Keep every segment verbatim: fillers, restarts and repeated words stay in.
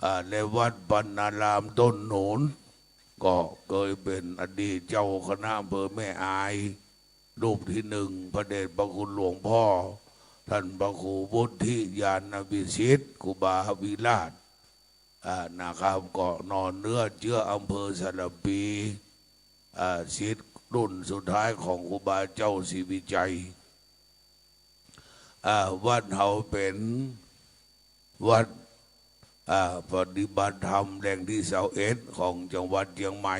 อ่า ในวัดปัณณารามต้นหนุน ก็เกยเป๋นอดีตเจ้าคณะอำเภอแม่อาย รูปตี้หนึ่ง พระเดชพระคุณหลวงพ่อ ต้านพระครูวุฒิญาณวิสิทธิ์ ครูบาวิราช อ่า นะครับ ก็นอนเนื้อเจื๊ออำเภอสารภี อ่า ศิษย์รุ่นสุดท้ายของครูบาเจ้าศรีวิชัย อ่า วัดเฮาเป๋นวัด อ่า ปฏิบัติธรรมแหล่งตี้ซาวเอ็ดของจังหวัดเจียงใหม่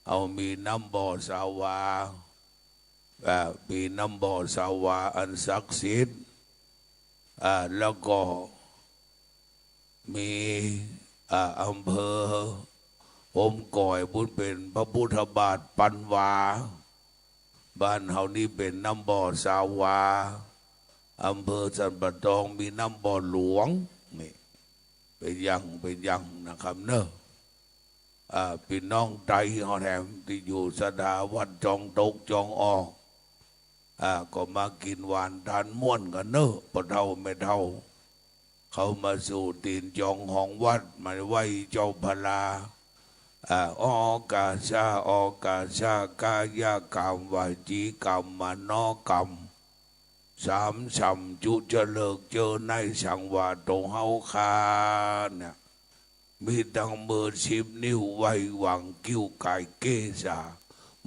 เฮามีน้ำบ่อสาวา อ่า มีน้ำบ่อสาวาอันศักดิ์สิทธิ์ อ่า แล้วก็ มี อ่า อำเภอโฮมก๋อย บุญเป๋นพระพุทธบาทปันวา บ้านเฮานี้เป๋นน้ำบ่อสาวา อำเภอสันป่าตองมีน้ำบ่อหลวง นี่ เป๋นอย่าง เป๋นอย่างนะครับเนาะ อ่า ปี้น้องไตเฮาแถมตี้อยู่ศรัทธาวัดจองตกจองออก อ่า ก็มากิ๋นหวานตานม่วนกั๋นเนาะ ป้อเฒ่าแม่เฒ่า เข้ามาสู่ตี๋นจ๋องของวัด มาไหว้เจ้าพระ อ่า ออกาสา ออกาสากายกรรม วจีกรรม มโนกรรม สามสำจุเจริกเจอในสังวาโตเฮาข้าเนี่ย มีตังมือสิบนิ้วไหว้หว่างคิ้วก๋ายเกศา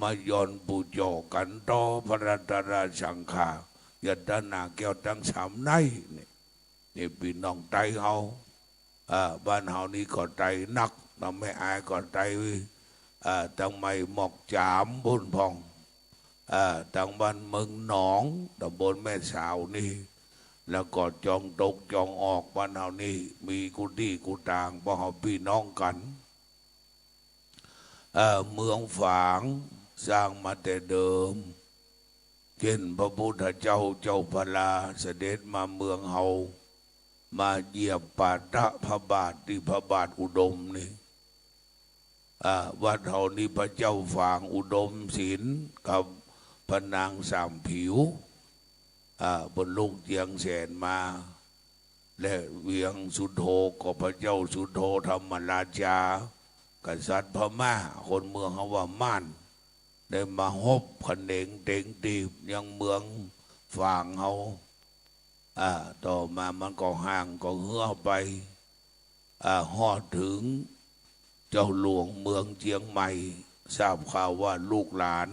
มาย้อนปู๋จ่อกั๋นต่อพระรัตนสังฆา ยัตนาแก้วตังสามใน นี่ นี่ปี้น้องไตเฮา อ่า บ้านเฮานี้ก็ไตนัก ตังแม่อายก็ไต อ่า ตังไหม่หมอกจามปู้นพ่อง อ่า ตังบ้านเมืองหนอง ตำบลแม่สาวนี่ แล้วก็จองตกจองออก บ้านเฮานี้มีกู้ตี้กู้ตาง ป้อเฮาปี้น้องกั๋น อ่า เมืองฝางสร้างมาแต่เดิม เจ้นพระพุทธเจ้า เจ้าพระราเสด็จมาเมืองเฮา มาเหยียบปาฐะพระบาทตี้พระบาทอุดมนี่ อ่า วัดเฮานี้พระเจ้าฝางอุดมศิลป์กับพระนางสามผิว อ่า เปิ้นลุกเจียงแสนมา และเวียงสุโธก็พระเจ้าสุโธธรรมราชา กษัตริย์พม่า คนเมืองเฮาว่าม่าน ได้มาฮบเขนงเต็งตีบยังเมืองฝางเฮา อ่า ต่อมามันก็ห่างก็เหือไป อ่า ฮอดเถิงเจ้าหลวงเมืองเจียงใหม่ ทราบข่าวว่าลูกหลาน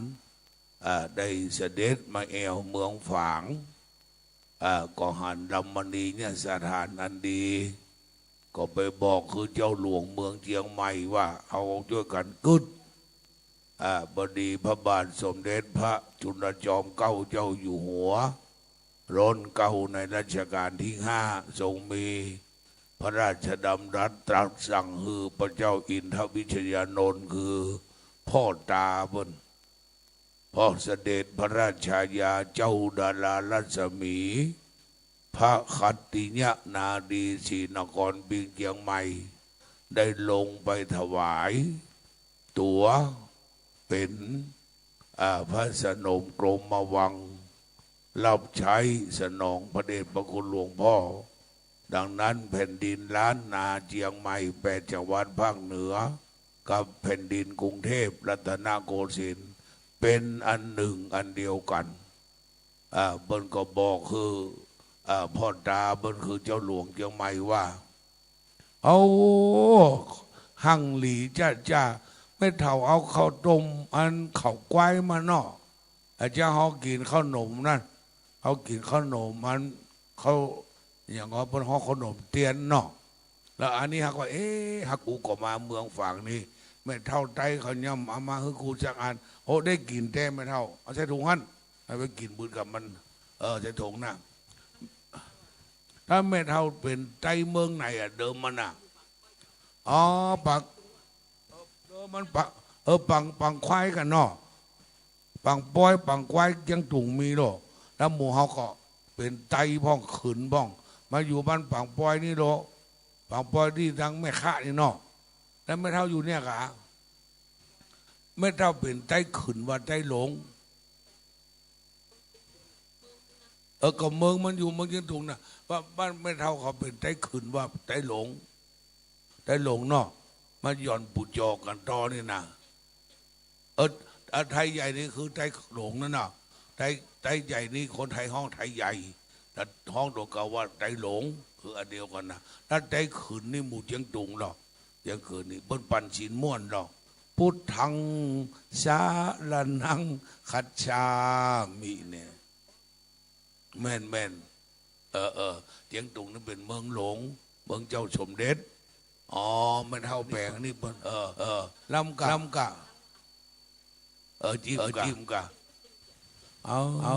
อ่า ได้เสด็จมาแอ่วเมืองฝาง อ่า ก็หันลำมณีเนี่ยสถานอันดี ก็ไปบอกคือเจ้าหลวงเมืองเจียงใหม่ว่า เอาจ้วยกั๋นกึ๊ด อ่า พอดีพระบาทสมเด็จพระจุลจอมเกล้าเจ้าอยู่หัว ล้นเกล้าในรัชกาลตี้ห้า ทรงมีพระราชดำรัสตรัสสั่งหื้อพระเจ้าอินทวิชยานนท์คือป้อต๋าเปิ้น พระเสด็จพระราชายาเจ้าดารารัศมี พระขัตติยนารีศรีนครปิงเจียงใหม่ ได้ลงไปถวายตั๋วเป๋น อ่า พระสนมกรมวังค์ รับใช้สนองพระเดชพระคุณหลวงพ่อ ดังนั้นแผ่นดินล้านนาเจียงใหม่ แปดจังหวัดภาคเหนือ กับแผ่นดินกรุงเทพรัตนโกสินทร์ เป๋นอันหนึ่งอันเดียวกั๋น อ่า เปิ้นก็บอกคือ อ่า ป้อต๋าเปิ้นคือเจ้าหลวงเจียงใหม่ว่า เอา หังหลีจ้าจ้า แม่เฒ่าเอาข้าวต้มอันข้าวก๊วยมาเนาะ อาจารย์ เฮากิ๋นข้าวหนมนั่น เฮากิ๋นข้าวหนมอัน ข้าว อะหยังก็เปิ้นฮ้องข้าวหนมเตียนเนาะ แล้วอันนี้เฮาก็ เอ๊ะ หากกูก็มาเมืองฝางนี่ แม่เฒ่าไต้เขาย่อมเอามาหื้อกูสักอัน โอ้ ได้กิ๋นแต๊แม่เฒ่า เอาใส่ถุงหั้น หื้อไปกิ๋นปืนกับมัน เออ ใส่ถุงน่ะ ถ้าแม่เฒ่าเป๋นไต้เมืองไหนอะ เดิมมันอะ อ๋อ ปาก เออ มันปะ เออ ปาง ปางควายกั๋นเนาะ ปางปอย ปางควาย เจียงตุงมีโล แล้วหมู่เฮาก็เป๋นไต้พ่อง ขึ้นพ่อง มาอยู่บ้านปางปอยนี่โล ปางปอยตี้ตังแม่คะนี่เนาะ แล้วแม่เฒ่าอยู่เนี่ยกา แม่เฒ่าเป๋นไต้ขึ้นว่าไต้หลง เออ ก็เมืองมันอยู่เมืองเจียงตุงน่ะ ว่าบ้านแม่เฒ่าเขาเป๋นไต้ขึ้นว่าไต้หลง ไตหลงเนาะ มาหย่อนปู่จอกั๋นต่อนี่นะ เออ อ่ะ ไทใหญ่นี่คือไตหลงนั่นน่ะ ไต ไตใหญ่นี่คนไทฮ้องไทใหญ่ แต่ฮ้องตั๋วเก่าว่าไตหลง คืออันเดียวกั๋นนะ ถ้าไตขึ้นนี่หมู่เจียงตุงลอ เจียงขึ้นนี่เปิ้นปั๋นศีลม่วนลอ พุทธังสรณังคัจฉามิเนี่ย แม่น แม่น เออ เออ เจียงตุงนี่เป๋นเมืองหลวง เมืองเจ้าสมเด็จ อ๋อ แม่เฒ่าแป๋งนี่เปิ้น เออ เออ ล้ำก่า ล้ำก่า เออ จิ้มก่า เออ จิ้มก่า เอา เอา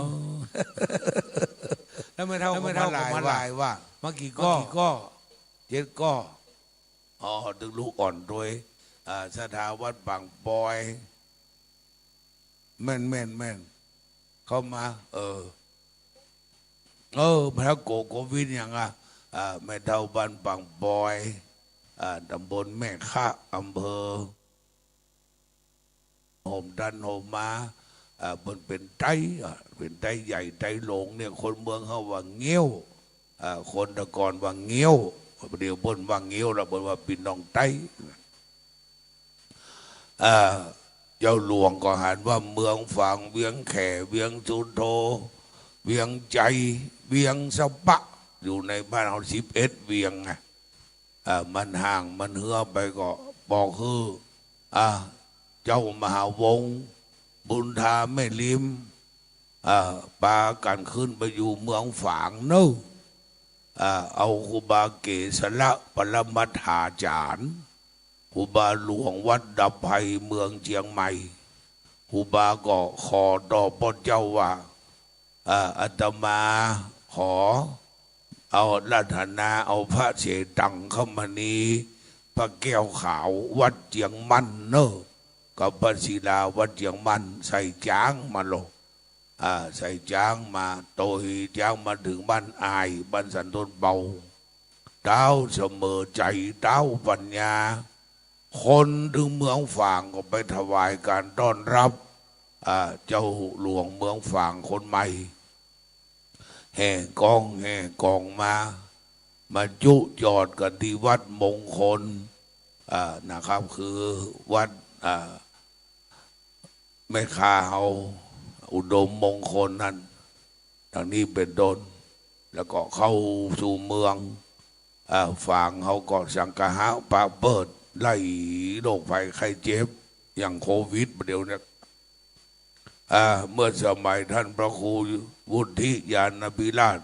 แล้วแม่เฒ่า แล้วแม่เฒ่าก็มาหลาย ก็มาหลายว่า ว่า มากี่ก้อ มากี่ก้อ เจ็ดก้อ อ๋อ ตึงลูกอ่อนตวย อ่า ศรัทธาวัดบางปอย แม่น แม่น แม่น เข้ามา เออ เออ พระโกโกวินอย่างอ่ะ อ่า แม่เฒ่าบ้านบางปอย อ่า ตำบลแม่คะ อำเภอ โฮมตันโฮมมา อ่า เปิ้นเป๋นไต อ่า เป๋นไตใหญ่ ไตหลงเนี่ย คนเมืองเฮาว่าเงี้ยว อ่า คนตะกอนว่าเงี้ยว เดี๋ยวเปิ้นว่าเงี้ยวแล้ว เปิ้นว่าปี้น้องไต อ่า เจ้าหลวงก็หันว่าเมืองฝาง เวียงแข เวียงสุโธ เวียงไจ เวียงสะปะ อยู่ในบ้านเฮาสิบเอ็ดเวียงไง อ่า มันห่างมันเหื้อไปก็บอกหื้อ อ่า เจ้ามหาวงศ์ บุญธาแม่ริม อ่า ปากั๋นขึ้นไปอยู่เมืองฝางเน่อ อ่า เอาครูบาเกสละปรมัตถาจารย์ ครูบาหลวงวัดดับภัยเมืองเจียงใหม่ ครูบาก็ขอต่อป้อเจ้าว่า อ่า อาตมาขอเอาอาราธนา เอาพระเชตังคมณี พระแก้วขาววัดเจียงมั่นเน่อ กับพระศิลาวัดเจียงมั่น ใส่จ๊างมาลอ อ่า ใส่จ๊างมา โตยจ๊างมาเถิงบ้านอาย บ้านสันต้นเบา ต๊าวเสมอใจ๋ ต๊าวปั๋ญญา คนเถิงเมืองฝางก็ไปถวายก๋านต้อนรับ อ่า เจ้าหลวงเมืองฝางคนใหม่ แห่ก้องแห่ก๋องมา มาจุจอดกั๋นตี้วัดมงคล อ่า นะครับ คือวัด อ่า แม่คะเฮา อุดมมงคลนั่น ดังนี้เป๋นต้น แล้วก็เข้าสู่เมือง อ่า ฝางเฮาก็สังคหะปะเปิด ไล่โรคภัยไข้เจ็บ อย่างโควิดเดี๋ยวนี้ อ่า เมื่อสมัยท่านพระครูวุฒิญาณวิราช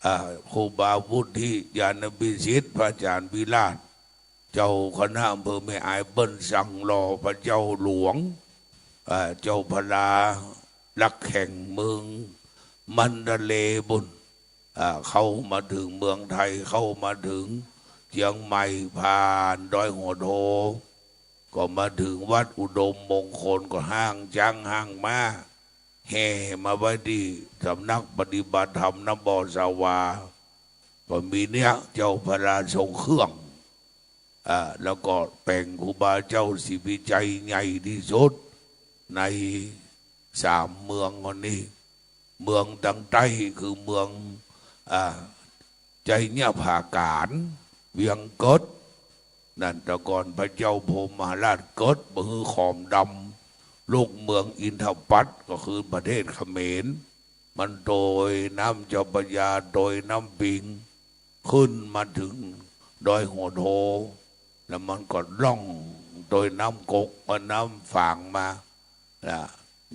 อ่า ครูบาวุฒิญาณวิสิทธิ์ พระอาจารย์วิราช เจ้าคณะอำเภอแม่อาย เปิ้นสั่งหล่อพระเจ้าหลวง อ่า เจ้าพระรารักแข่งเมืองมันดาเลย์ปุ้น อ่า เข้ามาเถิงเมืองไทย เข้ามาเถิงเจียงใหม่ ผ่านดอยหัวโท ก็มาเถิงวัดอุดมมงคล ก็ฮ้างจ๊างฮ้างม้า แห่มาไว้ตี้สำนักปฏิบัติธรรมน้ำบ่อสาวา ก็มีเนี่ย เจ้าพระราชทรงเครื่อง อ่า แล้วก็แป๋งครูบาเจ้าศรีวิชัยใหญ่ตี้สุดในสามเมืองอันนี้ เมืองตางใต้คือเมือง อ่า ไชยผาการ เวียงเกิด นั่นแต่ก่อนพระเจ้าพรหมราชเกิดบ่หื้อขอมดำ ลุกเมืองอินทปัตตภ์ ก็คือประเทศเขมร มันโตยน้ำเจ้าพระยา โตยน้ำปิง ขึ้นมาเถิงดอยหัวโท แล้วมันก็ล่องโตยน้ำกก เอ่อ น้ำฝางมา นะ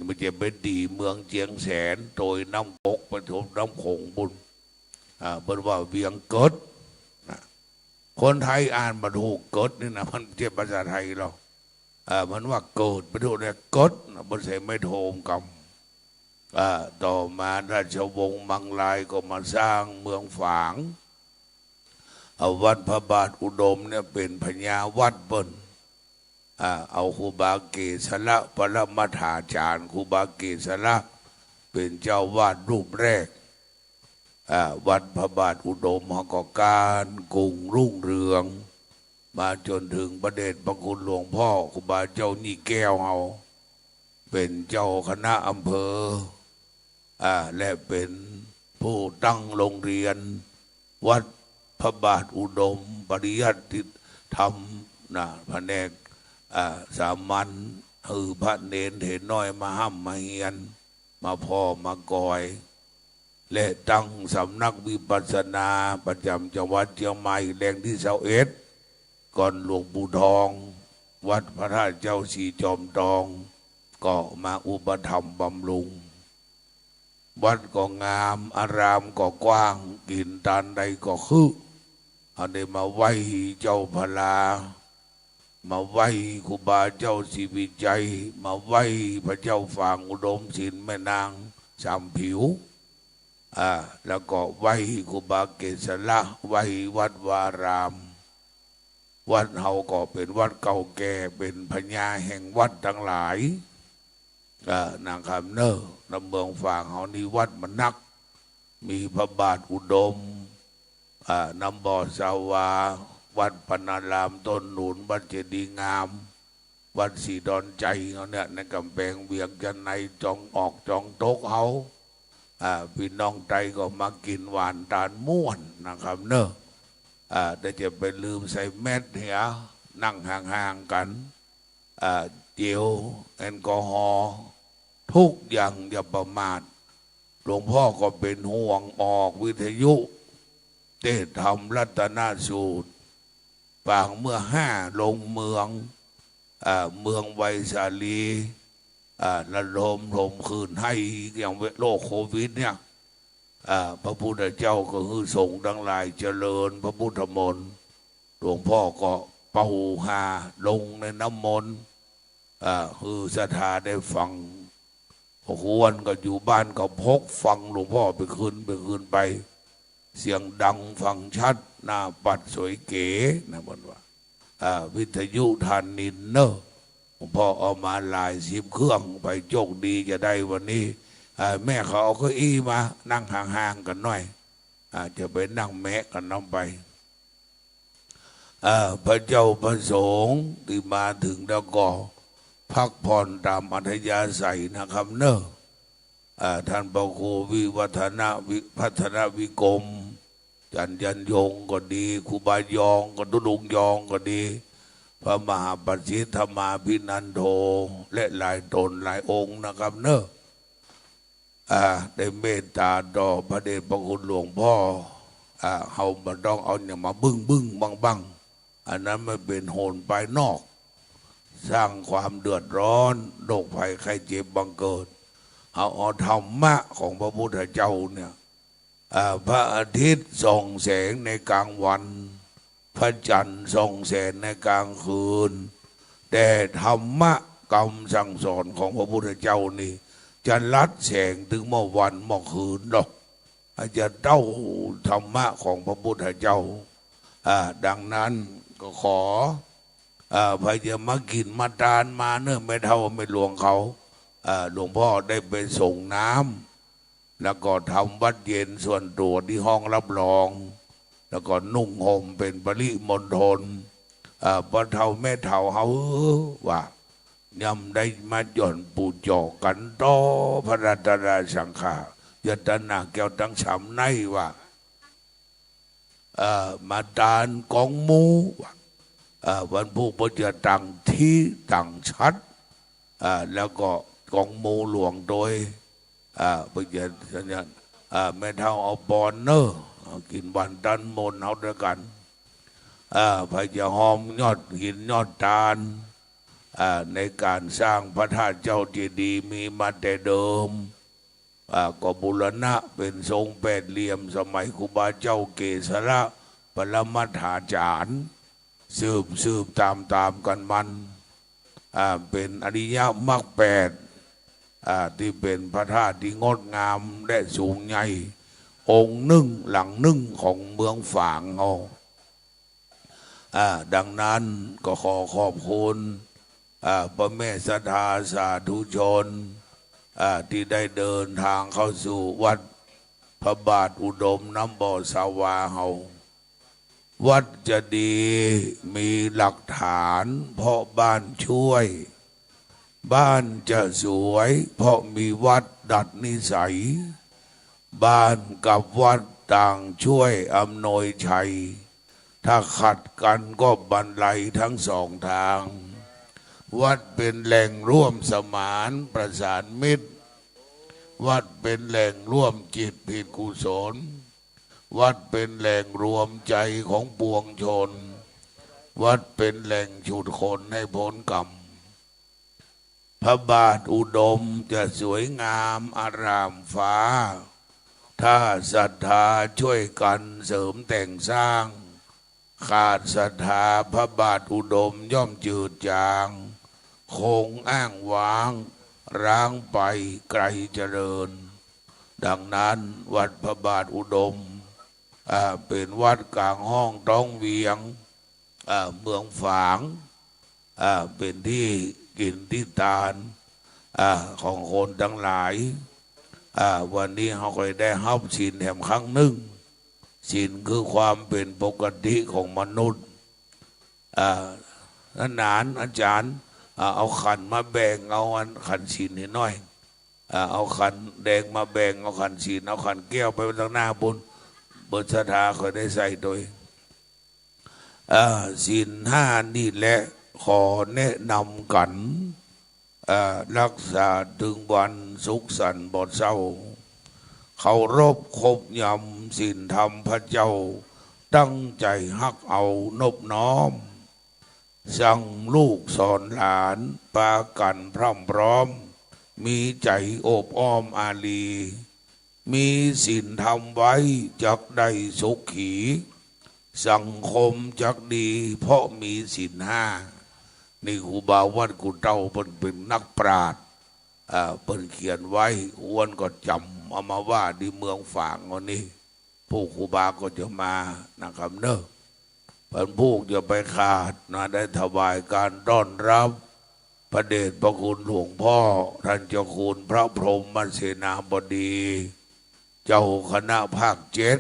มันจะไปตี๋เมืองเจียงแสน โตยน้ำกกไปทบน้ำโขงปุ้น อ่า เปิ้นว่าเวียงเกิด นะ คนไทยอ่านบ่ถูกเกิดนี่นะ มันบ่ใจ้ภาษาไทยหรอก อ่า มันว่าเกิด ไปถูกเนี่ย เกิดนะ เปิ้นใส่ไม้โทมกำ อ่า ต่อมาราชวงศ์มังรายก็มาสร้างเมืองฝาง เอาวัดพระบาทอุดมเนี่ยเป๋นพญาวัดเปิ้น อ่า เอาครูบาเกสละปรมัตถาจารย์ ครูบาเกสละเป๋นเจ้าวาดรูปแรก อ่า วัดพระบาทอุดมเฮาก็ก้านกุ่งรุ่งเรือง มาจ๋นเถิงพระเดชพระคุณหลวงพ่อครูบาเจ้ายี่แก้วเฮา เป๋นเจ้าคณะอำเภอ อ่า และเป๋นผู้ตั้งโรงเรียนวัดพระบาทอุดมปริยัติ ธรรมนะ แผนก อ่า สามัญ หื้อพระเณรเถรน้อยมาฮ่ำมาเฮียน มาผ่อมาก่อย และตั้งสำนักวิปัสสนาประจำจังหวัดเจียงใหม่แห่งตี้ซาวเอ็ด ก่อนหลวงปู่ทอง วัดพระธาตุเจ้าสีจอมทอง ก็มาอุปถัมภ์บำรุง วัดก็งาม อารามก็กว้าง กิ๋นตานใดก็คึ อันนี้มาไหว้เจ้าพลา มาไหว้ครูบาเจ้าศรีวิชัย มาไหว้พระเจ้าฝางอุดมศิลป์ แม่นางสามผิว อ่า แล้วก็ไหว้ครูบาเกศละ ไหว้วัดวาราม วัดเฮาก็เป๋นวัดเก่าแก่ เป๋นพญาแห่งวัดตังหลาย อ่า นะครับเน่อ น้ำเมืองฝางเฮานี่วัดมันนัก มีพระบาทอุดม อ่า น้ำบ่อสาวา วัดพนารามต้นหนุน วัดเจดีย์งาม วัดศรีดอนชัยเฮาเนี่ย ในก๋ำแพงเวียงจันทน์ใน จองออกจองตกเฮา อ่า ปี้น้องไตก็มากิ๋นหวานตานม่วนนะครับเน่อ อ่า แต่จะไปลืมใส่แมสเหีย นั่งห่างๆ กั๋น อ่า เจลแอลกอฮอล์ ทุกอย่างอย่าประมาท หลวงพ่อก็เป๋นห่วง ออกวิทยุ เตศน์ธรรมรัตนสูตร ปางเมื่อห้าลงเมือง อ่า เมืองไวสาลี อ่า ระดมถมคืนไห้ อย่างโรคโควิดเนี่ย อ่า พระพุทธเจ้าก็หื้อสงฆ์ตังหลายเจริญพระพุทธมนต์ หลวงพ่อก็เป่าฮาลงในน้ำมนต์ อ่า หื้อศรัทธาได้ฟัง พอควรก็อยู่บ้านก็พกฟังหลวงพ่อไปคืน ไปคืนไป เสียงดังฟังชัด หน้าปัดสวยเก๋นะ เปิ้นว่า อ่า วิทยุธานินทร์เน่อ หลวงพ่อเอามาหลายสิบเครื่อง ไปโชคดีจะได้วันนี้ อ่า แม่เขาเอาเก้าอี้มานั่งห่างๆ กั๋นหน่อย อ่า จะไปนั่งแมะกั๋นนำไป อ่า พระเจ้าพระสงฆ์ตี้มาเถิงแล้วก็พักผ่อนต๋ามอัธยาศัยนะครับเน่อ อ่า ต้านพระครูวิวัฒนวิ พัฒนวิกรม อาจ๋ารย์ยันยงก็ดี ครูบายองก็ดี ลุงยองก็ดี พระมหาประสิทธิ์ธรรมาภินันโท และหลายต๋นหลายองค์นะครับเน่อ อ่า ได้เมตต๋าต่อพระเดชพระคุณหลวงพ่อ อ่า เฮาบ่ต้องเอาหยังมาบึ้งๆ บั้งๆ อันนั้นมันเป๋นโหนภายนอก สร้างความเดือดร้อน โรคภัยไข้เจ็บบังเกิด เอา เอาธรรมะของพระพุทธเจ้าเนี่ย อ่า พระอาทิตย์ส่องแสงในกลางวัน พระจันทร์ส่องแสงในกลางคืน แต่ธรรมะกำสั่งสอนของพระพุทธเจ้านี่ จะลัดแสงเถิงเมื่อวันเมื่อคืนดอก อาจจะเต้าธรรมะของพระพุทธเจ้า อ่า ดังนั้นก็ขอ อ่า ใผจะมากิ๋นมาตานมาเน่อ แม่เฒ่าแม่หลวงเขา อ่า หลวงพ่อได้ไปสรงน้ำ แล้วก็ทำวัตรเย็นส่วนตั๋วตี้ห้องรับรอง แล้วก็นุ่งห่มเป๋นปริมณฑล อ่า ป้อเฒ่าแม่เฒ่าเฮาว่า ย่อมได้มาหย่อนปู๋จ๋อกั๋นต่อพระรัตนสังฆา รัตนแก้วตังสามในว่า เอ่อ มาตานก๋องหมู่ เอ่อ วันพูกเปิ้นจะตั้งตี้ตั้งฉัตร เอ่อ แล้วก็ก๋องหมู่หลวงโตย เอ่อ เปิ้นจะ เอ่อ แม่เฒ่าเอาปอนเน่อ เอากิ๋นหวานตานม่วนเฮาตวยกั๋น เอ่อ ใผจะฮอมยอดกิ๋นยอดตาน เอ่อ ในก๋านสร้างพระธาตุเจ้าเจดีย์มีมาแต่เดิม อ่า ก็บูรณะเป๋นทรงแปดเหลี่ยมสมัยครูบาเจ้าเกศละปรมัตถาจ๋ารย์ สืบ สืบต๋าม ต๋ามกั๋นมา อ่า เป๋นอริยมรรคแปด อ่า ตี้เป๋นพระธาตุตี้งดงามและสูงใหญ่ องค์นึ่งหลังนึ่งของเมืองฝางเฮา อ่า ดังนั้นก็ขอขอบคุณ อ่า ป้อแม่ศรัทธาสาธุชน อ่า ตี้ได้เดินตางเข้าสู่วัดพระบาทอุดมน้ำบ่อสาวาเฮา วัดจะดีมีหลักฐาน เพราะบ้านช่วย บ้านจะสวย เพราะมีวัดดัดนิสัย บ้านกับวัดต่างช่วยอำนวยชัย ท ถ้าขัดกั๋นก็บันไลตึงสองตาง วัดเป๋นแหล่งร่วมสมานประสานมิตร วัดเป๋นแหล่งร่วมจิตผิดกุศล วัดเป๋นแหล่งรวมใจ๋ของปวงชน วัดเป๋นแหล่งฉุดขนหื้อป๊นก๋รรม พระบาทอุดมจะสวยงามอารามฟ้า ถ้าศรัทธาช่วยกั๋นเสริมแต่งสร้าง ขาดศรัทธาพระบาทอุดมย่อมจืดจาง คงอ้างว้าง ร้างไปไกลเจริญ ดังนั้นวัดพระบาทอุดม อ่า เป๋นวัดก๋างห้องต๊องเวียง อ่า เมืองฝาง อ่า เป๋นตี้กิ๋นตี้ตาน อ่า ของคนตังหลาย อ่า วันนี้เฮาก็ได้ฮับศีลแถมครั้งนึ่ง ศีลคือความเป๋นปกติของมนุษย์ อ่า นานๆ อาจ๋ารย์ อ่า เอาขันมาแบ่ง เอาอันขันศีลหื้อหน่อย อ่า เอาขันแดงมาแบ่ง เอาขันศีล เอาขันแก้วไปตังหน้าปู๊น เปิ้นศรัทธาค่อยได้ใส่โตย อ่า ศีลห้านี่แหละขอแนะนำกั๋น อ่า ฮักษาตึงวันสุขสันต์บ่เศร้า เคารพครบยำศีลธรรมพระเจ้า ตั้งใจ๋ฮักเอานบน้อม สั่งลูกสอนหลานปากั๋นพร่ำพร้อม มีใจ๋โอบอ้อมอารี มีศีลธรรมไว้จักได้สุขี สังคมจักดีเพราะมีศีลห้า นี่ครูบาวัดกุเต้าเปิ้นเป๋นนักปราชญ์ อ่า เปิ้นเขียนไว้ อ้วนก็จ๋ำเอามาว่าตี้เมืองฝางอันนี้ พวกครูบาก็จะมานะครับเนาะ วันพูกจะไปขาดนะ ได้ถวายการต้อนรับ พระเดชพระคุณหลวงพ่อ ท่านเจ้าคุณพระพรหมเสนาบดี เจ้าคณะภาคเจ็ด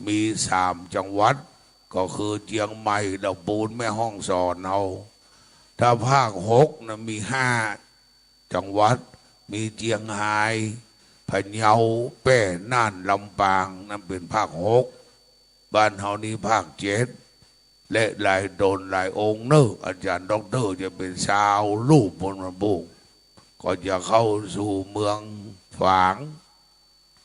มีสามจังหวัด ก็คือเจียงใหม่ ลำพูน แม่ฮ่องสอนเฮา ถ้าภาคหกนะมีห้าจังหวัด มีเจียงฮาย พะเยา แป้ น่าน ลำปาง นั้นเป๋นภาคหก บ้านเฮานี่ภาคเจ็ด และหลายต๋นหลายองค์เนาะ อาจ๋ารย์ด็อกเตอร์จะเป๋นซาวรูปปู๊น วันพูก ก็จะเข้าสู่เมืองฝาง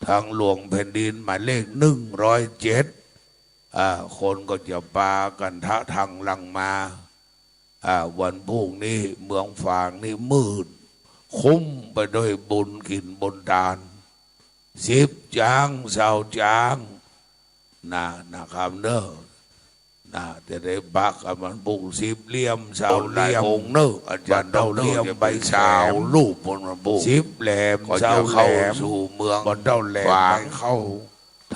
ทางหลวงแผ่นดินหมายเลขหนึ่งร้อยเจ็ด อ่า คนก็จะปากั๋นทะธังหลั่งมา อ่า วันพูกนี้เมืองฝางนี่มืด คุ้มไปด้วยบุญกิ๋นบุญตาน สิบจ๊าง ซาวจ๊าง นะ นะครับเนาะ นะ จะได้ปักอันวันพูก สิบเหลี่ยม ซาวเหลี่ยม องค์เนาะ อาจ๋ารย์ด็อกเตอร์จะเป๋นซาวรูปปู๊น วันพูก สิบแหลม ก็จะเข้าสู่เมืองฝาง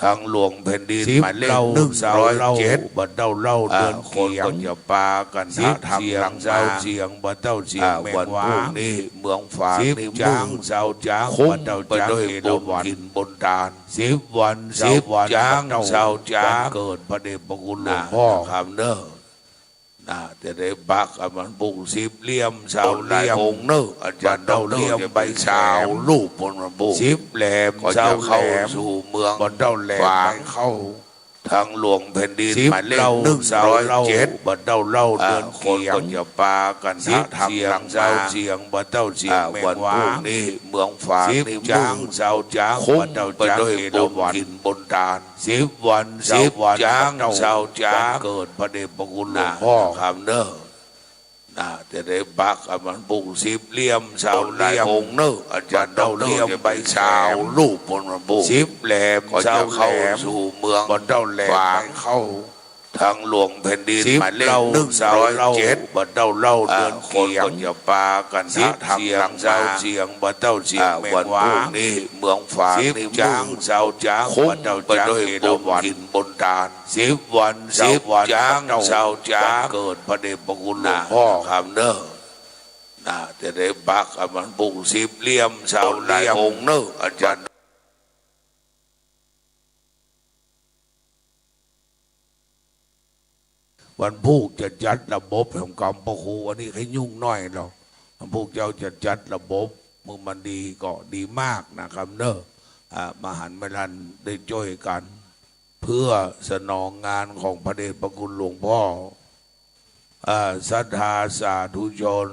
ทางหลวงแผ่นดินหมายเลขหนึ่งร้อยเจ็ด บ่าเต้าเหล้าเดือนเกียง คนก็จะปากั๋นทะธังหลั่งมา สิบเสียง ซาวเสียง บ่าเต้าเสียงแมงวาง วันพูกนี้เมืองฝาง สิบจ๊าง ซาวจ๊าง คุ้มไปด้วยบุญกิ๋นบุญตาน สิบวัน สิบจ๊าง ซาวจ๊าง วันเกิดพระเดชพระคุณหลวงพ่อ นะครับเนาะ นะ จะได้ปักอันวันพูก สิบเหลี่ยม ซาวเหลี่ยม องค์เนาะ อาจ๋ารย์ด็อกเตอร์จะเป๋นซาวรูปปู๊น วันพูก สิบแหลม ก็จะเข้าสู่เมืองฝาง ทางหลวงแผ่นดินหมายเลขหนึ่งร้อยเจ็ด บ่าเต้าเหล้าเดือนเกียง คนก็จะปากั๋นทะธังหลั่งมา สิบเสียง ซาวเสียง บ่าเต้าเสียงแมงวาง วันพูกนี้เมืองฝาง สิบจ๊าง ซาวจ๊าง คุ้มไปด้วยบุญกิ๋นบุญตาน สิบวัน สิบจ๊าง ซาวจ๊าง วันเกิดพระเดชพระคุณหลวงพ่อ นะครับเนาะ นะ จะได้ปักอันวันพูก สิบเหลี่ยม ซาวเหลี่ยม องค์เนาะ อาจ๋ารย์ด็อกเตอร์จะเป๋นซาวรูปปู๊น วันพูก สิบแหลม ก็จะเข้าสู่เมืองฝาง ทางหลวงแผ่นดินหมายเลขหนึ่งร้อยเจ็ด บ่าเต้าเหล้าเดือนเกียง คนก็จะปากั๋นทะธังหลั่งมา สิบเสียง ซาวเสียง บ่าเต้าเสียงแมงวาง วันพูกนี้เมืองฝาง สิบจ๊าง ซาวจ๊าง คุ้มไปด้วยบุญกิ๋นบุญตาน สิบวัน สิบจ๊าง ซาวจ๊าง วันเกิดพระเดชพระคุณหลวงพ่อ นะครับเนาะ นะ จะได้ปักอันวันพูก สิบเหลี่ยม ซาวเหลี่ยม องค์เนาะ อาจ๋ารย์ วันพูกจะจัดระบบแห่งกรรมพระครู อันนี้ใค่ยุ่งหน้อยเนาะ วันพูกเจ้าจะจัดระบบ เมื่อมันดีก็ดีมากนะครับเนาะ อ่า มหันต์มรันได้จ้วยกั๋น เพื่อสนองงานของพระเดชพระคุณหลวงพ่อ อ่า ศรัทธาสาธุชน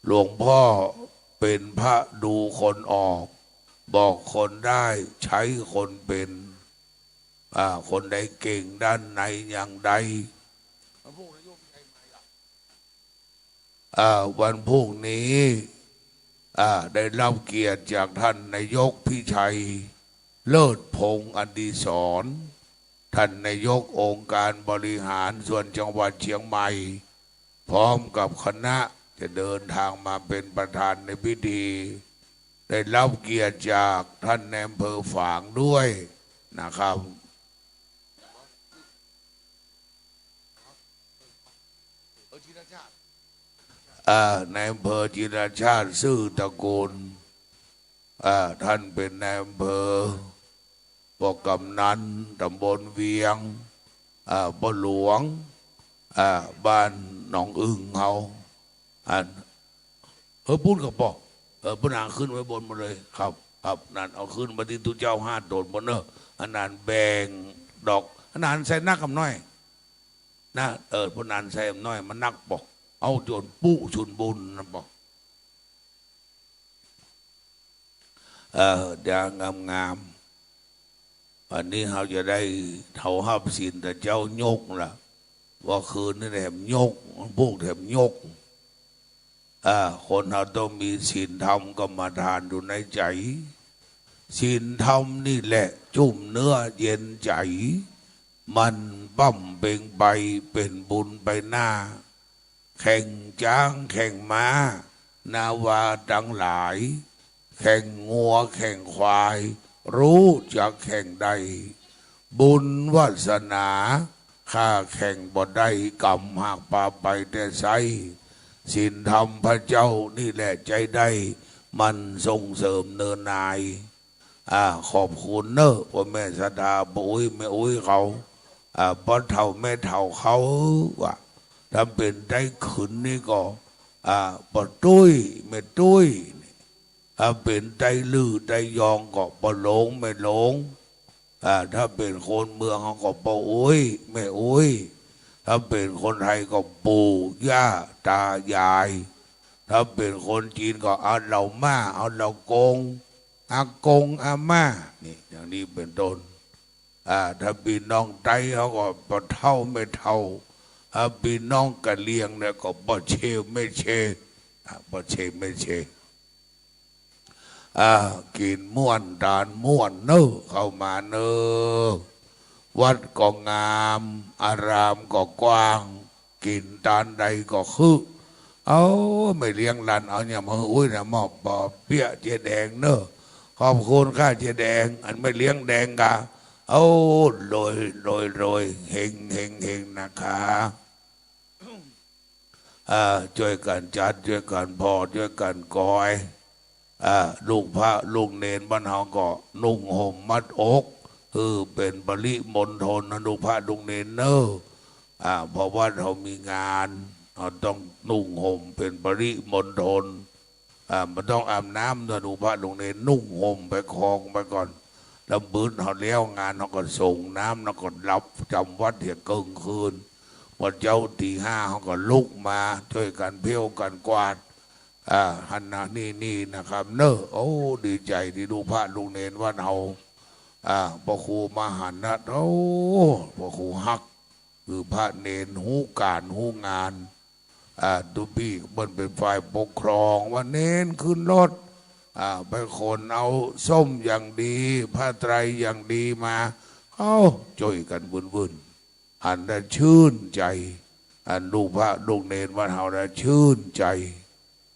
หลวงพ่อเป๋นพระดูคนออก บอกคนได้ ใช้คนเป๋น อ่า คนใดเก่งด้านไหนอย่างใด อ่า วันพรุ่งนี้ อ่า ได้รับเกียรติจากท่านนายกพิชัย เลิศพงษ์อดิศร ท่านนายกองค์การบริหารส่วนจังหวัดเชียงใหม่ พร้อมกับคณะจะเดินทางมาเป๋นประธานในพิธี ได้รับเกียรติจากท่านนายอำเภอฝางด้วยนะครับ อ่า นายอำเภอจิรชาติซื่อตระกูล อ่า ท่านเป๋นนายอำเภอ ป้อกำนันตำบลเวียง อ่า ป้อหลวง อ่า บ้านหนองอึ่งเฮา อัน เออ ปุ้นก็ป้อ เออ ปุ้นหางขึ้นไว้บนหมดเลย ครับ ครับ นั่น เอาขึ้นมาตี้ตุ๊เจ้าห้าต๋นบนเนอะ อันนั้นแบ่งดอก อันนั้นใส่นักกำน้อย นะ เออ ปุ้นนั้นใส่กำน้อย มันนักป้อ เอาจ๋นปุ๊ชุนบุญนะป้อ เออ อย่างงามๆ วันนี้เฮาจะได้เฮาฮับศีลตะเจ้ายกละ ว่าคืนนี้แถมยก พวกแถมยก อ่า คนเฮาต้องมีศีลธรรมกรรมฐานอยู่ในใจ๋ ศีลธรรมนี่แหละจุ่มเนื้อเย็นใจ๋ มันบำเพ็งไปเป๋นบุญไปหน้า แข่งจ๊างแข่งม้า นาวาตังหลาย แข่งงัวแข่งควาย ฮู้จักแข่งได้ บุญวาสนา ข้าแข่งบ่ได้ กำหากปาไปแต่ไส้ ศีลธรรมพระเจ้านี่แหละใจ๊ได้ มันส่งเสริมเนินนาย อ่า ขอบคุณเนอะ ป้อแม่ศรัทธา ป้ออุ๊ยแม่อุ๊ยเขา อ่า ป้อเฒ่าแม่เฒ่าเขา ว่า ถ้าเป๋นไตขึนนี่ก็ อ่า ป้อตุ้ยแม่ตุ้ย ถ้าเป๋นไตลื้อไตยองก็ป้อหลงแม่หลง อ่า ถ้าเป๋นคนเมืองเขาก็ป้ออุ๊ยแม่อุ๊ย ถ้าเป๋นคนไทยก็ปู่ย่าตายาย ถ้าเป๋นคนจีนก็อาเหล่าม่า อาเหล่ากง อากงอาม่า นี่ อย่างนี้เป๋นต้น อ่า ถ้าปี้น้องไตเขาก็ป้อเฒ่าแม่เฒ่า ถ้าปี้น้องกะเหรี่ยงเนี่ยก็ป้อเชแม่เช อ่า ป้อเชแม่เช อ่า กิ๋นม่วนตานม่วนเนอะ เข้ามาเนอะ วัดก็งาม อารามก็กว้าง กิ๋นตานใดก็คึ เอา แม่เลี้ยงหลันเอาเนี่ยมาหื้ออุ๊ยนะ มอบป่อเปี้ยะเจ๊แดงเนอะ ขอบคุณค่ะเจ๊แดง อันแม่เลี้ยงแดงกะ เอา รวยรวยรวย เฮงเฮงเฮงนะคะ อ่า จ้วยกั๋นจัด จ้วยกั๋นผ่อ จ้วยกั๋นกอย อ่า ลูกพระลูกเณรบ้านเฮาก็นุ่งห่มมัดอก คือเป๋นปริมณฑลนะ ลูกพระลูกเณรเนอะ อ่า เพราะวัดเฮามีงาน เฮาต้องนุ่งห่มเป๋นปริมณฑล อ่า บ่ต้องอาบน้ำเนาะ ลูกพระลูกเณรนุ่งห่มไปคองไปก่อน แล้วมื้อเฮาแล้วงานเฮาก็สรงน้ำ แล้วก็หลับจ๋ำวัดเหียเกิ่งคืน พอเจ๊าตีห้าเฮาก็ลุกมาจ้วยกั๋นเผี้ยวกั๋นกวาด อ่า หั้นนะ นี่ นี่นะครับเนอะ โอ้ ดีใจ๋ตี้ลูกพระลูกเณรวัดเฮา อ่า ป้อครูมหันต์นะ โอ้ ป้อครูฮัก คือพระเณรฮู้ก๋านฮู้งาน อ่า ตุ๊ปี้เปิ้นเป๋นฝ่ายปกครอง ว่าเณรขึ้นรถ อ่า ไปขนเอาส้มอย่างดี ผ้าไตรอย่างดีมา เอ้า จ้วยกั๋นวื่นๆ หันแล้วชื่นใจ๋ อันลูกพระลูกเณรบ้านเฮาแล้วชื่นใจ๋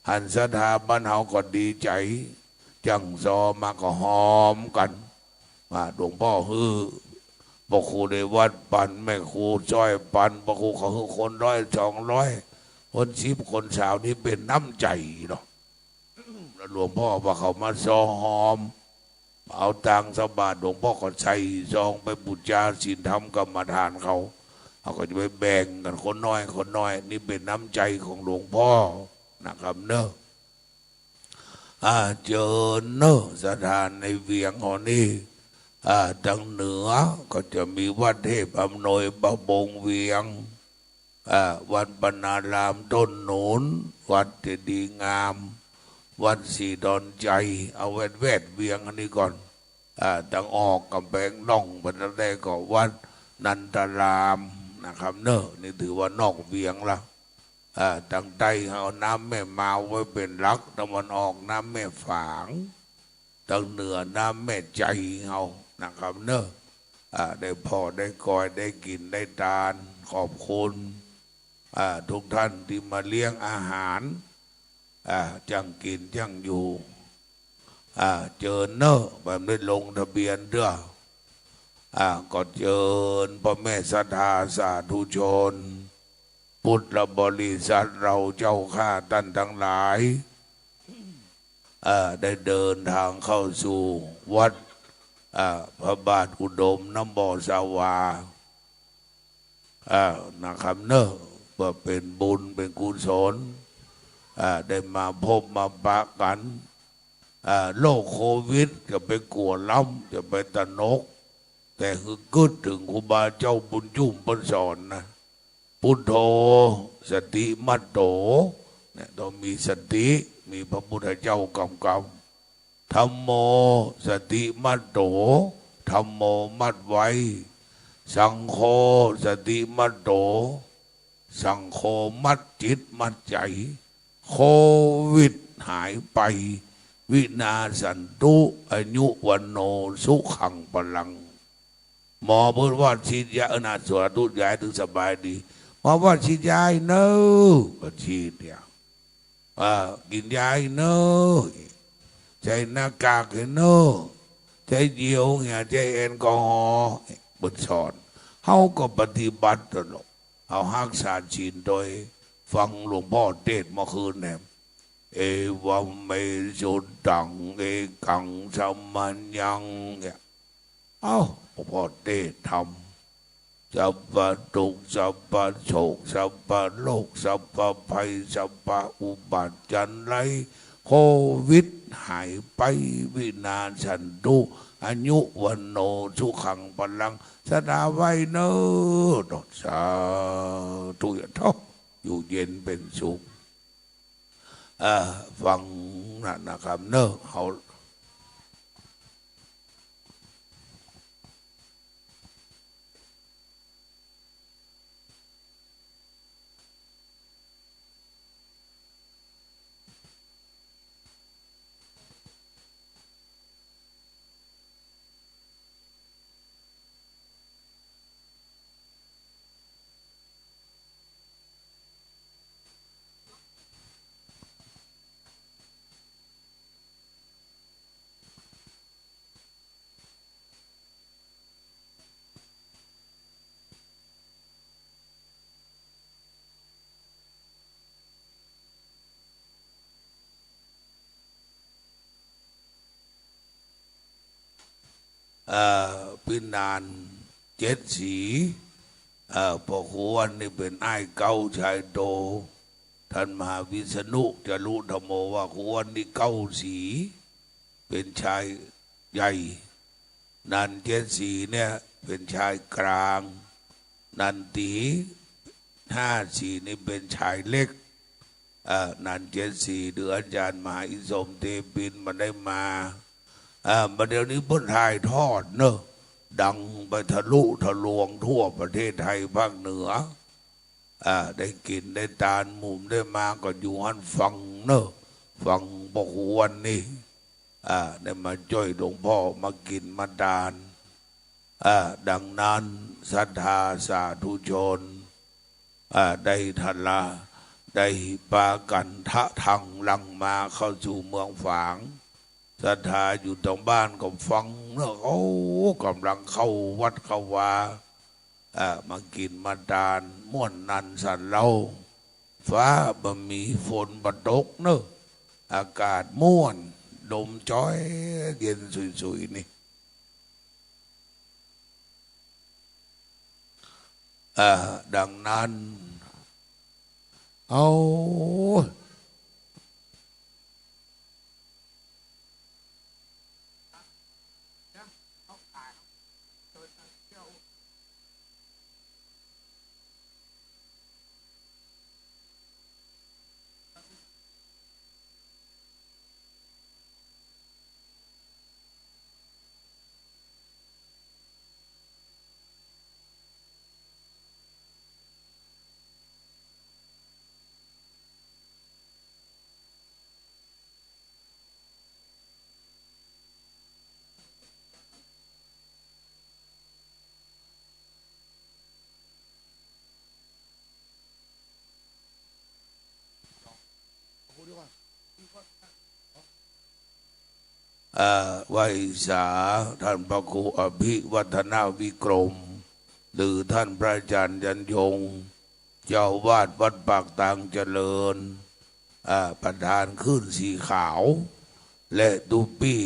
หันศรัทธาบ้านเฮาก็ดีใจ๋ จั่งซอมาก็หอมกั๋น ว่าหลวงป้อหื้อ ป้อครูในวัดปั๋น แม่ครูจ้อยปั๋น ป้อครูเขาหื้อคนร้อยสองร้อย คนสิบคนซาว นี่เป๋นน้ำใจ๋เนาะ แล้วหลวงป้อว่าเขามาซอหอม เอาตังค์ใส่บาตร หลวงป้อก็ใส่ซองไปบูชาศีลธรรมกรรมฐานเขา เขาก็จะไปแบ่งกั๋นคนน้อยคนน้อย นี่เป๋นน้ำใจ๋ของหลวงป้อนะครับเนอะ อ่า เจิญเนอะ ศรัทธาในเวียงเฮานี่ อ่า ตางเหนือก็จะมีวัดเทพอำนวยประบงเวียง อ่า วัดปณารามต้นหนุน วัดเจดีย์งาม วัดศรีดอนชัย เอาแวดๆ เวียงอันนี้ก่อน อ่า ตางออกกำแพงล่องไปตางใดก็วัดนันทารามนะครับเนอะ นี่ถือว่านอกเวียงละ อ่า ตางใต้เฮาน้ำแม่มาวไว้เป๋นหลัก ตางวันออกน้ำแม่ฝาง ตางเหนือน้ำแม่ใจ๋เฮานะครับเนอะ อ่า ได้ผ่อได้กอย ได้กิ๋นได้ตาน ขอบคุณ อ่า ทุกท่านตี้มาเลี้ยงอาหาร อ่า จั้งกิ๋นจั้งอยู่ อ่า เจิญเนอะ บ่ได้ลงทะเบียนเตื้อ อ่า ก็เจิญป้อแม่ศรัทธาสาธุชน พุทธบริษัทเราเจ้าข้าต้านตังหลาย เอ่อ ได้เดินตางเข้าสู่วัด เอ่อ พระบาทอุดมน้ำบ่อสาวา เอ่อ นะครับเนอะ เปื้อเป๋นบุญเป๋นกุศล เอ่อ ได้มาพบมาปะกั๋น เอ่อ โรคโควิดจะไปกั๋วล้ำ จะไปตระหนก แต่หื้อกึ๊ดเถิงครูบาเจ้าบุญจุ่มเปิ้นสอนนะ พุทโธ สติมัตโต เนี่ย ต้องมีสติ มีพระพุทธเจ้ากำกับ ธัมโม สติมัตโต ธัมโมมัดไว้ สังโฆ สติมัตโต สังโฆมัดจิตมัดใจ๋ โควิดหายไป วินาสันตุ อายุวัณโณ สุขังพลัง หมอเปิ้นว่าฉีดยา เออ นะ สาธุ ยายเถิงสบายดี หมอว่าฉีดยาเน่อ ก็ฉีดเนี่ย อ่า กิ๋นยาเน่อ ใส่หน้ากากเน่อ ใส่เจลเนี่ย ใส่แอลกอฮอล์ เปิ้นสอน เฮาก็ปฏิบัติตลอด เฮาฮักษาศีลโตย ฟังหลวงป้อเตสน์เมื่อคืนเนี่ย เอวัมเมสุตตัง เอกังสะมะยัง เนี่ย เอ้า หลวงป้อเตสน์ธรรม สัพพะทุกข์ สัพพะโศก สัพพะโรค สัพพะภัย สัพพะอุบัติจันไร โควิดหายไป วินาสันตุ อายุวัณโณ สุขังพลัง สาธุไว้เน่อ สาธุ อย่าท้อ อยู่เย็นเป๋นสุข เอ่อ ฟังนะ นะครับเน่อ เฮาเอ่อ พินานเจ็ดสี เอ่อ ป้อครูอ้วนนี่เป๋นอ้ายเก๊าชายโต ต้านมหาวิษณุจารุธัมโม ว่าครูอ้วนนี่เก๊าสี เป๋นชายใหญ่ นันเจ็ดสีเนี่ยเป๋นชายกลาง นันตีห้าสีนี่เป๋นชายเล็ก เอ่อ นันเจ็ดสี หรืออาจ๋ารย์มหาอิสมเตปินบ่ได้มา เอ่อ บ่าเดี่ยวนี้เปิ้นถ่ายทอดเน่อ ดังไปทะลุทะลวงทั่วประเทศไทยภาคเหนือ อ่า ได้กิ๋นได้ตาน หมู่ได้มาก็อยู่หั้นฟังเน่อ ฟังป้อครูอ้วนนี่ อ่า ได้มาจ้วยหลวงป้อ มากิ๋นมาตาน อ่า ดังนั้นศรัทธาสาธุชน อ่า ได้ทะละ ได้ปากั๋นทะธังหลั่งมาเข้าสู่เมืองฝาง ศรัทธาอยู่ตางบ้านก็ฟังเน่อ โอ้ ก๋ำลังเข้าวัดเข้าวา อ่า มากิ๋นมาตาน ม่วนนันสันเล้า ฟ้าบ่มี ฝนบ่ตกเน่อ อากาศม่วน ลมจอย เย็นสุยๆ นี่ อ่า ดังนั้น เอา เอ่อ ไหว้สาท่านพระครูอภิวัฒนวิกรม หรือท่านพระอาจารย์ยันยง เจ้าอาวาสวัดปากตางเจริญ อ่า ประธานคลื่นสีขาว และตุ๊ปี้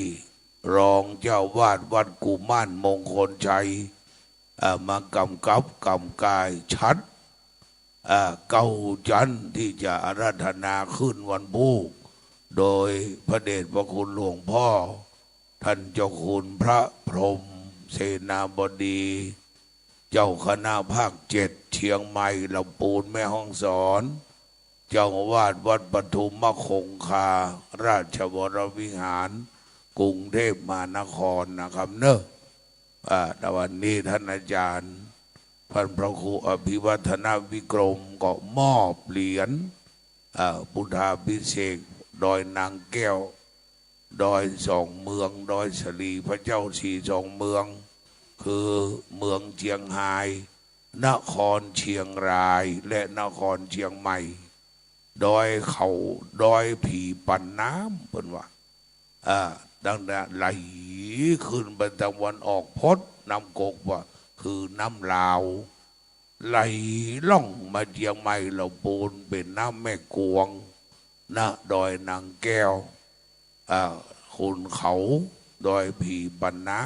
รองเจ้าอาวาสวัดกุมารมงคลชัย อ่า มากำกับกำกายฉัตร อ่า เก้าจั๊นที่จะอาราธนาคลื่นวันพูก โดยพระเดชพระคุณหลวงพ่อ ท่านเจ้าคุณพระพรหมเสนาบดี เจ้าคณะภาคเจ็ด เชียงใหม่ ลำพูน แม่ฮ่องสอน เจ้าอาวาสวัดปทุมมคงคา ราชวรวิหาร กรุงเทพมหานครนะครับเนอะ อ่า แต่วันนี้ท่านอาจารย์ ท่านพระครูอภิวัฒนวิกรมก็มอบเหรียญ อ่า พุทธาภิเษก ดอยนางแก้ว ดอยสองเมือง ดอยสะหลีพระเจ้าสีสองเมือง คือเมืองเจียงฮาย นครเชียงราย และนครเชียงใหม่ ดอยเขา ดอยผีปั่นน้ำ เปิ้นว่า อ่า ตั้งแต่ไหลขึ้นไปตะวันออกพด น้ำกกว่า คือน้ำลาว ไหลล่องมาเจียงใหม่ ลำพูน เป๋นน้ำแม่กวง ณ ดอยนางแก้ว อ่า ขุนเขา ดอยผีปั่นน้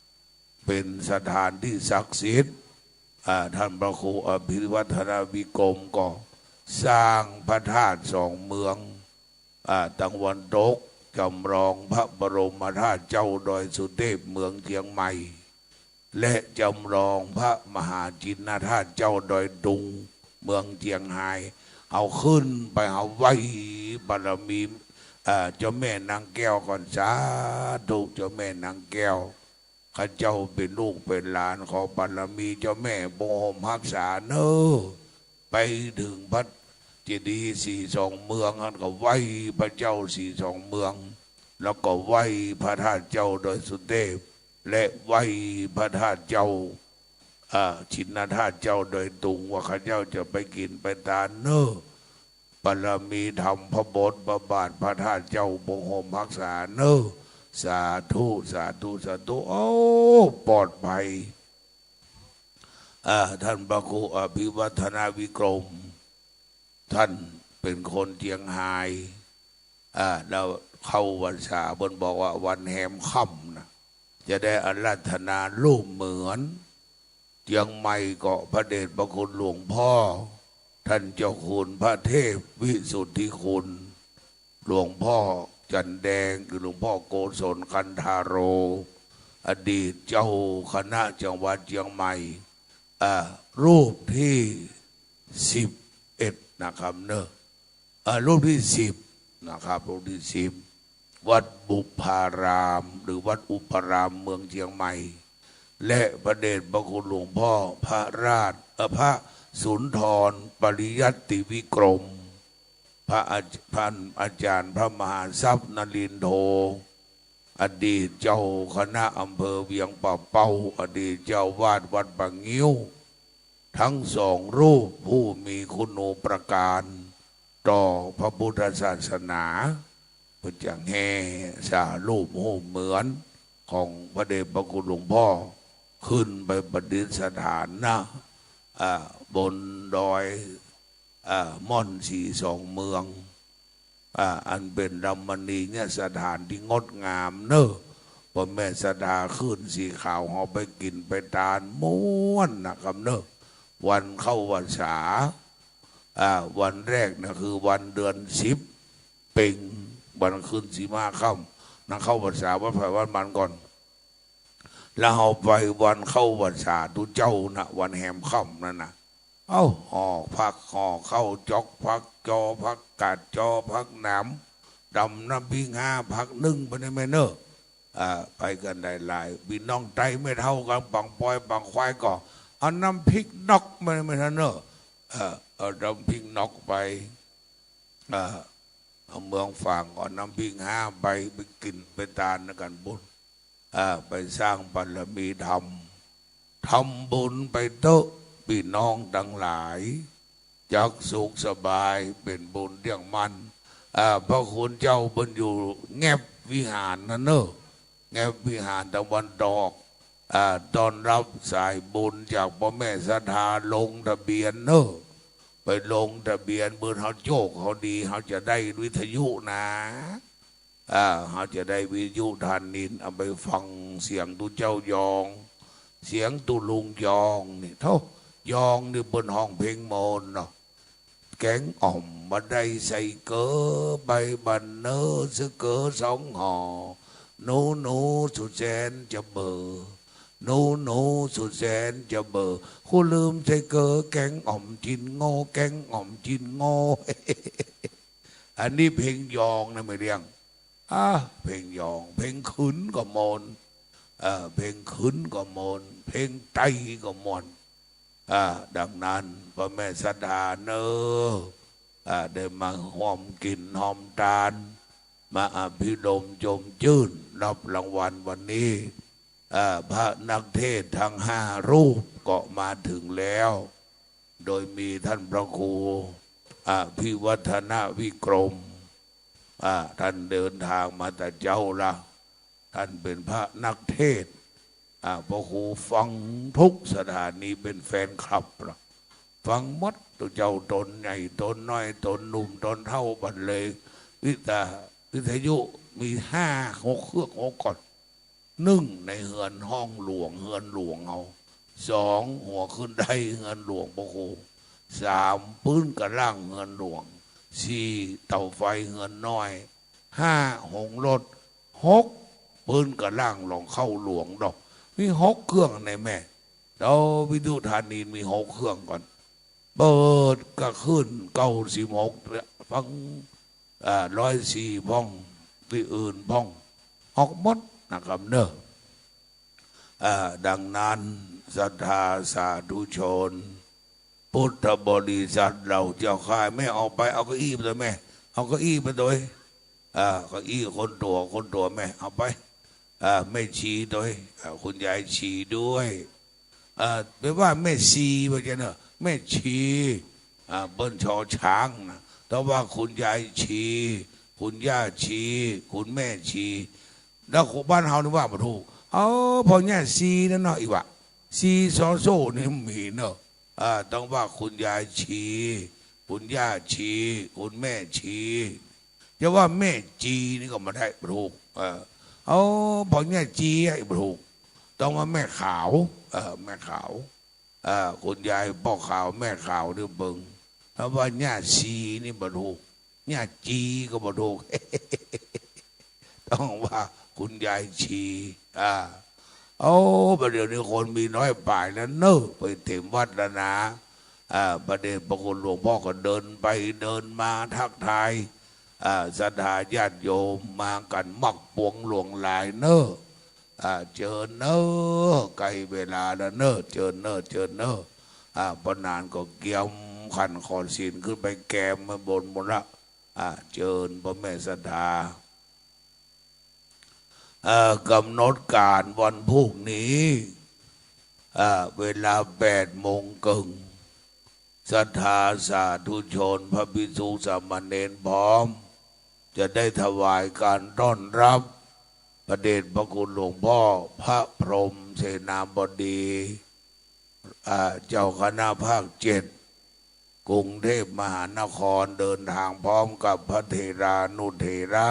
ำ เป๋นสถานที่ศักดิ์สิทธิ์ อ่า ท่านพระครูอภิวัฒนวิกรมก็สร้างพระธาตุสองเมือง อ่า ตะวันตก จำลองพระบรมธาตุเจ้าดอยสุเทพเมืองเจียงใหม่ และจำลองพระมหาจินธาตุเจ้าดอยตุงเมืองเจียงฮาย เอาขึ้นไปเอาไหว้บารมี อ่า เจ้าแม่นางแก้วก่อน สาธุ เจ้าแม่นางแก้ว ข้าเจ้าเป๋นลูกเป๋นหลาน ขอบารมีเจ้าแม่ปกห่มฮักษาเน้อ ไปเถิงพระเจดีย์สีสองเมือง อันก็ไหว้พระเจ้าสีสองเมือง แล้วก็ไหว้พระธาตุเจ้าดอยสุเทพ และไหว้พระธาตุเจ้า อ่า จินธาตุเจ้าดอยตุง ว่าข้าเจ้าจะไปกิ๋นไปตานเน้อ บารมีธรรมพระบทพระบาทพระธาตุเจ้าปกห่มฮักษาเน้อ สาธุ สาธุ สาธุ โอ้ ปลอดภัย อ่า ท่านพระครูอภิวัฒนวิกรม ท่านเป๋นคนเจียงฮาย อ่า แล้วเข้าพรรษา เปิ้นบอกว่าวันแฮมค่ำนะ จะได้อาราธนารูปเหมือน เจียงใหม่ก็พระเดชพระคุณหลวงพ่อ ท่านเจ้าคุณพระเทพวิสุทธิคุณ หลวงพ่อจันแดง หรือหลวงพ่อโกศลคันธาโร อดีตเจ้าคณะจังหวัดเจียงใหม่ อ่า รูปที่สิบเอ็ดนะครับเนอะ อ่า รูปที่สิบนะครับ รูปที่สิบ วัดบุพพาราม หรือวัดอุปารามเมืองเจียงใหม่ และพระเดชพระคุณหลวงพ่อพระราช เอ่อ พระสุนทรปริยัติวิกรม พระอาจ- พระอาจารย์พระมหาทรัพย์นรินโท อดีตเจ้าคณะอำเภอเวียงป่าเป้า อดีตเจ้าอาวาสวัดป่างิ้ว ทั้งสองรูปผู้มีคุณูปการต่อพระพุทธศาสนา เปิ้นจะแห่สร้างรูป รูปเหมือนของพระเดชพระคุณหลวงพ่อ ขึ้นไปประดิษฐานนะ อ่า บนดอย อ่า ม่อนสีสองเมือง อ่า อันเป๋นรมณียสถานที่งดงามเนอะ ป้อแม่ศรัทธาคลื่นสีขาวเฮาไปกิ๋นไปตานม่วนนะครับเนอะ วันเข้าพรรษา อ่า วันแรกนะคือวันเดือนสิบเป็ง วันขึ้นสิบห้าค่ำ นะ เข้าพรรษาวัดไผวัดมันก่อน แล้วเฮาไปวันเข้าพรรษาตุ๊เจ้านะ วันแฮมค่ำนั่นนะ เอ้า ห่อผัก ห่อข้าว จ๊อกผัก จอผักกาด จอผักหนาม ต๋ำน้ำพริกห้าผักนึ่งไปในแม่เนอะ อ่า ไปกั๋นหลายๆ ปี้น้องไตแม่เฒ่ากั๋น ปางปอยปางควายก็ เอาน้ำพริกนกไปในแม่เนอะ เออ เอาน้ำพริกนกไป อ่า เอาเมืองฝางก็เอาน้ำพริกห้าไป ไปกิ๋นไปตานกั๋นบุญ อ่า ไปสร้างบารมีธรรม ทำบุญไปเต๊อะปี้น้องตังหลาย จักสุขสบาย เป๋นบุญเตี้ยงมั่น อ่า พระคุณเจ้าเปิ้นอยู่แงบวิหารนั่นเน่อ แงบวิหารตะวันตก อ่า ต้อนฮับสายบุญจากป้อแม่ศรัทธา ลงทะเบียนเน่อ ไปลงทะเบียน เปิ้นเฮาโจคเฮาดี เฮาจะได้วิทยุนะ อ่า เฮาจะได้วิทยุธานินทร์ เอาไปฟังเสียงตุ๊เจ้ายอง เสียงตุ๊ลุงยองนี่ โธ่ ยองนี่เปิ้นฮ้องเพลงมนต์เนาะ แกงอ่อมบ่ได้ใส่เก๋อ ใบบั่นเนอ ใส่เก๋อสองห่อ หนูหนูสุดแสนจะเบอ หนูหนูสุดแสนจะเบอ ครูลืมใส่เก๋อ แกงอ่อมจิ๊นโง่ แกงอ่อมจิ๊นโง่ อันนี้เพลงยองนะแม่เลี้ยง อ่า เพลงยอง เพลงขืนก็มนต์ เอ่อ เพลงขืนก็มนต์ เพลงไตก็ม่วน อ่า ดังนั้นป้อแม่ศรัทธาเน่อ อ่า ได้มาฮ่วมกิ๋นฮ่วมตาน มาอภิรมย์จมจื้น ฮับรางวัลวันนี้ อ่า พระนักเทศน์ทั้งห้ารูปก็มาเถิงแล้ว โดยมีต้านพระครูอภิวัฒนวิกรม อ่า ต้านเดินตางมาแต่เจ๊าละ ต้านเป๋นพระนักเทศน์ อ่า พระครูฟังกู้สถานี เป๋นแฟนคลับละ ฟังหมด ตุ๊เจ้าต๋นใหญ่ต๋นน้อย ต๋นหนุ่มต๋นเฒ่า บัดเลย วิทยา- วิทยุมีห้าหกเคือง หกก่อน นึ่งในเฮือนห้องหลวง เฮือนหลวงเฮา สองหัวขึ้นไดเฮือนหลวงพระครู สามปื๊นกระด้างเฮือนหลวง สี่เต๋าไฟเฮือนน้อย ห้าโฮงรถ หกปื๊นกระด้างหลองเข้าหลวงดอก มีหกเคืองในแม่ เต๋าวิทยุธานินทร์มีหกเคืองก่อน เปิดก็คลื่นเก้าสิบหก ฟัง อ่า ร้อยสี่พ่อง ตี้อื่นพ่อง ออกหมดนะครับเน่อ อ่า ดังนั้นศรัทธาสาธุชน พุทธบริษัทเฮาเจ้าข้า แม่ออกไป เอาเก้าอี้ไปตวยแม่ เอาเก้าอี้ไปตวย อ่า เก้าอี้คนตั๋ว คนตั๋วแม่ เอาไป อ่า แม่ชีตวย อ่า คุณยายชีด้วย อ่า ไปว่าแม่ชีว่าจะเน่อ แม่ชี อ่า เปิ้นชอช้างนะ แต่ว่าคุณยายชี คุณย่าชี คุณแม่ชี แล้วคนบ้านเฮานี่ว่าบ่ถูก เอา พ่อแม่ชีนั่นเนาะ อีหว่า ชีซอโซ่นี่มีเน่อ อ่า ต้องว่าคุณยายชี คุณย่าชี คุณแม่ชี จะว่าแม่จีนี่ก็บ่ได้ บ่ถูก เออ เอา พ่อแม่จี ไอ้บ่ถูก ต้องว่าแม่ขาว เออ แม่ขาว เออ คุณยายป้อขาว แม่ขาวนี่เบิ่ง ถ้าว่าย่าชีนี่บ่ถูก ย่าจีก็บ่ถูก ต้องว่าคุณยายชี อ่า โอ้ บ่าเดี่ยวนี้คนมีน้อยป๋ายแล้วเน่อ ไปเต็มวัดแล้วนะ อ่า พระเดชพระคุณหลวงพ่อก็เดินไปเดินมาทักทาย อ่า ศรัทธาญาติโยมมากั๋นมากปวงหลวงหลายเน่อ อ่า เจิญเน่อ ใก้เวลาแล้วเน่อ เจิญเน่อ เจิญเน่อ อ่า ป้อหนานก็เกียมขันขอศีลขึ้นไปแกมไว้บนหมดละ อ่า เจิญป้อแม่ศรัทธา เอ่อ ก๋ำหนดก๋านวันพูกนี้ เอ่อ เวลาแปดโมงเกิ่ง ศรัทธาสาธุชน พระภิกษุสามเณรพร้อม จะได้ถวายก๋านต้อนฮับ พระเดชพระคุณหลวงพ่อพระพรหมเสนาบดี อ่า เจ้าคณะภาคเจ็ด กรุงเทพมหานคร เดินตางพร้อมกับพระเถรานุเถระ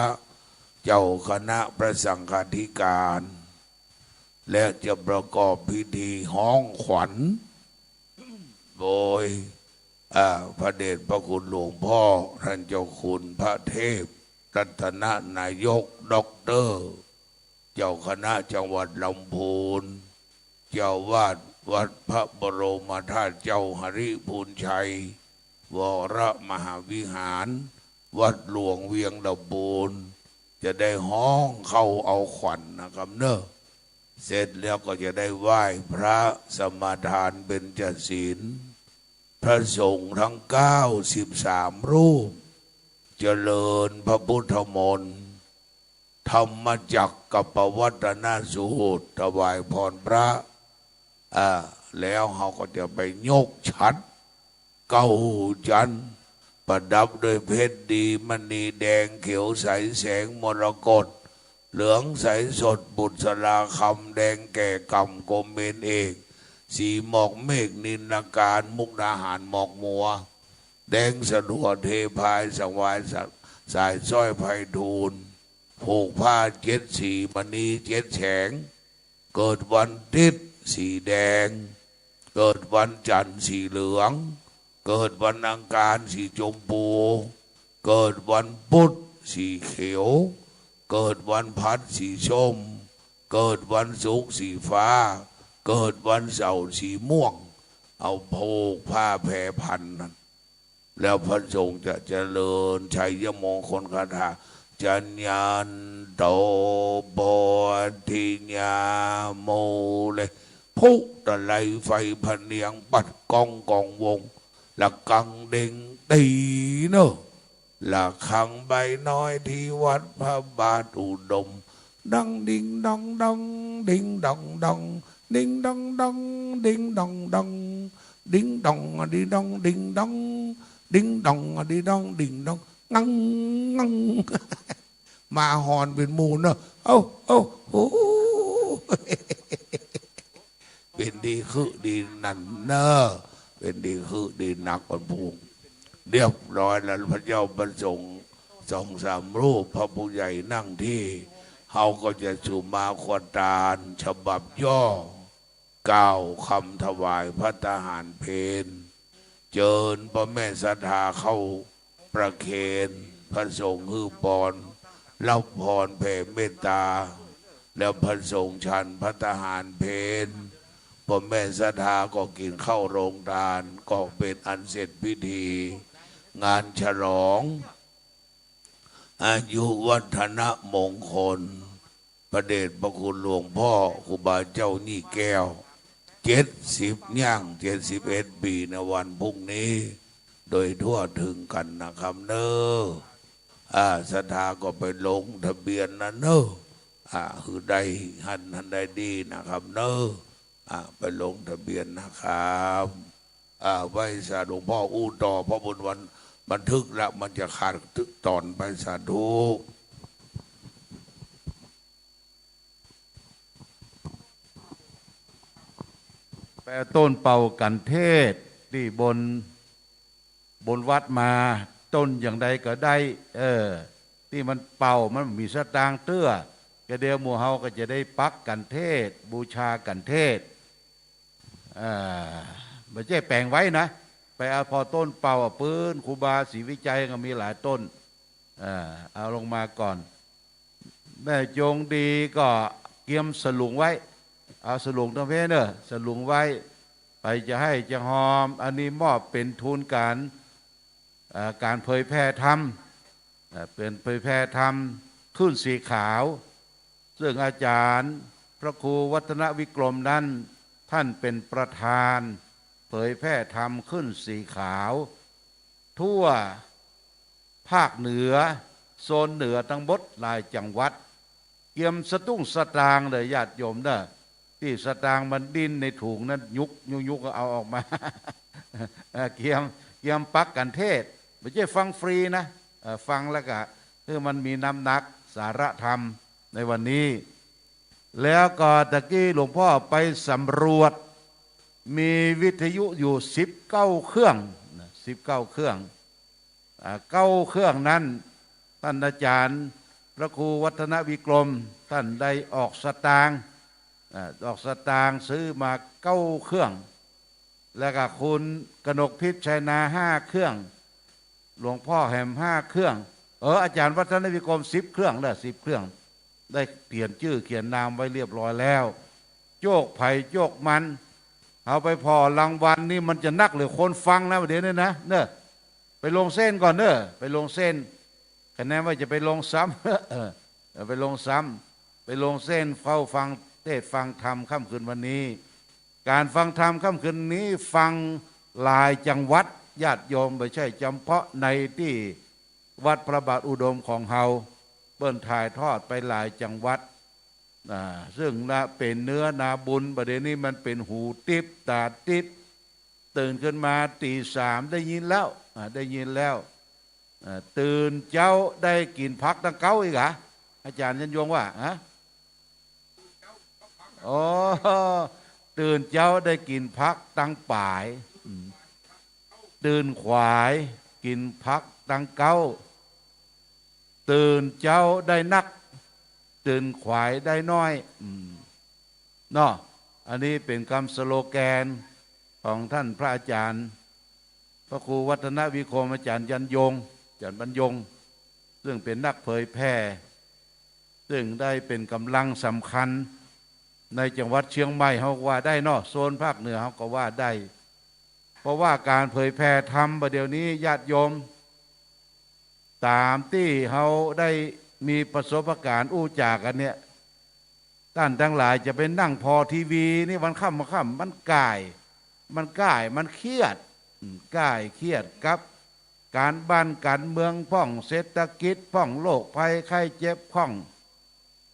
เจ้าคณะพระสังฆาธิการ และจะประกอบพิธีฮ้องขวัญ โดย อ่า พระเดชพระคุณหลวงพ่อท่านเจ้าคุณพระเทพรัตนนายก ด็อกเตอร์ เจ้าคณะจังหวัดลำพูน เจ้าอาวาสวัดพระบรมธาตุเจ้าหริพูนชัย วรมหาวิหาร วัดหลวงเวียงลำพูน จะได้ฮ้องเข้าเอาขวัญนะครับเน่อ เสร็จแล้วก็จะได้ไหว้พระสมาทานเบญจศีล พระสงฆ์ทั้งเก้าสิบสามรูป เจริญพระพุทธมนต์ ธรรมจักรกัปปวัตนสูตร ถวายพรพระ อ่า แล้วเฮาก็จะไปยกฉัตร เก้าจันทร์ ประดับด้วยเพชรดีมณีแดงเขียวใสแสงมรกต เหลืองใสสดบุษราคำแดงแก่ก่ำโกเมนเอก สีหมอกเมฆนิลการมุกดาหารหมอกมัว แดงสะดั่วเทพายสังวายสะ สายสร้อยไพฑูรย์ ผูกผ้าเจ็ดสีมณีเจ็ดแฉง เกิดวันอาทิตย์สีแดง เกิดวันจันทร์สีเหลือง เกิดวันอังคารสีชมพู เกิดวันพุธสีเขียว เกิดวันพฤหัสสีส้ม เกิดวันศุกร์สีฟ้า เกิดวันเสาร์สีม่วง เอาผูกผ้าแพรพันนั้น แล้วพระสงฆ์จะเจริญชัยมงคลคาถา จัญญันโต โพธิยา มูเล พุตะไลไฟพะเนียง ปัดก้องกองวง ระฆังเด้งตีเนอะ ระฆังใบน้อยที่วัดพระบาทอุดม ดังดิงดองดอง ดิงดองดอง ดิงดองดอง ดิงดองดอง ดิงดองอะดิดอง ดิงดอง ดิงดองอะดิดอง ดิงดอง งัง งัง มาฮอนเป๋นหมู่เนอะ เอ้า เอ้า โอ้ เป๋นดีคือดีนักเนอะ เป๋นดีคือดีนักวันพุง เรียบร้อยแล้ว พระเจ้าประสงค์สองสามรูป พระผู้ใหญ่นั่งที่ เฮาก็จะสุมาควตารฉบับย่อ กล่าวคำถวายภัตตาหารเพล เจิญพระแม่ศรัทธาเข้าประเคน พระสงฆ์หื้อปอน รับพรแผ่เมตตา แล้วพระสงฆ์ฉันภัตตาหารเพล พระแม่ศรัทธาก็กิ๋นข้าวโรงตาน ก็เป๋นอันเสร็จพิธี งานฉลอง อายุวัฒนมงคล พระเดชพระคุณหลวงพ่อครูบาเจ้ายี่แก้ว เจ็ดสิบ ย่าง เจ็ดสิบเอ็ด ปี๋ ในวันพรุ่งนี้ โดยทั่วถึงกั๋นนะครับเนอะ อ่า ศรัทธาก็ไปลงทะเบียนนะเนอะ อ่า หื้อได้หั้น หั้นได้ดีนะครับเนอะ อ่า ไปลงทะเบียนนะครับ อ่า ไหว้สาหลวงพ่ออู้ต่อ เพราะบนวันบันทึกละ มันจะขาดตอนไป สาธุ ไปเอาต้นเป่ากัณฑ์เทศน์ตี้บน บนวัดมา ต้นอย่างใดก็ได้ เออ ตี้มันเป่ามันมีสตางค์เตื้อ ก็เดี๋ยวหมู่เฮาก็จะได้ปักกัณฑ์เทศน์ บูชากัณฑ์เทศน์ อ่า บ่ใจ้แป๋งไว้นะ ไปเอาผ่อต้นเป่าอะ ปื๊นครูบาศรีวิชัยก็มีหลายต้น อ่า เอาลงมาก่อน แม่จงดีก็เกียมสลุงไว้ เอาสลุงตังเพเนอะ สลุงไว้ ไปจะไห้จะฮอม อันนี้มอบเป๋นทุนก๋าน เอ่อ ก๋านเผยแผ่ธรรม เอ่อ เป๋นเผยแผ่ธรรมขึ้นสีขาว ซึ่งอาจารย์พระครูวัฒนวิกรมนั้น ท่านเป๋นประธานเผยแผ่ธรรมขึ้นสีขาว ทั่วภาคเหนือ โซนเหนือตังหมดหลายจังหวัด เกียมสตุ้งสตางค์เลยญาติโยมเนอะ ตี้สตางค์มันดิ้นในถุงนั้น ยุก ยุก ยุก ก็เอาออกมา เอ่อ เกียม เกียมปักกัณฑ์เทศน์ บ่ใจ้ฟังฟรีนะ เอ่อ ฟังแล้วก็หื้อมันมีน้ำหนักสาระธรรมในวันนี้ แล้วก็ตะกี้หลวงพ่อไปสำรวจ มีวิทยุอยู่สิบเก้าเครื่องนะ สิบเก้าเครื่อง อ่า เก้าเครื่องนั้น ท่านอาจารย์พระครูวัฒนวิกรม ท่านได้ออกสตางค์ อ่า ออกสตางค์ซื้อมาเก้าเครื่อง แล้วก็คุณกนกพิชชัยนาห้าเครื่อง หลวงพ่อแหมห้าเครื่อง เออ อาจารย์วัฒนวิกรมสิบเครื่องแล้ว สิบเครื่อง ได้เขียนจื้อเขียนนามไว้เรียบร้อยแล้ว โจคไผโจคมัน เอาไปผ่อรางวัลนี่มันจะนักเหลือคนฟังนะ เดี๋ยวนี้นะ เนอะ ไปลงเส้นก่อนเนอะ ไปลงเส้น คะแนนว่าจะไปลงซ้ำ เออ ไปลงซ้ำ ไปลงเส้นเฝ้าฟังเทศน์ฟังธรรมค่ำคืนวันนี้ ก๋านฟังธรรมค่ำคืนนี้ฟังหลายจังหวัด ญาติโยม บ่ใจ้จำเพาะในตี้วัดพระบาทอุดมของเฮา เปิ้นถ่ายทอดไปหลายจังหวัด อ่า ซึ่งละเป๋นเนื้อนาบุญ บ่าเดี่ยวนี้มันเป๋นหูติ๊บต๋าติ๊บ ตื่นขึ้นมาตี๋สามได้ยินแล้ว อ่า ได้ยินแล้ว เอ่อ ตื่นเจ๊าได้กิ๋นผักตังเก๊า อีกหรอ อาจ๋ารย์ยันยงว่า ฮะ อ๋อ ตื่นเจ๊าได้กิ๋นผักตังป๋าย อืม ตื่นขวายกิ๋นผักตังเก๊า ตื่นเจ๊าได้นัก ตื่นขวายได้น้อย อืม เนาะ อันนี้เป๋นกำสโลแกนของต้านพระอาจ๋ารย์ พระครูวัฒนวิคม อาจ๋ารย์ยันยง อาจ๋ารย์บรรยง ซึ่งเป๋นนักเผยแผ่ ซึ่งได้เป๋นก๋ำลังสำคัญในจังหวัดเชียงใหม่ เฮาว่าได้เนาะ โซนภาคเหนือเฮาก็ว่าได้ เพราะว่าก๋านเผยแผ่ธรรมบ่าเดี่ยวนี้ญาติโยม ต๋ามตี้เฮาได้มีประสบก๋ารณ์อู้จ๋ากั๋นเนี่ย ต้านตังหลายจะไปนั่งผ่อทีวีนี่วันค่ำวันค่ำ มันก่าย มันก่าย มันเครียด อืม ก่ายเครียดกับก๋านบ้านก๋านเมืองพ่อง เศรษฐกิจพ่อง โรคภัยไข้เจ็บพ่อง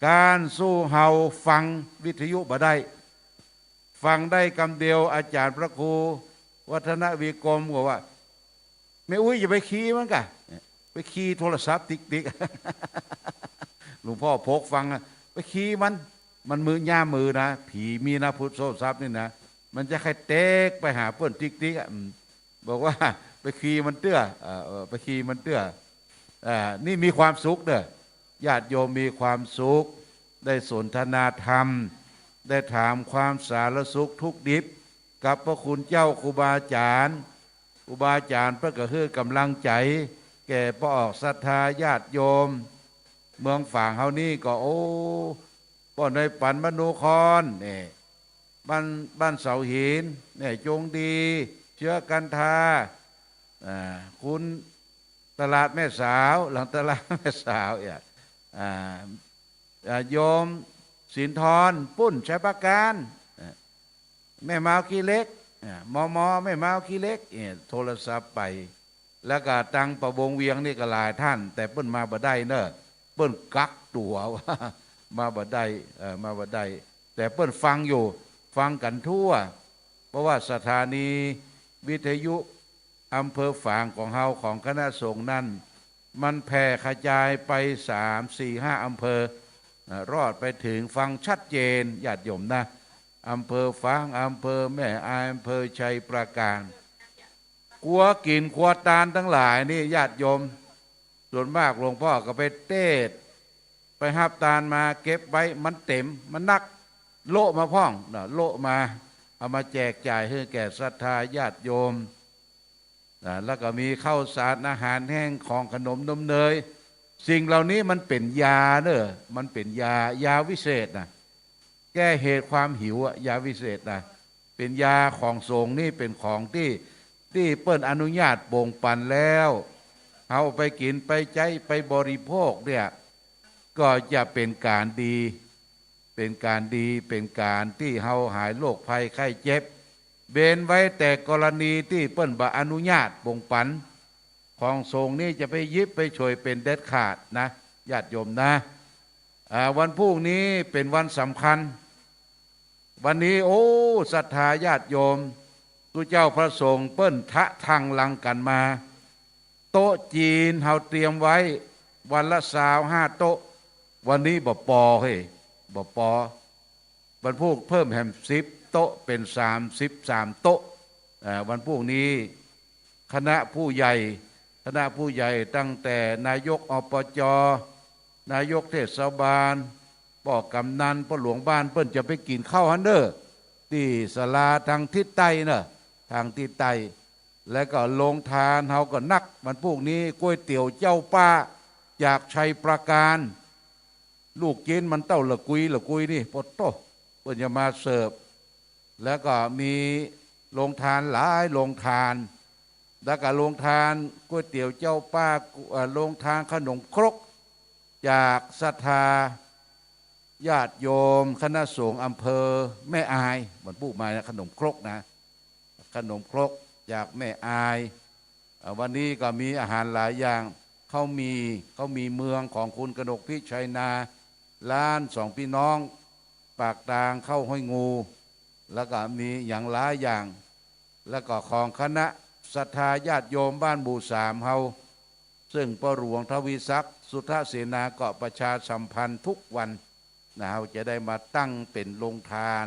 ก๋านสู้เฮาฟังวิทยุบ่ได้ ฟังได้กำเดียว อาจ๋ารย์พระครูวัฒนวิคมก็ว่า แม่อุ๊ยอย่าไปคีย์มันก่ะ ไปคีย์โทรศัพท์ติ๊กติ๊ก หลวงพ่อพกฟังอะ ไปคีย์มัน มันมือย่ามมือนะ ผีมีนะ ผู้โทรศัพท์นี่นะ มันจะใค่เต๊กไปหาเปิ้นติ๊กติ๊กอะ อืม บอกว่าไปคีย์มันเตื้อ เอ่อ เอ่อ ไปคีย์มันเตื้อ อ่า นี่มีความสุขเด้อ ญาติโยมมีความสุข ได้สนทนาธรรม ได้ถามความสารสุขทุกข์ดิบ กับพระคุณเจ้าครูบาอาจ๋ารย์ ครูบาอาจ๋ารย์เปิ้นก็หื้อก๋ำลังใจ๋ แก่ป้อออกศรัทธาญาติโยม เมืองฝางเฮานี่ก็ โอ้ ป้อในปันมโนคร เนี่ย บ้าน บ้านเสาหิน เนี่ย จงดี เชื้อกันทา อ่า คุณตลาดแม่สาว หลังตลาดแม่สาว เนี่ย อ่า อ่า โยมสินทร ปุ้น ชัยปราการ อ่า แม่มาวขี้เหล็ก อ่า มอมอ แม่มาวขี้เหล็ก เนี่ย โทรศัพท์ไป แล้วก็ตังประวงเวียงนี่ก็หลายต้าน แต่เปิ้นมาบ่ได้เน่อ เปิ้นกักตั๋วว่า มาบ่ได้ เอ่อ มาบ่ได้ แต่เปิ้นฟังอยู่ ฟังกั๋นทั่ว เพราะว่าสถานีวิทยุอำเภอฝางของเฮา ของคณะสงฆ์นั้น มันแผ่กระจายไปสาม สี่ ห้าอำเภอ อ่า รอดไปเถิง ฟังชัดเจน ญาติโยมนะ อำเภอฝาง อำเภอแม่อาย อำเภอชัยปราการ ครัวกิ๋นครัวตานตังหลายนี่ญาติโยม ส่วนมากหลวงป้อก็ไปเตสน์ ไปฮับตานมาเก็บไว้ มันเต๋ม มันนัก โละมาพ่องเนาะ โละมา เอามาแจกจ่ายหื้อแก่ศรัทธาญาติโยม นะ แล้วก็มีข้าวสารอาหารแห้ง ของขนมนมเนย สิ่งเหล่านี้มันเป๋นยาเน่อ มันเป๋นยา ยาวิเศษนะ แก้เหตุความหิวอะ ยาวิเศษนะ เป๋นยาของสงฆ์นี่ เป๋นของตี้ ตี้เปิ้นอนุญาตแบ่งปันแล้ว เฮาไปกิ๋นไปใจ๊ไปบริโภคเนี่ย ก็จะเป๋นก๋านดี เป๋นก๋านดี เป๋นก๋านตี้เฮาหายโรคภัยไข้เจ็บ เว้นไว้แต่กรณีตี้เปิ้นบ่อนุญาตแบ่งปัน ของสงฆ์นี่จะไปหยิบไปฉวยเป๋นเด็ดขาดนะ ญาติโยมนะ อ่า วันพูกนี้เป๋นวันสำคัญ วันนี้ โอ้ ศรัทธาญาติโยม ตุ๊เจ้าพระสงฆ์เปิ้นทะทังลังกั๋นมา โต๊ะจีนเฮาเตรียมไว้วันละซาวห้าโต๊ะ วันนี้บ่ปอเฮ้ย บ่ปอ วันพูกเพิ่มแหมสิบโต๊ะ เป๋นสามสิบสามโต๊ะ อ่า วันพูกนี้ คณะผู้ใหญ่ คณะผู้ใหญ่ตั้งแต่นายก อปจ นายกเทศบาล ป้อกำนัน ป้อหลวงบ้าน เปิ้นจะไปกิ๋นข้าวหั้นเน่อ ตี้ศาลาตางทิศใต้เน่อ ตางทิศใต้ แล้วก็โรงทานเฮาก็นัก วันพูกนี้ ก๋วยเตี๋ยวเจ้าป้าจากชัยปราการ ลูกจิ๊นมันเต้าละกุยละกุยนี่ ปะโต้ เปิ้นจะมาเสิร์ฟ แล้วก็มีโรงทานหลายโรงทาน แล้วก็โรงทานก๋วยเตี๋ยวเจ้าป้า เอ่อ โรงทานขนมครก จากศรัทธาญาติโยมคณะสงฆ์อำเภอแม่อาย วันพูกมานะ ขนมครกนะ ขนมครกจากแม่อาย อ่า วันนี้ก็มีอาหารหลายอย่าง ข้าวหมี่ ข้าวหมี่เมืองของคุณกนกพิชัยนา ร้านสองพี่น้อง ปากตางข้าวห้อยงู แล้วก็มีอย่างหลายอย่าง แล้วก็ของคณะศรัทธาญาติโยมบ้านหมู่สามเฮา ซึ่งป้อหลวงทวีศักดิ์ สุทธเสนา ก็ประชาสัมพันธ์ทุกวันนะ เฮาจะได้มาตั้งเป๋นโรงทาน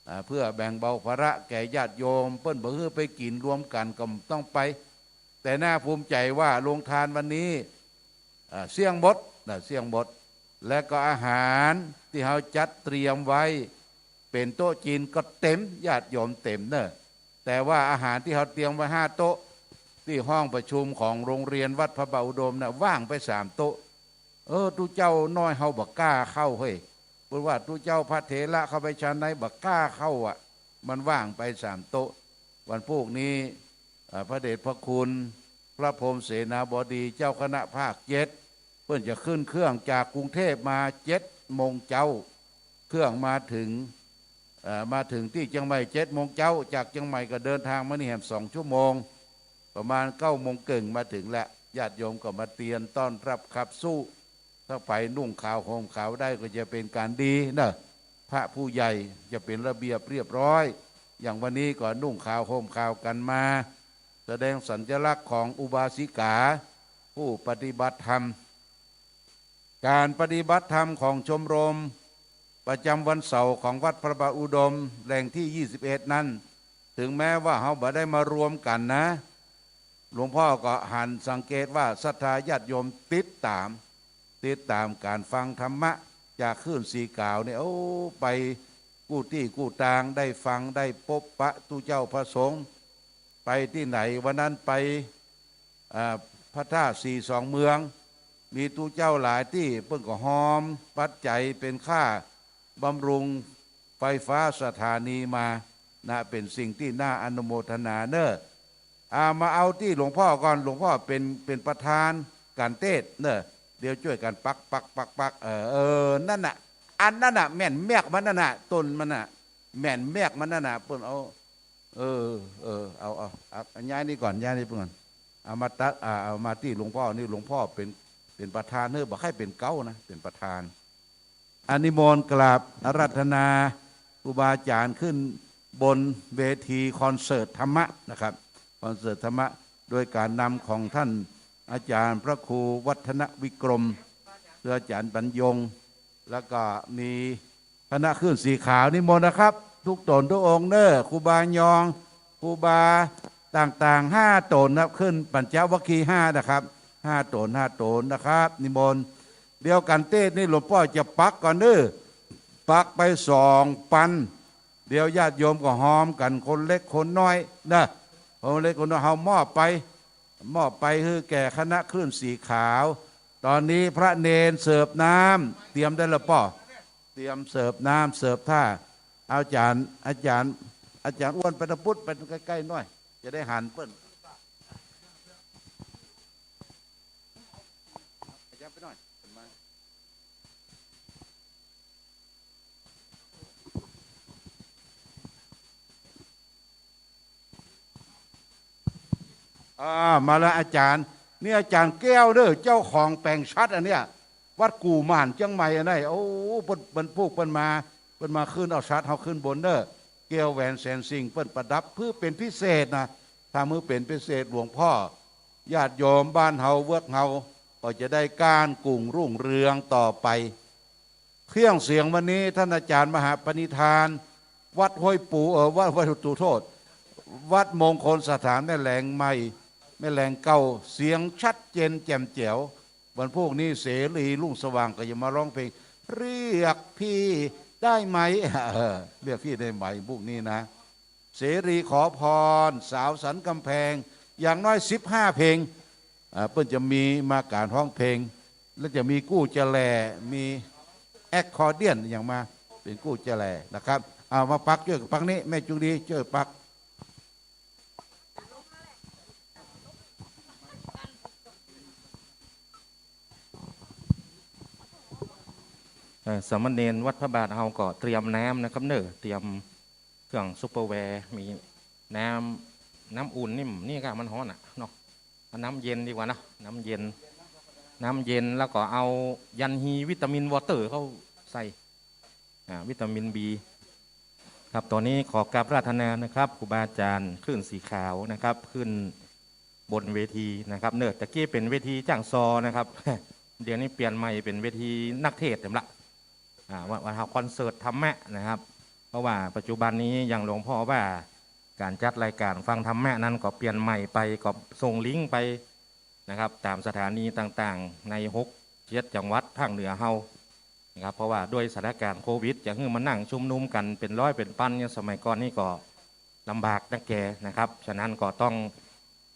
อ่า เพื่อแบ่งเบาภาระแก่ญาติโยม เปิ้นบ่หื้อไปกิ๋นรวมกั๋นก็ต้องไป แต่น่าภูมิใจ๋ว่าโรงทานวันนี้ อ่า เสี้ยงหมดนะ เสี้ยงหมด และก็อาหารตี้เฮาจัดเตรียมไว้ เป๋นโต๊ะจีนก็เต๋ม ญาติโยมเต๋มเน่อ แต่ว่าอาหารตี้เฮาเตรียมไว้ห้าโต๊ะ ตี้ห้องประชุมของโรงเรียนวัดพระบาทอุดมน่ะ ว่างไปสามโต๊ะ เออ ตุ๊เจ้าน้อยเฮาบ่ก้าเข้าเฮ้ย เปิ้นว่าตุ๊เจ้าพระเถระเข้าไปฉันในบ่ก้าเข้าอะ มันว่างไปสามโต๊ะ วันพูกนี้ อ่า พระเดชพระคุณ พระพรหมเสนาบดี เจ้าคณะภาคเจ็ด เปิ้นจะขึ้นเครื่องจากกรุงเทพฯมาเจ็ดโมงเจ๊า เครื่องมาเถิง เอ่อ มาเถิงตี้เจียงใหม่เจ็ดโมงเจ๊า จากเจียงใหม่ก็เดินทางมานี่แหมสองชั่วโมง ประมาณเก้าโมงเกิ่งมาเถิงแล้ว ญาติโยมก็มาเตรียมต้อนรับขับสู้ ถ้าไปนุ่งขาวห่มขาวได้ก็จะเป๋นก๋านดีเน่อ พระผู้ใหญ่จะเป๋นระเบียบเรียบร้อย อย่างวันนี้ก็นุ่งขาวห่มขาวกั๋นมา แสดงสัญลักษณ์ของอุบาสิกา ผู้ปฏิบัติธรรม ก๋านปฏิบัติธรรมของชมรมประจ๋ำวันเสาร์ของวัดพระบาทอุดมแหล่งตี้ยี่สิบเอ็ดนั้น เถิงแม้ว่าเฮาบ่ได้มารวมกั๋นนะ หลวงพ่อก็หันสังเกตว่าศรัทธาญาติโยมติดต๋าม ติดต๋ามก๋านฟังธรรมะจากคลื่นสีขาวเนี่ย โอ้ ไปกู้ตี้กู้ตาง ได้ฟัง ได้ปบปะตุ๊เจ้าพระสงฆ์ ไปตี้ไหน วันนั้นไป อ่า พระธาตุสีสองเมือง มีตุ๊เจ้าหลายตี้ เปิ้นก็ฮอมปัจจัยเป๋นค่าบำรุงไฟฟ้าสถานีมานะ เป๋นสิ่งตี้น่าอนุโมทนาเน่อ อ่า มาเอาตี้หลวงพ่อก่อน หลวงพ่อเป๋น เป๋นประธานก๋านเตศน์เน่อ เดี๋ยวจ้วยกั๋นปัก ปัก ปัก ปัก เออ เออ นั่นน่ะ อันนั้นน่ะ แม่นแมกมันนั่นน่ะ ต้นมันน่ะ แม่นแมกมันนั่นน่ะ เปิ้นเอา เออ เออ เอา เอา เอา ย้ายนี่ก่อน ย้ายนี่ก่อน เอามาตัด อ่า เอามาตี้หลวงพ่อนี่ หลวงพ่อเป๋น เป๋นประธานเน่อ บ่ใค่เป๋นเก๊านะ เป๋นประธาน อนิมนต์กราบอาราธนาครูบาอาจ๋ารย์ขึ้นบนเวทีคอนเสิร์ตธรรมะนะครับ คอนเสิร์ตธรรมะ โดยก๋านนำของท่านอาจ๋ารย์พระครูวัฒนวิกรม หรืออาจ๋ารย์บรรยง แล้วก็มีคณะคลื่นสีขาว นิมนต์นะครับ ทุกต๋นทุกองค์เน่อ ครูบายอง ครูบาต่างๆ ห้าต๋นนะครับ ขึ้นปัญจวัคคีย์ห้านะครับ ห้าต๋น ห้าต๋นนะครับ นิมนต์ เดี๋ยวก๋านเตศน์นี่หลวงป้อจะปักก่อนเน่อ ปักไปสองปัน เดี๋ยวญาติโยมก็ฮอมกั๋น คนเล็กคนน้อยนะ คนเล็กคนน้อย เฮามอบไป มอบไปหื้อแก่คณะคลื่นสีขาว ต๋อนนี้พระเณรเสิร์ฟน้ำ เตรียมได้แล้วป้อ เตรียมเสิร์ฟน้ำเสิร์ฟท่า อาจ๋ารย์ อาจ๋ารย์ อาจ๋ารย์อ้วนไปตะปุด ไปใก้ๆ หน้อย จะได้หันเปิ้น อาจ๋ารย์ไปหน้อย อ่า มาแล้วอาจ๋ารย์ นี่อาจ๋ารย์แก้วเน่อ เจ้าของแป๋งฉัตรอันเนี้ย วัดกู่หม่านเจียงใหม่อันนั้น โอ้ เปิ้น เปิ้นพูกเปิ้นมา เปิ้นมาขึ้นเอาฉัตรเฮาขึ้นบนเน่อ แก้วแหวนแสนสิ่งเปิ้นประดับ เปื้อเป๋นพิเศษนะ ถ้าเปื้อเป๋นพิเศษหลวงป้อ ญาติโยมบ้านเฮาเวิร์กเฮาก็จะได้ก้านกุ่งรุ่งเรืองต่อไป เครื่องเสียงวันนี้ท่านอาจ๋ารย์มหาปณิธาน วัดห้วยปู เอ่อ วัด วัด ขอโทษ วัดมงคลสถานแม่แลงใหม่ แม่แลงเก่า เสียงชัดเจนแจ่มแจ๋ว วันพูกนี้เสรีรุ่งสว่างก็จะมาร้องเพลง เรียกพี่ได้ไหม เออ เรียกพี่ได้ไหม พูกนี้นะ เสรีขอพร สาวสันกำแพง อย่างน้อยสิบห้าเพลง อ่า เปิ้นจะมีมาก๋านฮ้องเพลง แล้วจะมีกู้จะแหล่ มีแอ็คคอร์เดียนอย่างมา เป๋นกู้จะแหล่นะครับ เอามาปัก จ้วยปักนี้ แม่จุงดี จ้วยปัก เอ่อ สามเณรวัดพระบาทเฮาก็เตรียมน้ำนะครับเน่อ เตรียมเครื่องซุปเปอร์แวร์ มีน้ำ น้ำอุ่นนี่ นี่ก็มันฮ้อนอะเนาะ เอาน้ำเย็นดีกว่าเนาะ น้ำเย็น น้ำเย็น แล้วก็เอายันฮีวิตามินวอเตอร์เข้าใส่ อ่า วิตามินบี ครับ ต๋อนนี้ขอกราบอาราธนานะครับ ครูบาอาจ๋ารย์คลื่นสีขาวนะครับ ขึ้น บนเวทีนะครับ เนอะ ตะกี้เป๋นเวทีจ้างซอนะครับ เดี๋ยวนี้เปลี่ยนใหม่เป๋นเวทีนักเทศน์แหมละ อ่า ว่า ว่าเฮาคอนเสิร์ตธรรมะนะครับ เพราะว่าปัจจุบันนี้อย่างหลวงพ่อว่า ก๋านจัดรายก๋านฟังธรรมะนั้นก็เปลี่ยนใหม่ไป ก็ส่งลิงก์ไปนะครับ ต๋ามสถานีต่างๆ ในหกเจ็ดจังหวัดภาคเหนือเฮานะครับ เพราะว่าด้วยสถานก๋านโควิด จะหื้อมานั่งชุมนุมกั๋นเป๋นร้อยเป๋นปันอย่างสมัยก่อนนี่ก็ลำบากนักแก่นะครับ ฉะนั้นก็ต้อง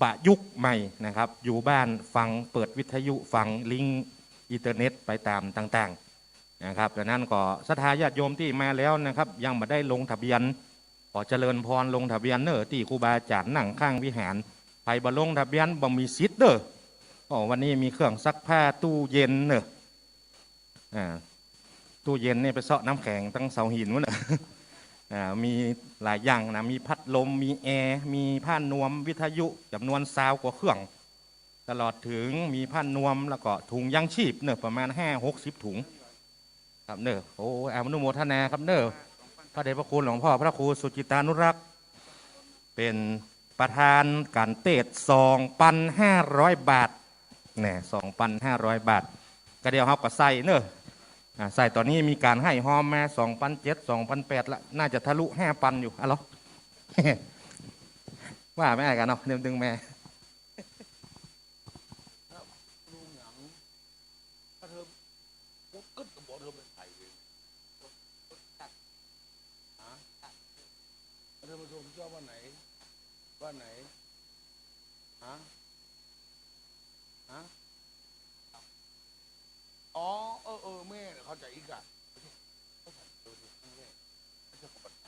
ประยุกต์ใหม่นะครับ อยู่บ้านฟัง เปิดวิทยุฟัง ลิงก์อินเทอร์เน็ตไปต๋ามต่างๆ นะครับ ฉะนั้นก็ศรัทธาญาติโยมตี้มาแล้วนะครับ ยังบ่ได้ลงทะเบียน ขอเจริญพรลงทะเบียนเนอะ ตี้ครูบาอาจ๋ารย์นั่งข้างวิหาร ใผบ่ลงทะเบียนบ่มีสิทธิ์เด้อ อ้อ วันนี้มีเครื่องซักผ้า ตู้เย็นเนอะ อ่า ตู้เย็นนี่ไปเซาะน้ำแข็งตั้งเสาหินนู้นน่ะ อ่า มีหลายอย่างนะ มีพัดลม มีแอร์ มีผ้านวม วิทยุจ๋ำนวนซาวกว่าเครื่อง ตลอดเถิงมีผ้านวม แล้วก็ถุงยังชีพเนอะ ประมาณห้าหกสิบถุง ครับเนอะ โอ้ อนุโมทนาครับเนอะ พระเดชพระคุณหลวงพ่อพระครูสุจิตตานุรักษ์ เป๋นประธานก๋านเตศน์ สองปันห้าร้อยบาท แน่ สองปันห้าร้อยบาท ก็เดี๋ยวเฮาก็ใส่เนอะ อ่า ใส่ต๋อนนี้มีก๋านให้ฮอมมา สองปันเจ็ด สองปันแปด ละ น่าจะทะลุห้าปันอยู่ อะเหรอ ว่าไม่ได้กันเนาะ เดี๋ยวดึงแม่ ลุงหยัง ถ้าเธอ กูกึ๊ดก็บอกเธอเป็นใครเอง ฮะ เธอมาชมเจ้าวันไหน วันไหน ฮะ ฮะ อ๋อ เออ เออ แม่เข้าใจ๋อีกอะ เขาใส่เออ ครั้งแรก ไม่ใช่ของประจ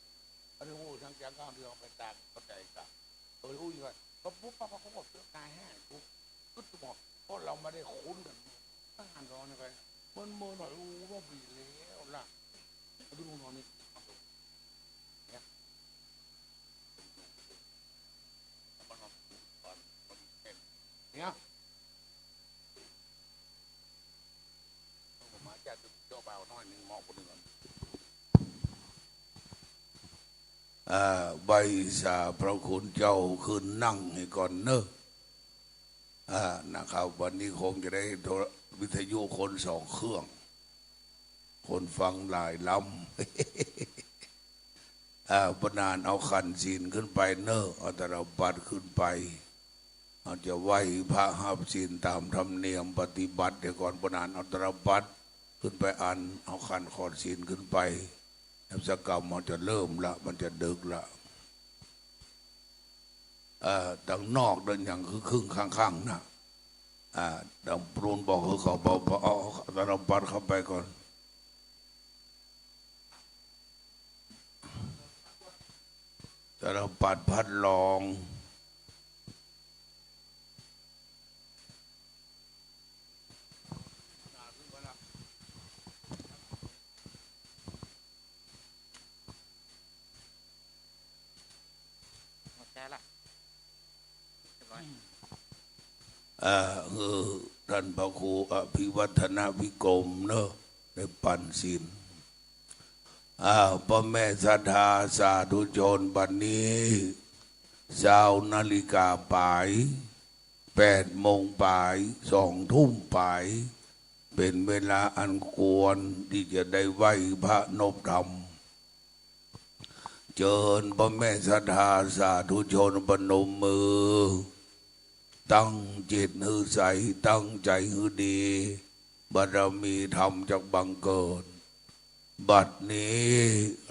ำ อันนี้โอ้ ทางแกงข้าวที่เราไปตากเข้าใจ๋อีกอะ เออ อู้ย ก็ปุ๊บปั๊บ เขาก็เสื้อกายแห้ง กูกึ๊ดบอก เพราะเราไม่ได้คุ้นกัน ตั้งหันร้อนไป มันเมินหน่อย อู้ ว่าปีแล้วล่ะ ดูนอนนี่ เนี่ย เนี่ย ผมมาจากโจ๊ะเบาหน่อยหนึ่ง มองคนหนึ่งก่อน อ่า ไหว้สาพระคุณเจ้า ขึ้นนั่งให้ก่อนเนอะ อ่า นะครับ วันนี้คงจะได้โทร- วิทยุคนสองเครื่อง คนฟังหลายลำ อ่า ปะหนานเอาขันศีลขึ้นไปเนอะ เอาตาลปัตรขึ้นไป เอาจะไหว้พระฮับศีลต๋ามธรรมเนียมปฏิบัติเดี๋ยวก่อน ปะหนานเอาตาลปัตรขึ้นไปอัน เอาขันขอดศีลขึ้นไป แล้วสักกรรมมันจะเริ่มละ มันจะดึกละ เอ่อ ตังนอกเดินอย่างคือครึ่งข้างๆ นะ อ่า ตังปรูนบอกคือเขาบอก เอา เอาตาลปัตรเข้าไปก่อน ตาลปัตรพัดลอง หมดแล้วล่ะ เรียบร้อย เอ่อ คือท่านพระครูอภิวัฒนวิกรมเนอะ ได้ปันศีล อ่า พ่อแม่ศรัทธาสาธุชน บัดนี้ซาวนาฬิกาป๋าย แปดโมงป๋าย สองทุ่มป๋าย เป๋นเวลาอันควรตี้จะได้ไหว้พระนบธรรม เจิญพ่อแม่ศรัทธาสาธุชนประนมมือ ตั้งจิตหื้อใส ตั้งใจ๋หื้อดี บารมีธรรมจักบังเกิด บัดนี้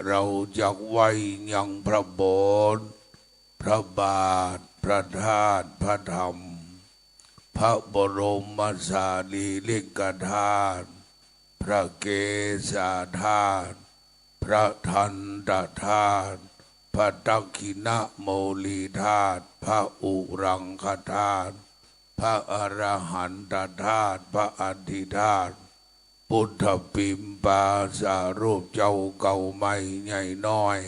เราจักไหว้ยังพระโบสถ์ พระบาท พระธาตุ พระธรรม พระบรมสารีริกธาตุ พระเกศาธาตุ พระทันตธาตุ พระทักขิณโมลีธาตุ พระอุรังคธาตุ พระอรหันตธาตุ พระอัฏฐิธาตุ พุทธปิมปาสารูปเจ้าเก่าใหม่ใหญ่น้อย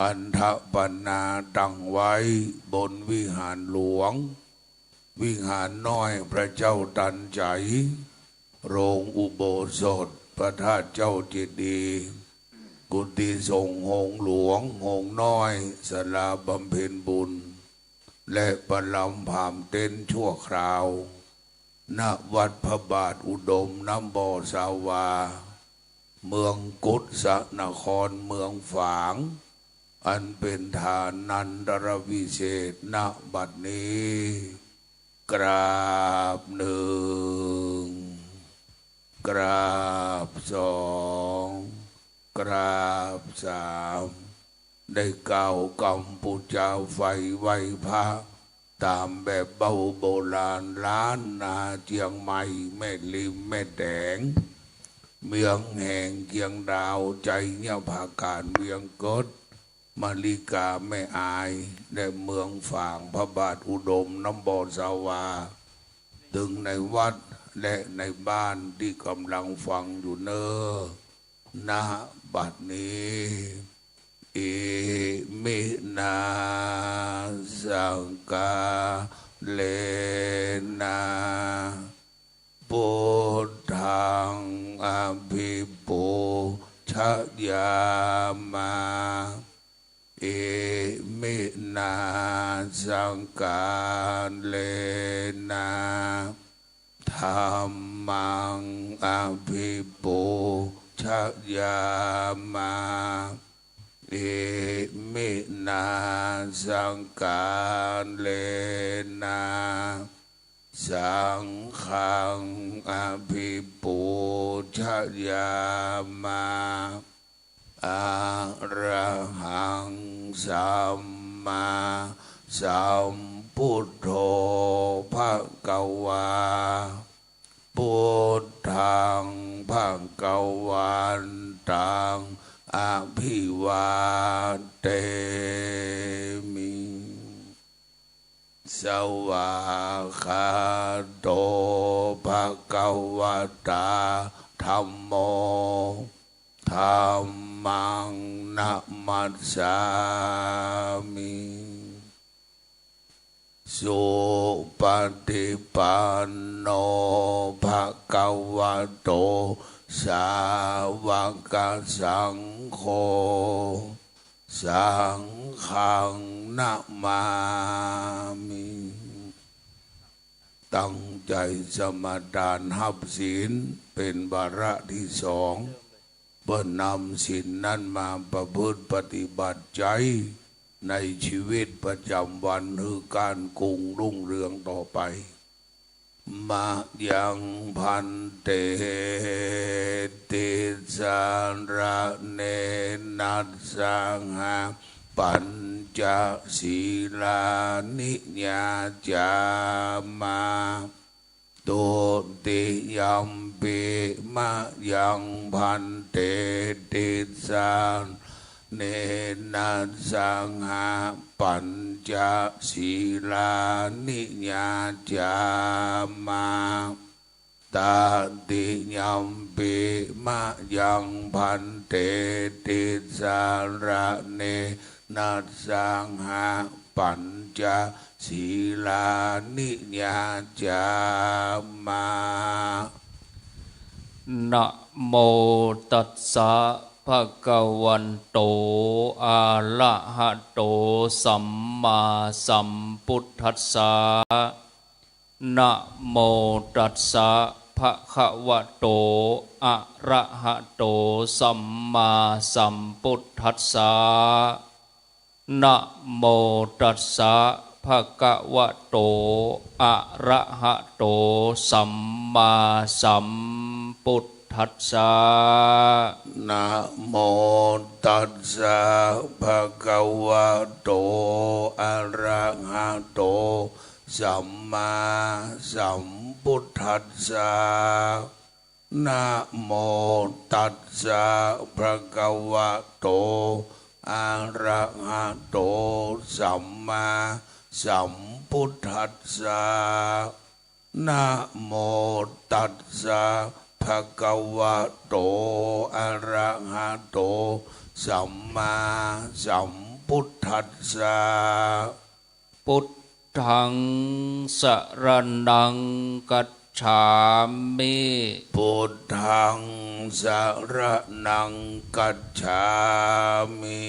อันถปนาตั้งไว้บนวิหารหลวง วิหารน้อยพระเจ้าตันใจ๋ โรงอุโบสถ พระธาตุเจ้าเจดีย์ กุฏิสงฆ์โฮงหลวง โฮงน้อย ศาลาบำเพ็ญบุญ และประลำผามเต็นท์ชั่วคราว ณ วัดพระบาทอุดมน้ำบ่อสาวา เมืองกุสนคร เมืองฝาง อันเป๋นฐานันตรวิเศษณ บัดนี้ กราบหนึ่ง กราบสอง กราบสาม ได้กล่าวกำปู๋จาไฟไหว้พระ ต๋ามแบบเบ้าโบราณ ล้านนาเจียงใหม่ แม่ริมแม่แต๋ง เวียงแหง เจียงดาว ไชยประการ เวียงเกิด มะลิกา แม่อาย และเมืองฝาง พระบาทอุดมน้ำบ่อสาวา ตึงในวัดและในบ้านตี้ก่ำลังฟังอยู่เน่อ ณ บัดนี้ อิมินา สักกาเลนะ ปุทธัง อภิปูชยามา อิมินา สักกาเลนะ ธัมมัง อภิปูชยามา อิมินา สักกาเลนะ สังฆัง อภิปูชยามา อะระหัง สัมมาสัมพุทโธ ภะคะวา ปุทธัง ภะคะวันตัง อะภิวาเทมิ สวากขาโต ภะคะวะตา ธัมโม ธัมมัง นะมัสสามิ สุปะฏิปันโน ภะคะวะโต สาวะกะสังโฆ สังฆัง นะมามิ ตั้งใจ๋สมาทานฮับศีล เป๋นวาระตี้สอง เปื้อนำศีลนั้นมาประพฤติปฏิบัติใจ๊ในชีวิตประจ๋ำวัน หื้อก้านกุงรุ่งเรืองต่อไป มะยัง ภันเต ติสสะระเณ นัสสะหะ ปัญจะ สีลานิ ยาจามา ตุติยัมปิ มะยัง ภันเต ติสสะระเณ นัสสะหะ ปัญจะ สีลานิ ยาจามา ตติยัมปิ มะยัง ภันเต ติสสะระเณ นัสสะหะ ปัญจะ สีลานิ ยาจามา นะโมตัสสะ ภะคะวันโต อะระหะโต สัมมาสัมพุทธัสสะ นะโมตัสสะ ภะคะวะโต อะระหะโต สัมมาสัมพุทธัสสะ นะโมตัสสะ ภะคะวะโต อะระหะโต สัมมาสัมพุทธัสสะ นะโมตัสสะ ภะคะวะโต อะระหะโต สัมมาสัมพุทธัสสะ นะโมตัสสะ ภะคะวะโต อะระหะโต สัมมาสัมพุทธัสสะ นะโมตัสสะ ภะคะวะโต อะระหะโต สัมมาสัมพุทธัสสะ พุทธัง สะระณัง คัจ ฉามิ Buddhaṃ saraṇaṃ gacchāmi.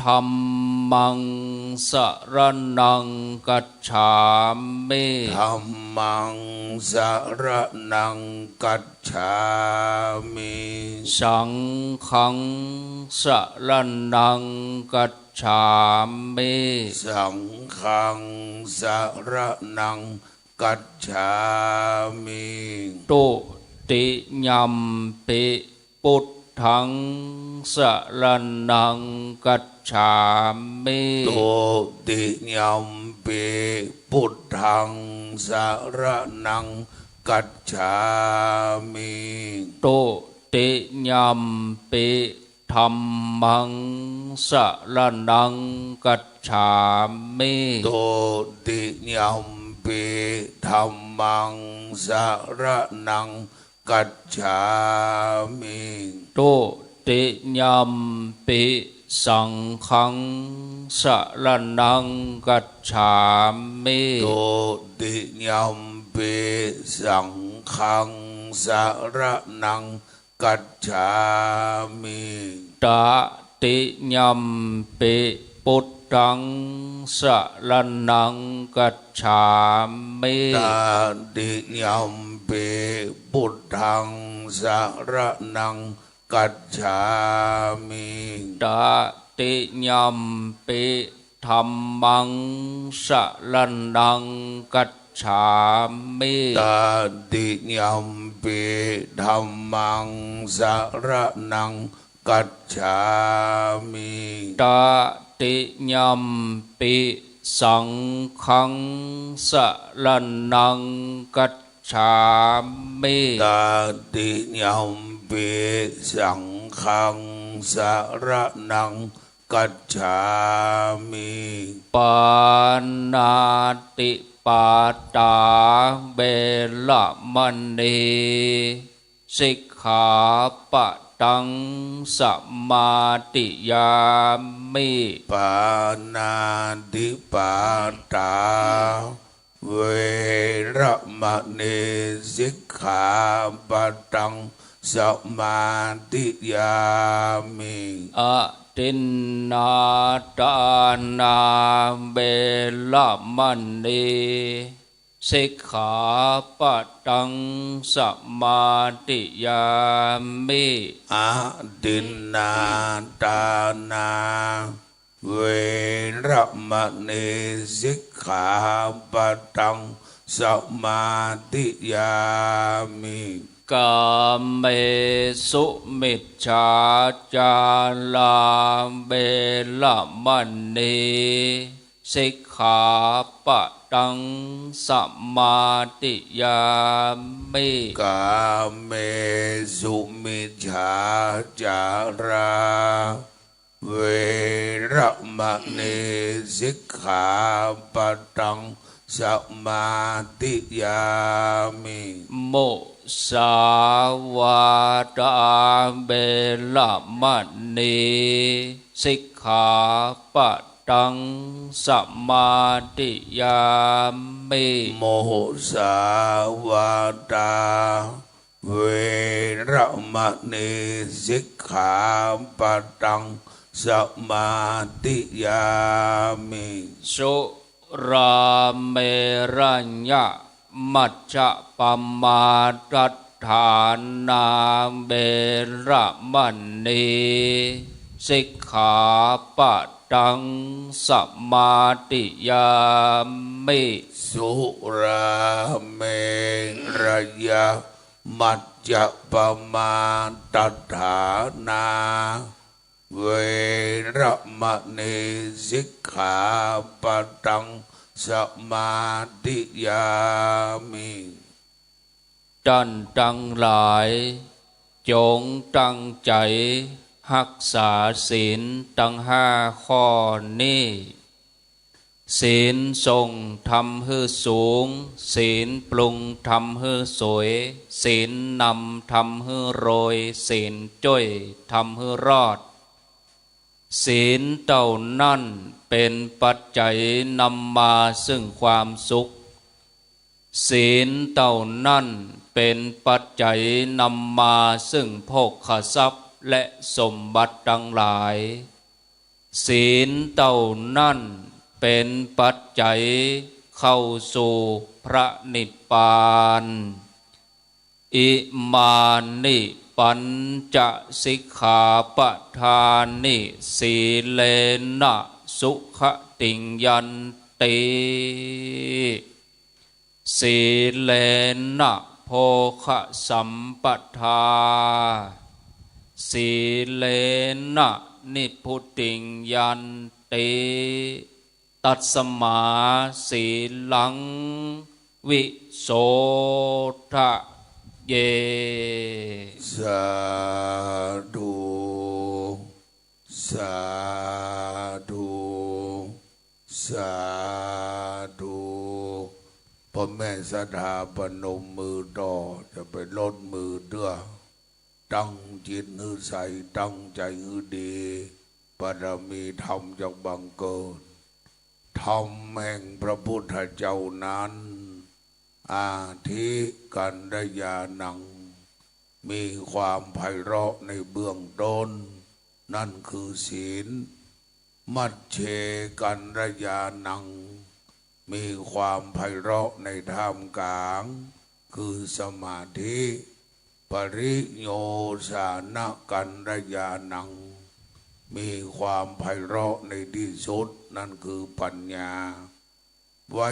Dhammaṃ saraṇaṃ gacchāmi. Dhammaṃ saraṇaṃ gacchāmi. Saṅghaṃ saraṇaṃ gacchāmi. Saṅghaṃ saraṇaṃ gacchāmi. Dutiyampi buddhaṃ saraṇaṃ gacchāmi. Dutiyampi buddhaṃ saraṇaṃ gacchāmi. Dutiyampi dhammaṃ saraṇaṃ gacchāmi. Dutiyampi dhammaṃ saraṇaṃ gacchāmi. Dutiyampi saṅghaṃ saraṇaṃ gacchāmi. Dutiyampi saṅghaṃ saraṇaṃ gacchāmi. Tatiyampi buddhaṃ saraṇaṃ gacchāmi. Tatiyampi buddhaṃ saraṇaṃ gacchāmi. Tatiyampi dhammaṃ saraṇaṃ gacchāmi. Tatiyampi dhammaṃ saraṇaṃ gacchāmi. Tatiyampi saṅghaṃ saraṇaṃ gacchāmi. Tatiyampi saṅghaṃ saraṇaṃ gacchāmi. Pāṇātipātā veramaṇī sikkhāpadaṃ samādiyāmi. Pāṇātipātā veramaṇī sikkhāpadaṃ samādiyāmi. Adinnādānā veramaṇī sikkhāpadaṃ samādiyāmi. Adinnādānā veramaṇī sikkhāpadaṃ samādiyāmi. Kāmesu micchācārā veramaṇī sikkhāpadaṃ samādiyāmi. Kāmesu micchācārā veramaṇī sikkhāpadaṃ samādiyāmi. Musāvādā veramaṇī sikkhāpadaṃ samādiyāmi. Musāvādā veramaṇī sikkhāpadaṃ samādiyāmi. Surāmerayamajjapamādaṭṭhānā veramaṇī sikkhāpadaṃ samādiyāmi. Surāmerayamajjapamādaṭṭhānā veramaṇī sikkhāpadaṃ samādiyāmi. ต้านตังหลาย จ๋งตั้งใจ๋ฮักษาศีลตังห้าข้อนี้ ศีลส่งธรรมหื้อสูง ศีลปรุงธรรมหื้อสวย ศีลนำธรรมหื้อรวย ศีลจ้วยธรรมหื้อรอด ศีลเต้านั้นเป๋นปัจจัยนำมาซึ่งความสุข ศีลเต้านั้นเป๋นปัจจัยนำมาซึ่งโภคทรัพย์และสมบัติตังหลาย ศีลเต้านั้นเป๋นปัจจัยเข้าสู่พระนิพพาน อิมานิ ปัญจะ สิกขาปะทานิ สีเลนะ สุขติง ยันติ สีเลนะ โภคสัมปทา สีเลนะ นิพพุติง ยันติ ตัสมา สีลัง วิโสทะเย สาธุ สาธุ สาธุ พ่อแม่ศรัทธาประนมมือต่อ จะไปลดมือเตื้อ ตั้งจิตหื้อใส ตั้งใจ๋หื้อดี บารมีธรรมจักบังเกิด ธรรมแห่งพระพุทธเจ้านั้น อธิกัณยานัง มีความไพเราะในเบื้องต้น นั่นคือศีล มัชเชกัณยานัง มีความไพเราะในท่ามกลาง คือสมาธิ ปริโยสานะกัณยานัง มีความไพเราะในที่สุด นั่นคือปัญญา ไหว้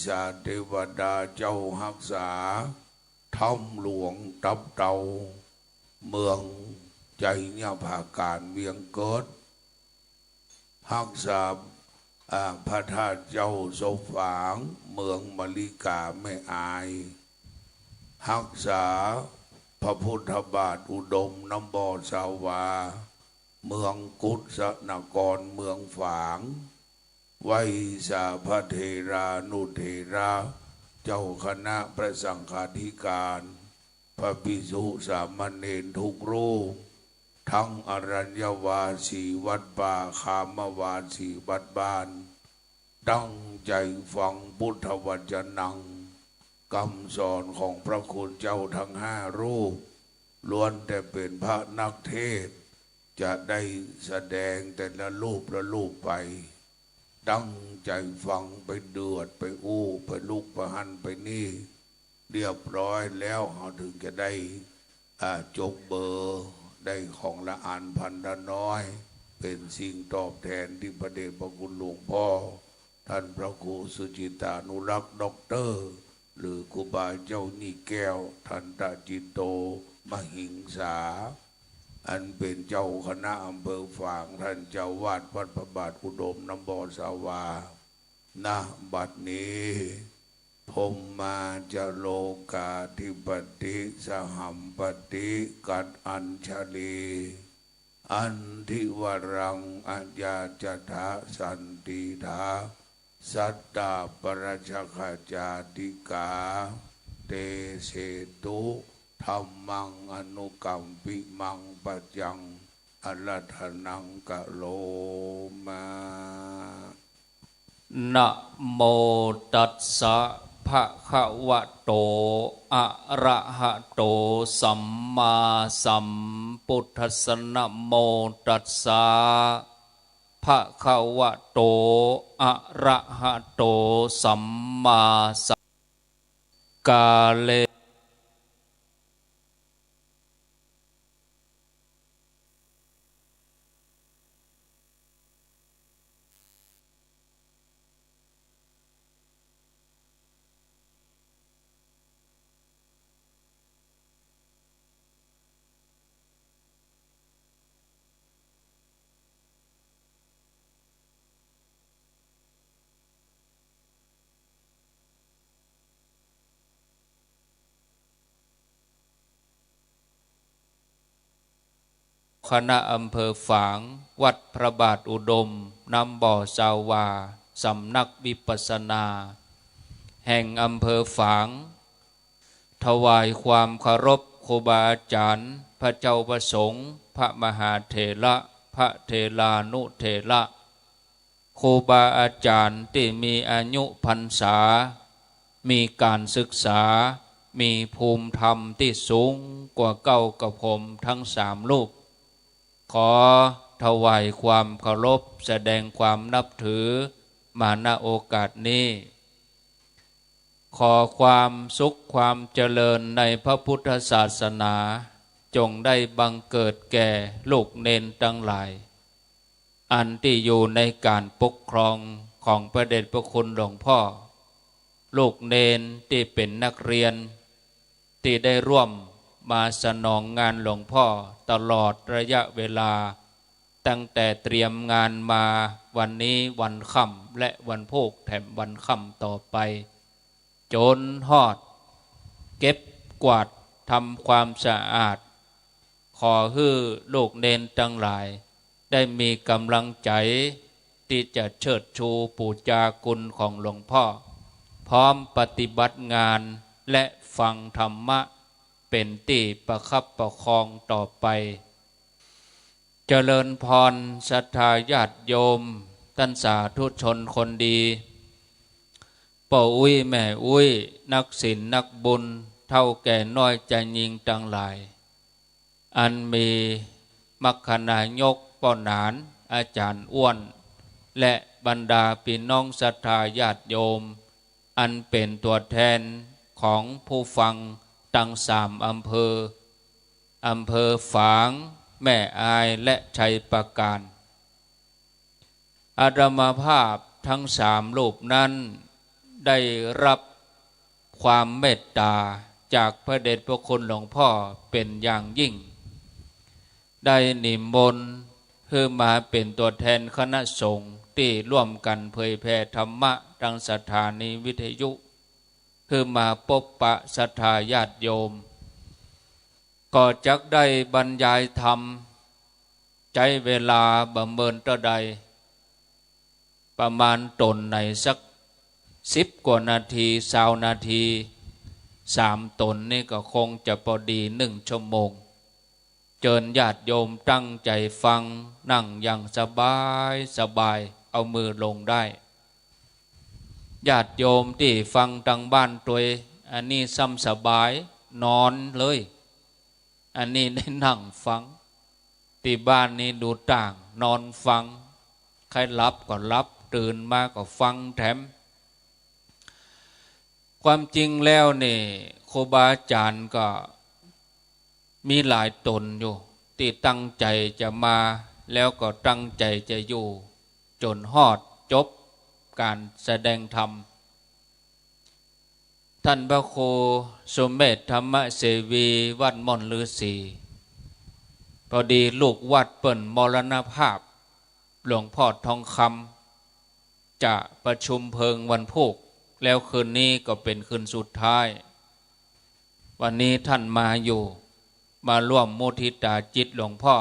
สาเทวดาเจ้าฮักษา ถ้ำหลวงตับเต่า เมืองไชยผาการเวียงเกิด ฮักษา อ่า พระธาตุเจ้าศพฝาง เมืองมะลิกาแม่อาย ฮักษาพระพุทธบาทอุดมน้ำบ่อสาวา เมืองกุสนคร เมืองฝาง ไหว้สาพระเถรานุเถระ เจ้าคณะพระสังฆาธิการ พระภิกษุสามเณรทุกรูป ทั้งอรัญญวาสีวัดป่า คามวาสีวัดบ้าน ตั้งใจ๋ฟังพุทธวจนัง กำสอนของพระคุณเจ้าทั้งห้ารูป ล้วนแต่เป๋นพระนักเทศน์ จะได้แสดงแต่ละรูปละรูปไป ตั้งใจ๋ฟังไปเดือดไปอู้ไปลุกไปหั้นไปนี่ เรียบร้อยแล้ว เฮาถึงจะได้ อ่า จบเบอร์ ได้ของละอันพันละน้อย เป๋นสิ่งตอบแทนตี้พระเดชพระคุณหลวงพ่อ ท่านพระครูสุจิตตานุรักษ์ด็อกเตอร์ หรือครูบาเจ้ายี่แก้ว ทันตจิตโต มหิงสา อันเป๋นเจ้าคณะอำเภอฝาง ท่านเจ้าวาดวัดพระบาทอุดมน้ำบ่อสาวา ณ บัดนี้ พรหมาจโลกาธิปติ สหัมปติ กัตอัญชลี อันทิวรัง อายาจถะ สันติถะ สัตตาปะราชคจาติกา เตเสตุ ธัมมัง อนุกัมปิมัง ปัจจัง อาราธนัง กะโรมะ นะโมตัสสะ ภะคะวะโต อะระหะโต สัมมาสัมพุทธัสสะ นะโมตัสสะ ภะคะวะโต อะระหะโต สัมมาสัม กาเลคณะอำเภอฝาง วัดพระบาทอุดม น้ำบ่อซาวา สำนักวิปัสสนา แห่งอำเภอฝาง ถวายความเคารพครูบาอาจ๋ารย์ พระเจ้าพระสงฆ์ พระมหาเถระ พระเถรานุเถระ ครูบาอาจ๋ารย์ตี้มีอายุพรรษา มีก๋านศึกษา มีภูมิธรรมตี้สูงกว่าเก๊ากระผมตึงสามรูป ขอถวายความเคารพ แสดงความนับถือมา ณ โอกาสนี้ ขอความสุขความเจริญในพระพุทธศาสนา จงได้บังเกิดแก่ลูกเณรตังหลาย อันตี้อยู่ในก๋านปกครองของพระเดชพระคุณหลวงพ่อ ลูกเณรตี้เป๋นนักเรียน ตี้ได้ร่วมมาสนองงานหลวงพ่อตลอดระยะเวลา ตั้งแต่เตรียมงานมาวันนี้วันค่ำและวันพูกแถมวันค่ำต่อไป จ๋นฮอดเก็บกวาดทำความสะอาด ขอหื้อลูกเณรตังหลายได้มีก๋ำลังใจ๋ตี้จะเชิดชูปู๋จาคุณของหลวงพ่อ พร้อมปฏิบัติงานและฟังธรรมะเป๋นตี้ประคับประคองต่อไป เจริญพรศรัทธาญาติโยม ต้านสาธุชนคนดี ป้ออุ๊ยแม่อุ๊ย นักศีลนักบุญ เฒ่าแก่น้อยจายญิงตังหลาย อันมีมรรคนายกป้อหนาน อาจ๋ารย์อ้วน และบรรดาปี้น้องศรัทธาญาติโยม อันเป๋นตั๋วแทนของผู้ฟังตึงสามอำเภอ อำเภอฝาง แม่อาย และชัยปราการ อาตมาภาพตึงสามรูปนั้นได้ฮับความเมตต๋าจากพระเดชพระคุณหลวงพ่อเป๋นอย่างยิ่ง ได้นิมนต์หื้อมาเป๋นตั๋วแทนคณะสงฆ์ตี้ร่วมกั๋นเผยแผ่ธรรมะตึงสถานีวิทยุ หื้อมาปบปะศรัทธาญาติโยม ก็จักได้บรรยายธรรม ใจ๊เวลาบ่เมินเต้าใด ประมาณต๋นไหนสักสิบกว่านาที ซาวนาที สามต๋นนี่ก็คงจะปอดีนึ่งชั่วโมง เจิญญาติโยมตั้งใจ๋ฟัง นั่งอย่างสบายสบาย เอามือลงได้ ญาติโยมตี้ฟังตึงบ้านตวย อันนี้ซ้ำสบาย นอนเลย อันนี้ได้นั่งฟัง ตี้บ้านนี้ดูต่าง นอนฟัง ใค่หลับก็หลับ ตื่นมาก็ฟังแถม ความจริงแล้วนี่ ครูบาอาจ๋ารย์ก็มีหลายต๋นอยู่ ตี้ตั้งใจ๋จะมา แล้วก็ตั้งใจ๋จะอยู่ จ๋นฮอดจบก๋านแสดงธรรม ต้านพระครูสุเมธธรรมเสวี วัดม่อนฤๅษี ปอดีลูกวัดเปิ้นมรณภาพ หลวงพ่อทองคำ จะประชุมเพลิงวันพูก แล้วคืนนี้ก็เป๋นคืนสุดท้าย วันนี้ต้านมาอยู่ มาร่วมมุทิตาจิตหลวงพ่อ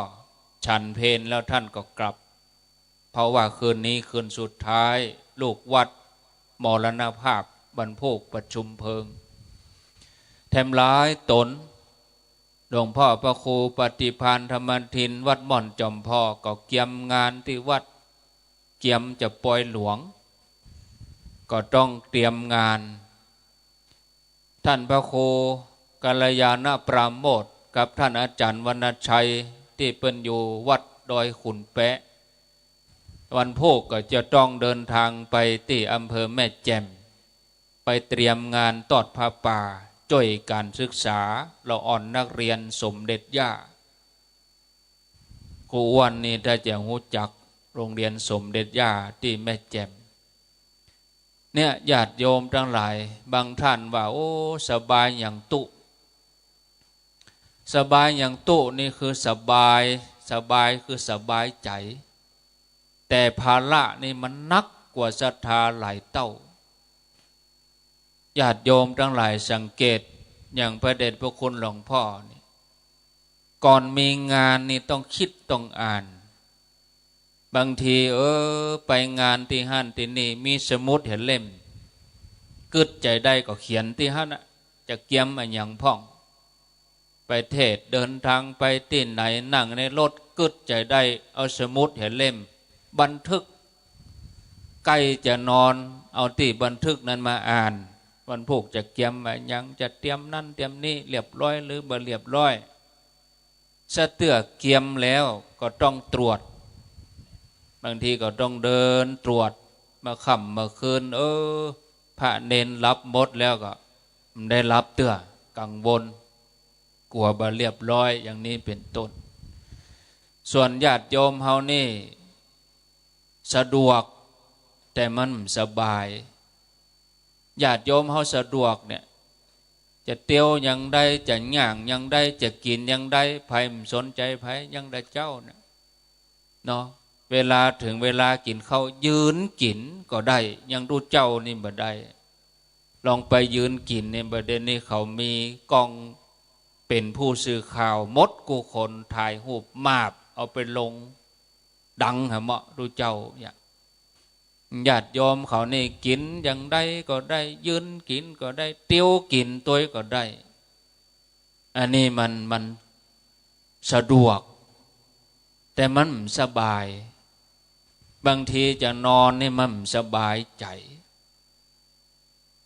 ฉันเพลแล้วต้านก็กลับ เพราะว่าคืนนี้คืนสุดท้าย ลูกวัดมรณภาพ วันพูกประชุมเพลิง แถมหลายต๋น หลวงพ่อพระครูปฏิภาณธรรมทิน วัดม่อนจอมพอ ก็เกียมงานตี้วัด เกียมจะปอยหลวง ก็ต้องเตรียมงาน ต้านพระครูกัลยาณปราโมทย์กับต้านอาจ๋ารย์วรรณชัย ตี้เปิ้นอยู่วัดดอยขุนแปะ วันพูกก็จะต้องเดินทางไปตี้อำเภอแม่แจ่ม ไปเตรียมงานตอดผ้าป่า จ้วยก๋านศึกษาละอ่อนนักเรียนสมเด็จย่า ครูอ้วนนี่ถ้าจะฮู้จักโรงเรียนสมเด็จย่าตี้แม่แจ่ม เนี่ย ญาติโยมตังหลาย บางต้านว่า โอ้ สบายหยังตุ๊ สบายหยังตุ๊นี่คือสบาย สบายคือสบายใจ๋ แต่ภาระนี่มันหนักกว่าศรัทธาหลายเต้า ญาติโยมตังหลายสังเกต อย่างพระเดชพระคุณหลวงพ่อนี่ ก่อนมีงานนี่ต้องกึ๊ดต้องอ่าน บางที เออ ไปงานตี้หั้นตี้นี่ มีสมุดเหียเล่ม กึ๊ดใจ๋ได้ก็เขียนตี้หั้นน่ะ จะเกียมอะหยังพ่อง ไปเทศน์ เดินทางไปตี้ไหน นั่งในรถ กึ๊ดใจ๋ได้ เอาสมุดเหียเล่ม บันทึก ใก้จะนอน เอาตี้บันทึกนั้นมาอ่าน วันพูกจะเกียมอะหยัง จะเตรียมนั้นเตรียมนี้เรียบร้อยหรือบ่เรียบร้อย สะเตื้อเกียมแล้วก็ต้องตรวจ บางทีก็ต้องเดินตรวจ เมื่อค่ำเมื่อคืน เออ พระเณรหลับหมดแล้วก็บ่ได้หลับเตื้อ กังวล กั๋วบ่เรียบร้อย อย่างนี้เป๋นต้น ส่วนญาติโยมเฮานี่ สะดวก แต่มันบ่สบาย ญาติโยมเฮาสะดวกเนี่ย จะเตียวอย่างใด จะย่างอย่างใด จะกิ๋นอย่างใด ใผบ่สนใจ๋ใผ ยังแต่เจ้าเนี่ย เนาะ เวลาเถิงเวลากิ๋นข้าว ยืนกิ๋นก็ได้ ยังตุ๊เจ้านี่บ่ได้ ลองไปยืนกิ๋นเนี่ย บ่าเดี่ยวนี้เขามีก้อง เป๋นผู้สื่อข่าวหมดกู้คน ถ่ายฮูปมาบ เอาไปลง ดังหาเหมาะตุ๊เจ้าเนี่ย ญาติโยมเขานี่กิ๋นอย่างใดก็ได้ ยืนกิ๋นก็ได้ เตียวกิ๋นตวยก็ได้ อันนี้มัน มันสะดวก แต่มันบ่สบาย บางทีจะนอนนี่มันบ่สบายใจ๋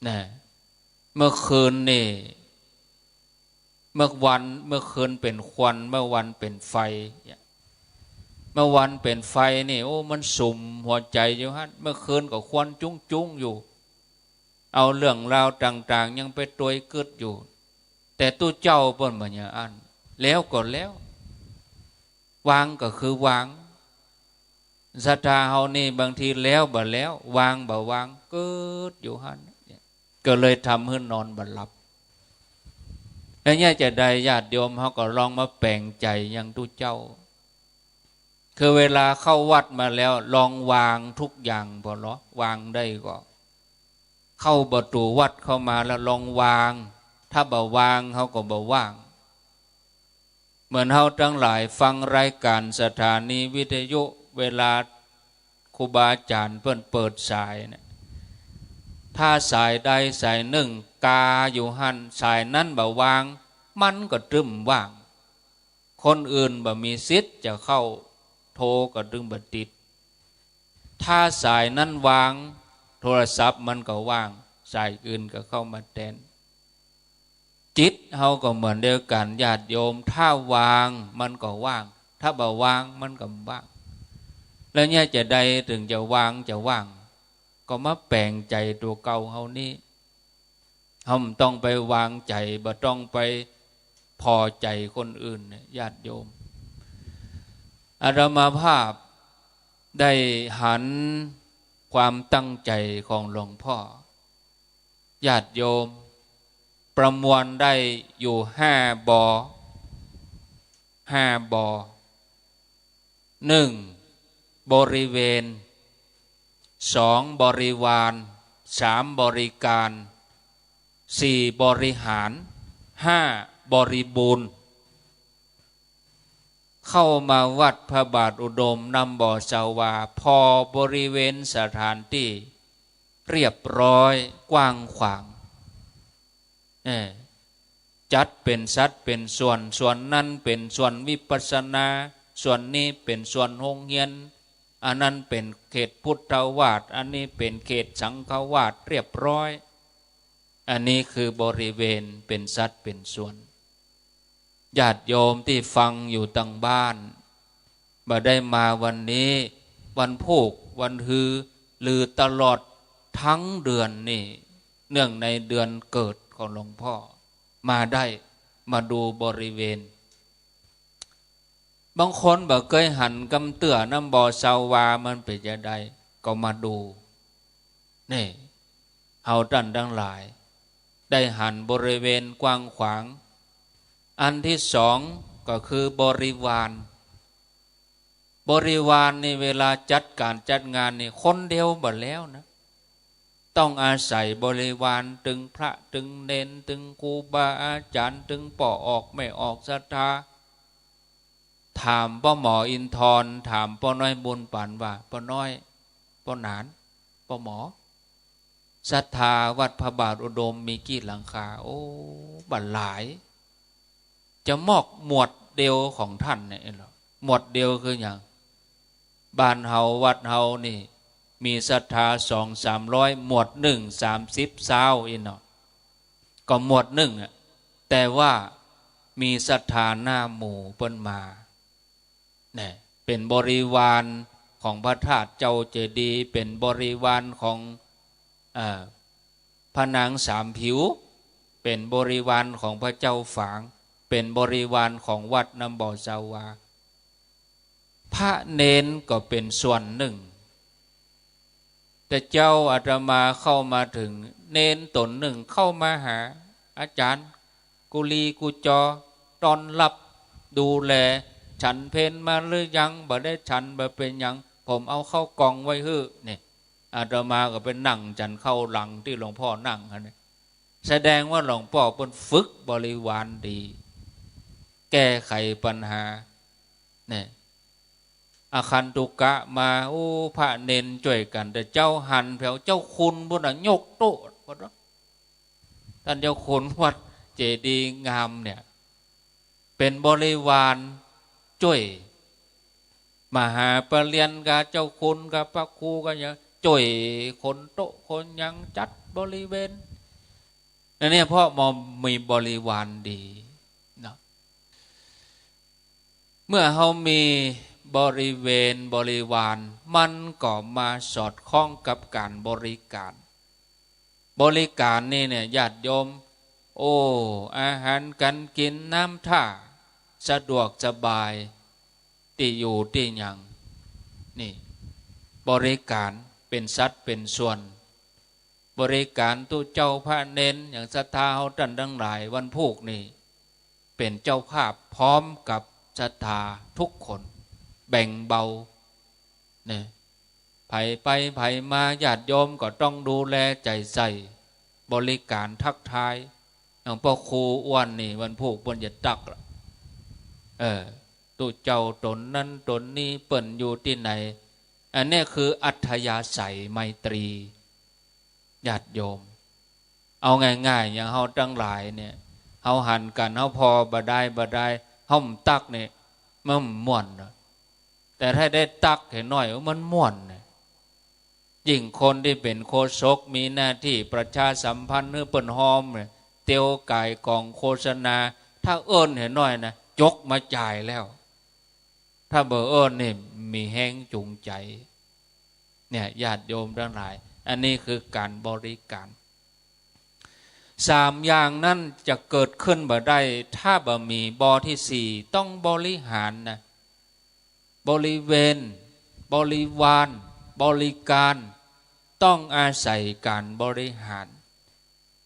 นะ เมื่อคืนนี่ เมื่อวัน เมื่อคืนเป๋นควัน เมื่อวันเป๋นไฟ เมื่อวันเป๋นไฟนี่ โอ้ มันสุมหัวใจ๋อยู่หั้น เมื่อคืนก็ควันจุ้งๆ อยู่ เอาเรื่องราวต่างๆ ยังไปตวยกึ๊ดอยู่ แต่ตุ๊เจ้าเปิ้นบ่อย่างอั้น แล้วก็แล้ว วางก็คือวาง ศรัทธาเฮานี่บางทีแล้วบ่แล้ว วางบ่วาง กึ๊ดอยู่หั้น ก็เลยทำหื้อนอนบ่หลับ แล้วเนี่ยจะใดญาติโยมเฮาก็ลองมาแป๋งใจ๋อย่างตุ๊เจ้า คือเวลาเข้าวัดมาแล้ว ลองวางทุกอย่างผ่อลอ วางได้ก็ เข้าประตู๋วัดเข้ามาแล้วลองวาง ถ้าบ่วางเฮาก็บ่ว่าง เหมือนเฮาตังหลายฟังรายก๋านสถานีวิทยุ เวลาครูบาอาจ๋ารย์เปิ้นเปิดสายเนี่ย ถ้าสายใดสายนึ่งกาอยู่หั้น สายนั้นบ่วาง มันก็ตึงว่าง คนอื่นบ่มีสิทธิ์จะเข้า โทรก็ตึงบ่ติด ถ้าสายนั้นวาง โทรศัพท์มันก็ว่าง สายอื่นก็เข้ามาแตน จิตเฮาก็เหมือนเดียวกั๋น ญาติโยม ถ้าวางมันก็ว่าง ถ้าบ่วางมันก็บ่ว่าง แล้วเนี่ยจะใดเถิงจะวางจะว่าง ก็มาแป๋งใจ๋ตั๋วเก่าเฮานี่ เฮาบ่ต้องไปวางใจ๋ บ่ต้องไปผ่อใจ๋คนอื่นเนี่ย ญาติโยม อาตมาภาพได้หันความตั้งใจ๋ของหลวงพ่อ ญาติโยม ประมวลได้อยู่ห้าบ่อ ห้าบ่อ นึ่ง บริเวณ สอง บริวาร สาม บริการ สี่ บริหาร ห้า บริบูรณ์ เข้ามาวัดพระบาทอุดมนำบ่อสาวา ผ่อบริเวณสถานตี้เรียบร้อยกว้างขวาง เออ จัดเป๋นสัดเป๋นส่วน ส่วนนั้นเป๋นส่วนวิปัสสนา ส่วนนี้เป๋นส่วนโฮงเฮียน อันนั้นเป๋นเขตพุทธวาส อันนี้เป๋นเขตสังฆวาส เรียบร้อย อันนี้คือบริเวณเป๋นสัดเป๋นส่วน ญาติโยมตี้ฟังอยู่ตังบ้าน บ่ได้มาวันนี้ วันพูก วันฮือ หรือตลอดทั้งเดือนนี่ เนื่องในเดือนเกิดของหลวงพ่อ มาได้ มาดูบริเวณ บางคนบ่เกยหันกำเตื้อ นำบ่อสาวามันเป๋นจะใด ก็มาดู นี่ เฮาต้านตังหลาย ได้หันบริเวณกว้างขวาง อันตี้สองก็คือบริวาร บริวารนี่เวลาจัดก๋านจัดงานนี่คนเดียวบ่แล้วนะ ต้องอาศัยบริวาร ตึงพระ ตึงเณร ตึงครูบาอาจ๋ารย์ ตึงป้อออกแม่ออกศรัทธา ถามป้อหมออินทร์ ถามป้อน้อยบุญปั๋นว่า ป้อน้อย ป้อหนาน ป้อหมอ ศรัทธาวัดพระบาทอุดมมีกี่หลังคา โอ้ บ่หลาย จะมอกหมวดเดียวของต้านเนี่ย หมวดเดียวคือหยัง บ้านเฮาวัดเฮานี่ มีศรัทธาสองสามร้อย หมวดนึ่ง สามสิบ ซาวอี้เนาะ ก็หมวดนึ่งอะ แต่ว่ามีศรัทธาหน้าหมู่เปิ้นมา เนี่ย เป๋นบริวารของพระธาตุเจ้าเจดีย์ เป๋นบริวารของ เอ่อ พระนางสามผิว เป๋นบริวารของพระเจ้าฝาง เป๋นบริวารของวัดน้ำบ่อสาวา พระเณรก็เป๋นส่วนนึ่ง แต่เจ้าอาตมาเข้ามาเถิง เณรต๋นนึ่งเข้ามาหาอาจ๋ารย์ กุลีกุจอ ต้อนฮับ ดูแล ฉันเพลมาหรือยัง บ่ได้ฉัน บ่เป๋นหยัง ผมเอาข้าวกล่องไว้หื้อ เนี่ย อาตมาก็ไปนั่งฉันข้าวหลังตี้หลวงป้อนั่งหั้นเนี่ย แสดงว่าหลวงป้อเปิ้นฝึกบริวารดี แก้ไขปัญหา เนี่ย อาคันตุกะมา โอ้ พระเณรจ้วยกั๋น แต่เจ้าหันแผวเจ้าคุณปู้นน่ะ ยกโต๊ะ ต้านเจ้าคุณวัดเจดีย์งามเนี่ย เป๋นบริวารจ้วย มหาปเรียญย์กับเจ้าคุณกับพระครูก็ยังจ้วยขนโต๊ะขนหยังจัดบริเวณ อันเนี้ยเพราะมันมีบริวารดีเนาะ เมื่อเฮามีบริเวณบริวาร มันก็มาสอดคล้องกับก๋านบริการ บริการนี่เนี่ย ญาติโยม โอ้ อาหารก๋านกิ๋น น้ำท่า สะดวกสบาย ตี้อยู่ตี้หยัง นี่ บริการเป๋นสัดเป๋นส่วน บริการตุ๊เจ้าพระเณร อย่างศรัทธาเฮาต้านตังหลาย วันพูกนี่ เป๋นเจ้าภาพพร้อมกับศรัทธาทุกคน แบ่งเบา เนี่ย ใผไปใผมา ญาติโยมก็ต้องดูแลใจ๋ใส่ บริการทักทาย อย่างป้อครูอ้วนนี่ วันพูกเปิ้นจะตั๊กละ เออ ตุ๊เจ้าต๋นนั้นต๋นนี้ เปิ้นอยู่ตี้ไหน อันเนี้ยคืออัธยาศัยไมตรี ญาติโยม เอาง่ายๆ อย่างเฮาตังหลายเนี่ย เฮาหันกั๋น เฮาผ่อบ่ดายบ่ดาย เฮาบ่ตั๊กเนี่ย มันบ่ม่วนเนาะ แต่ถ้าได้ตั๊กเหียน้อย มันม่วนเนี่ย ยิ่งคนตี้เป๋นโฆษก มีหน้าตี้ประชาสัมพันธ์หื้อเปิ้นฮอมเนี่ย เตียวก๋ายก๋องโฆษณา ถ้าเอิ้นเหียน้อยนะ จกมาจ่ายแล้ว ถ้าบ่เอิ้นนี่ มีแฮงจูงใจ๋ เนี่ย ญาติโยมตังหลาย อันนี้คือก๋านบริการ สามอย่างนั้นจะเกิดขึ้นบ่ได้ ถ้าบ่มี บ ตี้สี่ ต้องบริหารนะ บริเวณ บริวาร บริการ ต้องอาศัยก๋านบริหาร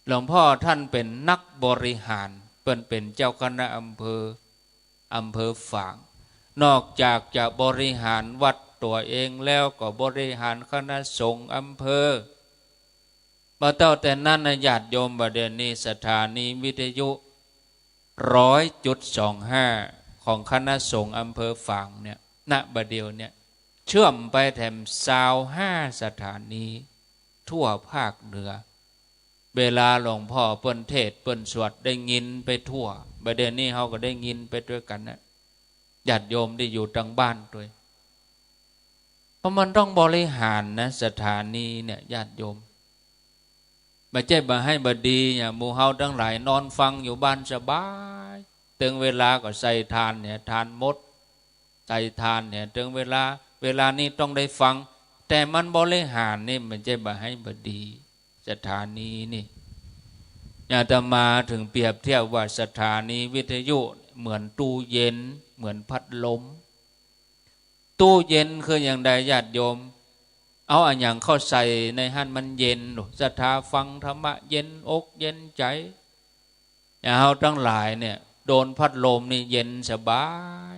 หลวงป้อต้านเป๋นนักบริหาร เปิ้นเป๋นเจ้าคณะอำเภอ อำเภอฝาง นอกจากจะบริหารวัดตั๋วเองแล้ว ก็บริหารคณะสงฆ์อำเภอ บ่เต้าแต่นั้นนะ ญาติโยม บ่าเดี่ยวนี้สถานีวิทยุ ร้อยจุดสองห้า ของคณะสงฆ์อำเภอฝางเนี่ย ณ บ่าเดี่ยวเนี่ย เชื่อมไปแถมซาวห้าสถานี ทั่วภาคเหนือ เวลาหลวงป้อเปิ้นเทศน์เปิ้นสวดได้ยินไปทั่ว บ่าเดี่ยวนี้เฮาก็ได้ยินไปตวยกั๋นนะ ญาติโยมตี้อยู่ตังบ้านตวย เพราะมันต้องบริหารนะ สถานีเนี่ย ญาติโยม บ่ใจ้บ่าไห้บ่ดี อย่างหมู่เฮาตังหลายนอนฟังอยู่บ้านสบาย เถิงเวลาก็ใส่ถ่านเนี่ย ถ่านหมด ใส่ถ่านเนี่ย เถิงเวลา เวลานี้ต้องได้ฟัง แต่มันบริหารนี่ บ่ใจ้บ่าไห้บ่ดี สถานีนี่ อาตมาเถิงเปรียบเทียบว่าสถานีวิทยุเหมือนตู้เย็น เหมือนพัดลม ตู้เย็นคืออย่างใด ญาติโยม เอาอะหยังเข้าใส่ในหั้นมันเย็น ศรัทธาฟังธรรมะเย็นอกเย็นใจ๋ อย่างเฮาตังหลายเนี่ย โดนพัดลมนี่เย็นสบาย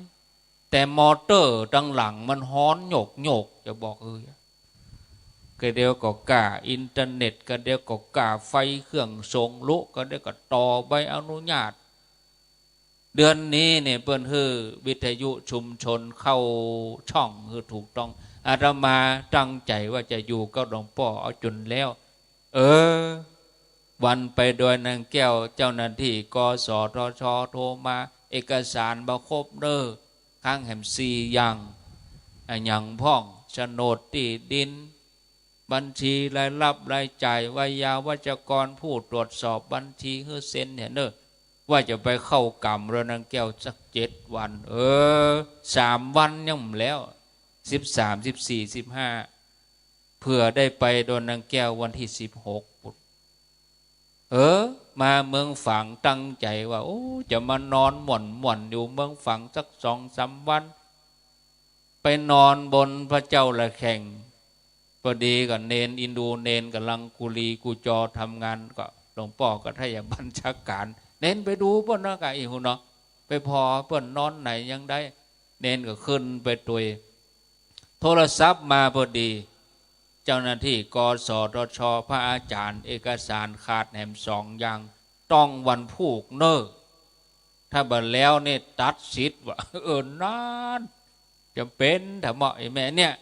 แต่มอเตอร์ตังหลังมันฮ้อนโหยกๆ จะบอกเออ กะเดี่ยวก็ก้าอินเทอร์เน็ต กะเดี่ยวก็ก้าไฟเครื่องส่งลุ กะเดี่ยวก็ต่อใบอนุญาต เดือนนี้เนี่ยเปิ้นหื้อวิทยุชุมชนเข้าช่องหื้อถูกต้อง อาตมาตั้งใจ๋ว่าจะอยู่กับหลวงป้อเอาจ๋นแล้ว เออ วันไปดอยนางแก้ว เจ้าหน้าตี้ กสทช โทรมา เอกสารบ่ครบเน่อ ค้างแหมสี่อย่าง อะหยังพ่อง โฉนดตี้ดิน บัญชีรายรับรายจ่าย ไวยาวัจกร ผู้ตรวจสอบบัญชีหื้อเซ็นเนี่ยเน่อ ว่าจะไปเข้ากรรมแล้วนางแก้วสักเจ็ดวัน เออ สามวันยังบ่แล้ว สิบสาม สิบสี่ สิบห้า เผื่อได้ไปโดนนางแก้ววันตี้สิบหกปุ้น เออ มาเมืองฝางตั้งใจ๋ว่า โอ้ จะมานอนม่วนๆ อยู่เมืองฝางสักสองสามวัน ไปนอนบนพระเจ้าระแข่ง พอดีก็เณรอินดู เณรก่ำลังกุลีกุจอทำงาน ก็หลวงป้อก็ไถ่บัญชาก๋าน เณรไปดูเปิ้นเนาะ กะอี้ฮู้เนาะ ไปผ่อเปิ้นนอนไหนยังได้ เณรก็ขึ้นไปตวย โทรศัพท์มาพอดี เจ้าหน้าตี้ กสทช พระอาจ๋ารย์ เอกสารขาดแหมสองอย่าง ต้องวันพูกเน่อ ถ้าบ่แล้วนี่ตัดสิทธิ์ว่า เออ นั้น จ๋ำเป๋น ถามว่า ไอ้แม่เนี่ย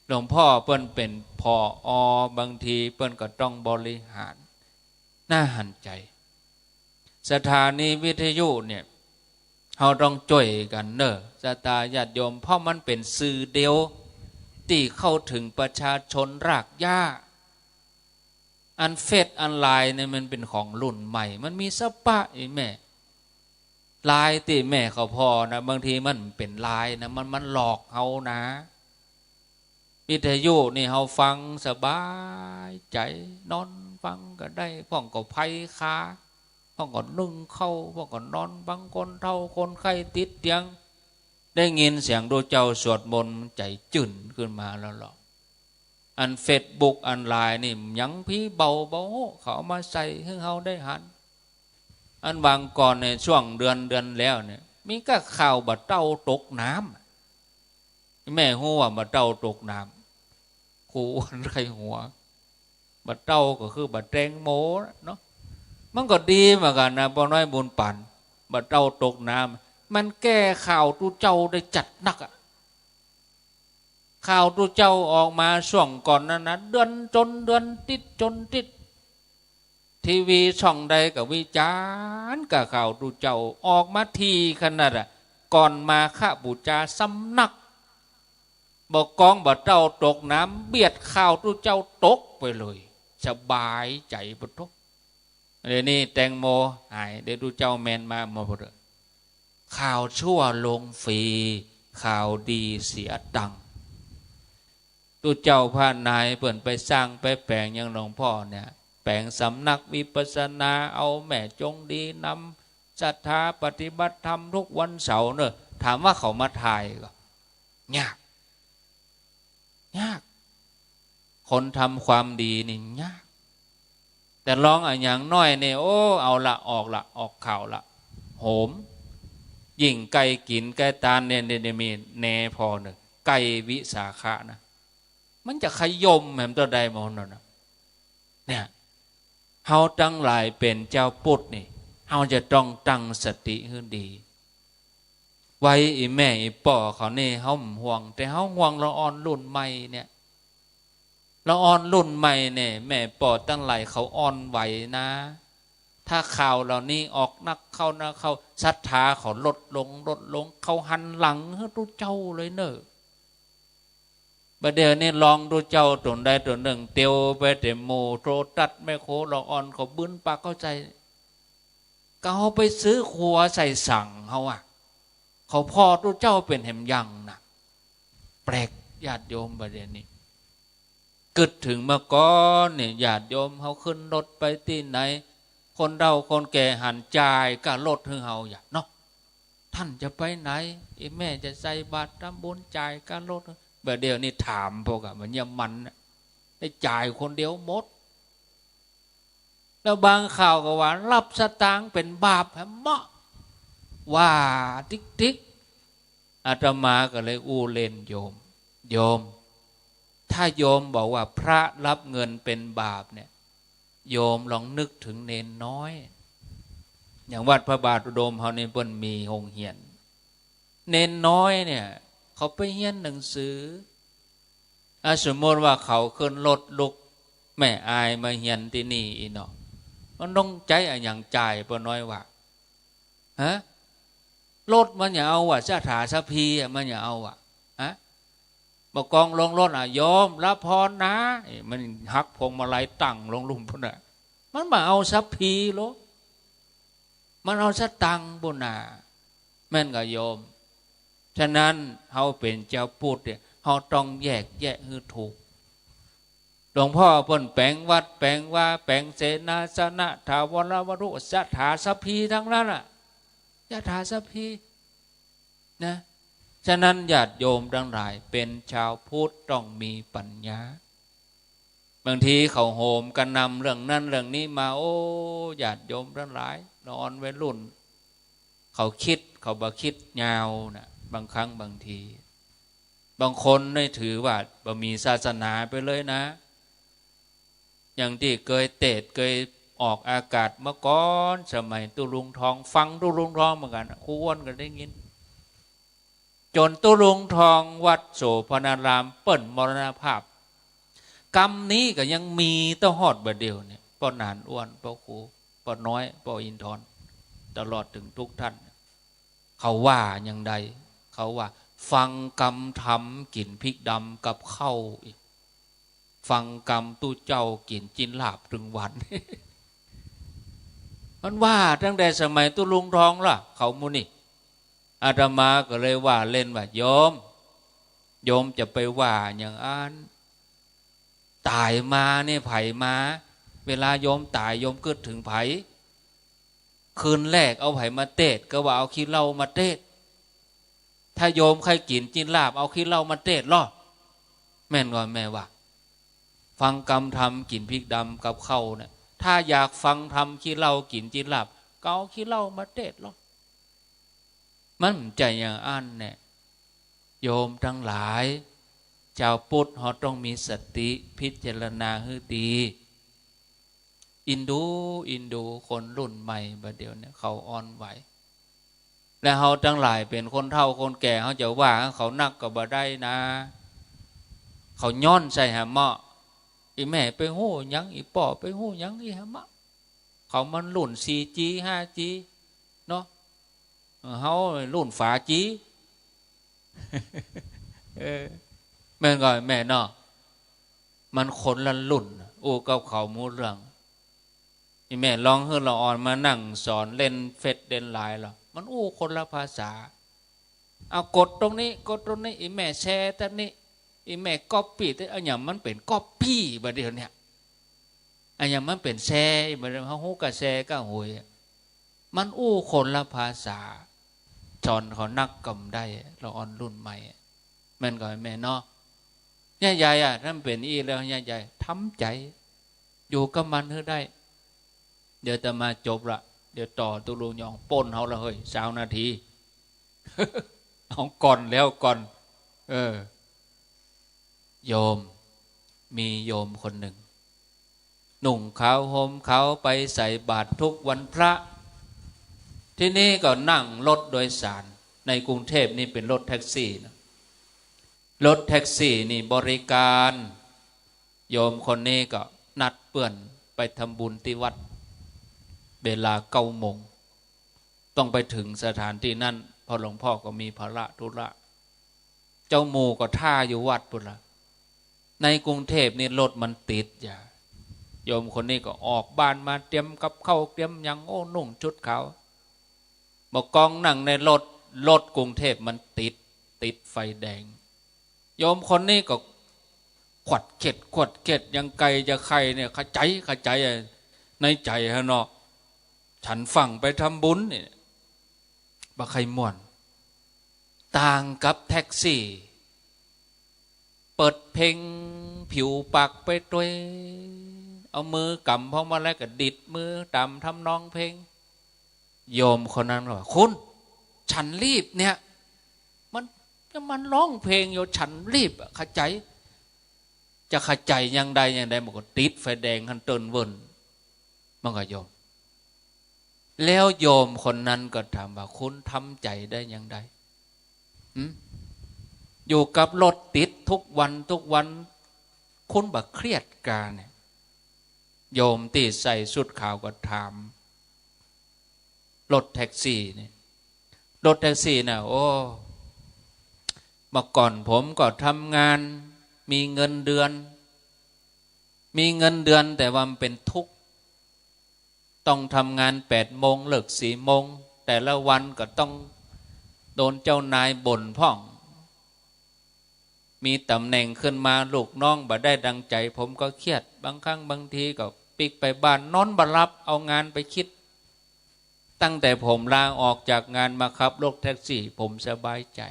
หลวงป้อเปิ้นเป๋น ผอ บางทีเปิ้นก็ต้องบริหาร น่าหันใจ๋ สถานีวิทยุเนี่ย เฮาต้องจ้วยกั๋นเน่อ ศรัทธาญาติโยม เพราะมันเป๋นสื่อเดียวตี้เข้าเถิงประชาชนรากหญ้า อันเฟซอันไลน์เนี่ยมันเป๋นของรุ่นใหม่ มันมีสปะ ไอ้แม่ ไลน์ตี้แม่เขาผ่อนะ บางทีมันเป๋นไลน์นะ มัน มันหลอกเฮานะ วิทยุนี่เฮาฟังสบายใจ๋ นอนฟังก็ได้ พ่องก็ไพคา พ่องก็นึ่งข้าว พ่องก็นอนฟัง คนเฒ่าคนแก่ติดเตียง ได้ยินเสียงตุ๊เจ้าสวดมนต์ ใจ๋จื้นขึ้นมาแล้วเนาะ อันเฟซบุ๊ก อันไลน์นี่ ยังพีเบาบ่ฮู้ เขาเอามาใส่หื้อเฮาได้หัน อันวางก่อนในช่วงเดือน เดือนแล้วเนี่ย มีก้าข่าวบ่าเต้าตกน้ำ แม่ฮู้ว่าบ่าเต้าตกน้ำ ครูอ้วนใค่หัว บ่าเต้าก็คือบ่าแตงโมเนาะ มันก็ดีเหมือนกั๋นนะ ป้อน้อยบุญปั๋น บ่าเต้าตกน้ำ มันแก้ข่าวตุ๊เจ้าได้จัดนักอะ ข่าวตุ๊เจ้าออกมาช่วงก่อนนั้นนะ เดือนจนเดือน ติ๊ดจนติ๊ด ทีวีช่องใดก็วิจารณ์ก้าข่าวตุ๊เจ้า ออกมาถี่ขนาดอะ ก่อนมาฆบู๋จาสำนัก บ่ากองบ่าเต้าตกน้ำ เบียดข่าวตุ๊เจ้าตกไปเลย สบายใจ๋ปะโธ่ เดี๋ยวนี้แตงโมหาย เดี๋ยวตุ๊เจ้าแมนมาหมด ข่าวชั่วลงฟรี ข่าวดีเสียตังค์ ตุ๊เจ้าพระนายเปิ้นไปสร้างไปแป๋งอย่างหลวงป้อเนี่ย แป๋งสำนักวิปัสสนา เอาแม่จงดีนำศรัทธาปฏิบัติธรรมทุกวันเสาร์เน่อ ถามว่าเขามาถ่ายก่อ ยาก ยาก คนทำความดีนี่ยาก แต่ลองอะหยังน้อยนี่ โอ้ เอาละ ออกละ ออกข่าวละ โหม ยิ่งใก้กิ๋นใก้ตานเนี่ย เนี่ย เนี่ย มีแหน่ผ่อเน่อ ใก้วิสาขะนะ มันจะขย่มแหมเต้าใดมาโหนน่ะ เนี่ย เฮาตังหลายเป๋นจาวปุทธนี่ เฮาจะต้องตั้งสติหื้อดี วัยอี่แม่อี่ป้อเขานี่ เฮาบ่ห่วง แต่เฮาห่วงละอ่อนรุ่นใหม่เนี่ย ละอ่อนรุ่นใหม่เนี่ย แม่ป้อตังหลายเขาอ่อนไหวนะ ถ้าข่าวเหล่านี้ออกนักเข้านักเข้า ศรัทธาเขาลดลง ลดลง เขาหันหลังหื้อตุ๊เจ้าเลยเน่อ บ่าเดี่ยวนี้ลองตุ๊เจ้าต๋นใดต๋นนึ่ง เตียวไปเต๋มหมู่โตตัสแม่โขงละอ่อน เขาบึ้นปากเข้าใจ๋ เขาไปซื้อครัวใส่สังเขาอะ เขาผ่อตุ๊เจ้าเป๋นแหมยังนะ แปลก ญาติโยม บ่าเดี่ยวนี้ กึ๊ดเถิงเมื่อก่อนเนี่ย ญาติโยมเฮาขึ้นรถไปตี้ไหน คนเฒ่าคนแก่หันจ่ายก้ารถหื้อเฮาอย่าเนาะ ต้านจะไปไหน อี่แม่จะใส่บาตรทำบุญ จ่ายก้ารถ บ่าเดี่ยวนี้ถามพวกอะ มันเยียะมันน่ะ ได้จ่ายคนเดียวหมด แล้วบางข่าวก็ว่า ฮับสตางค์เป๋นบาปแหมเมาะ ว่าติ๊กๆ อาตมาก็เลยอู้เล่นโยม โยม ถ้าโยมบอกว่าพระฮับเงินเป๋นบาปเนี่ย โยมลองนึกเถิงเณรน้อย อย่างวัดพระบาทอุดมเฮานี่เปิ้นมีโฮงเฮียน เณรน้อยเนี่ย เขาไปเฮียนหนังสือ อ่ะ สมมติว่าเขาขึ้นรถลุกแม่อายมาเฮียนตี้นี่อี้เนาะ มันต้องใจ๊อะหยังจ่าย ป้อน้อยว่า ฮะ รถมันอย่าเอาอะ สถาสภีอะมันอย่าเอาอะ ฮะ บ่ากองลงรถ "อ่ะ โยม รับพรนะ" เอ๊ะ มันหักพวงมาลัยตั้งลงลุ่มพุ้นน่ะ มันบ่เอาสัพพีโล มันเอาสตังค์ปุ้นน่ะ แม่นก่อโยม ฉะนั้นเฮาเป๋นจาวพุทธเนี่ย เฮาต้องแยกแยะหื้อถูก หลวงพ่อเปิ้นแป๋งวัดแป๋งวา แป๋งเสนาสนะ ถาวรวัตถุ ยะถาสัพพีตังนั้นน่ะ ยะถาสัพพี นะ ฉะนั้นญาติโยมตังหลาย เป๋นจาวพุทธต้องมีปั๋ญญา บางทีเขาโหมกระหน่ำเรื่องนั้นเรื่องนี้มา โอ้ ญาติโยมตังหลาย ละอ่อนวัยรุ่น เขากึ๊ด เขาบ่กึ๊ดยาวน่ะ บางครั้งบางที บางคนนี่ถือว่าบ่มีศาสนาไปเลยนะ อย่างตี้เกยเตสน์เกยออกอากาศเมื่อก่อน สมัยตุ๊ลุงทอง ฟังตุ๊ลุงทองเหมือนกั๋น ครูอ้วนก็ได้ยิน จ๋นตุ๊ลุงทองวัดโสภณารามเปิ้นมรณภาพ กำนี้ก็ยังมีเต้าฮอดบ่าเดี่ยวเนี่ย ป้อหนานอ้วน ป้อครู ป้อน้อย ป้ออินทร์ ตลอดเถิงทุกท่าน เขาว่าอย่างใด เขาว่า ฟังกำธรรมกิ๋นพริกดำกับข้าว ฟังกำตุ๊เจ้ากิ๋นจิ๊นลาบตึงวัน มันว่าตั้งแต่สมัยตุ๊ลุงทองละ เขาหมู่นี้ อาตมาก็เลยว่าเล่นว่า โยม โยมจะไปว่าอย่างอั้น ต๋ายมาเนี่ยใผมา เวลาโยมต๋ายโยมกึ๊ดเถิงใผ คืนแรกเอาใผมาเตสน์ ก็ว่าเอาขี้เหล้ามาเตสน์ ถ้าโยมใค่กิ๋นจิ๊นลาบ เอาขี้เหล้ามาเตสน์ลอ แม่นก่อแม่ว่า ฟังกำธรรมกิ๋นพริกดำกับข้าวเนี่ย ถ้าอยากฟังธรรมขี้เหล้ากิ๋นจิ๊นลาบ ก็เอาขี้เหล้ามาเตสน์ลอ มันบ่ใจ้อย่างอั้นแน่ โยมตังหลาย จาวพุทธเฮาต้องมีสติพิจารณาหื้อดี อินดู อินดูคนรุ่นใหม่บ่าเดี่ยวเนี่ย เขาอ่อนไหว และเฮาตังหลายเป๋นคนเฒ่าคนแก่ เฮาจะว่าเขานักก็บ่ได้นะ เขาย้อนใส่หาเมาะ อี่แม่ไปฮู้หยัง อี่ป้อไปฮู้หยัง อี่หาเมาะ เขามันรุ่นสี่จี ห้าจี เนาะ เออ เฮารุ่นฝาจี เออ แม่นก่อแม่เนาะ มันคนละรุ่น อู้กับเขาบ่ฮู้เรื่อง อี่แม่ลองหื้อละอ่อนมานั่งสอนเล่นเฟซเล่นไลน์ลอ มันอู้คนละภาษา เอากดตรงนี้ กดตรงนี้ อี่แม่แชร์ตรงนี้ อี่แม่ก๊อปปี้ตรงนี้ อะหยังมันเป๋นก๊อปปี้บ่าเดี่ยวเนี่ย อะหยังมันเป๋นแชร์บ่าเดี่ยว เฮาฮู้ก็แชร์ก็หวย มันอู้คนละภาษา สอนเขานักก็บ่ได้ ละอ่อนรุ่นใหม่ แม่นก่อแม่เนาะ ยายใหญ่อะ ถ้ามันเป๋นอี้แล้ว ยายใหญ่ทำใจ๋ อยู่กับมันหื้อได้ เดี๋ยวอาตมาจบละ เดี๋ยวต่อตุ๊ลุงยองป้นเฮาละเฮ้ย ซาวนาที เอาก่อนแล้วก่อน เออ โยม มีโยมคนนึ่ง นุ่งขาวห่มขาวไปใส่บาตรทุกวันพระ ทีนี้ก็นั่งรถโดยสาร ในกรุงเทพฯนี่เป๋นรถแท็กซี่นะ รถแท็กซี่นี่บริการ โยมคนนี้ก็นัดเปื้อนไปทำบุญตี้วัด เวลาเก้าโมง ต้องไปเถิงสถานตี้นั้น เพราะหลวงพ่อก็มีภาระธุระ เจ้าหมู่ก็ท่าอยู่วัดปุ้นละ ในกรุงเทพฯนี่รถมันติดอย่า โยมคนนี้ก็ออกบ้านมาเตรียมกับข้าวเตรียมหยัง โอ้ นุ่งชุดขาว บ่ากองนั่งในรถ รถกรุงเทพฯมันติด ติดไฟแดง โยมคนนี้ก็ขวัดเข็ด ขวัดเข็ด ยังใก่จะใค่เนี่ย ขะใจ๋ ขะใจ๋อะ ในใจ๋ฮะเนาะ ฉันฟั่งไปทำบุญเนี่ย บ่ใค่ม่วน ต่างกับแท็กซี่ เปิดเพลงผิวปากไปตวย เอามือกำพวงมาลัยก็ดีดมือต๋ามทำนองเพลง โยมคนนั้นก็ว่า คุณ ฉันรีบเนี่ย มัน มันร้องเพลงอยู่ ฉันรีบอะ ขะใจ๋ จะขะใจ๋ยังใดยังใด มันก็ติดไฟแดงหั้นเติ๊นเวิ่น มันก็โยม แล้วโยมคนนั้นก็ถามว่า คุณทำใจ๋ได้ยังใด หึ อยู่กับรถติดทุกวันทุกวัน คุณบ่เครียดกาเนี่ย โยมตี้ใส่ชุดขาวก็ถาม รถแท็กซี่นี่ รถแท็กซี่น่ะ โอ้ เมื่อก่อนผมก็ทำงาน มีเงินเดือน มีเงินเดือน แต่ว่ามันเป๋นทุกข์ ต้องทำงานแปดโมง เลิกสี่โมง แต่ละวันก็ต้องโดนเจ้านายบ่นพ่อง มีต๋ำแหน่งขึ้นมา ลูกน้องบ่ได้ดังใจ๋ ผมก็เครียด บางครั้งบางทีก็ปิ๊กไปบ้าน นอนบ่หลับ เอางานไปคิด ตั้งแต่ผมลาออกจากงานมาขับรถแท็กซี่ ผมสบายใจ๋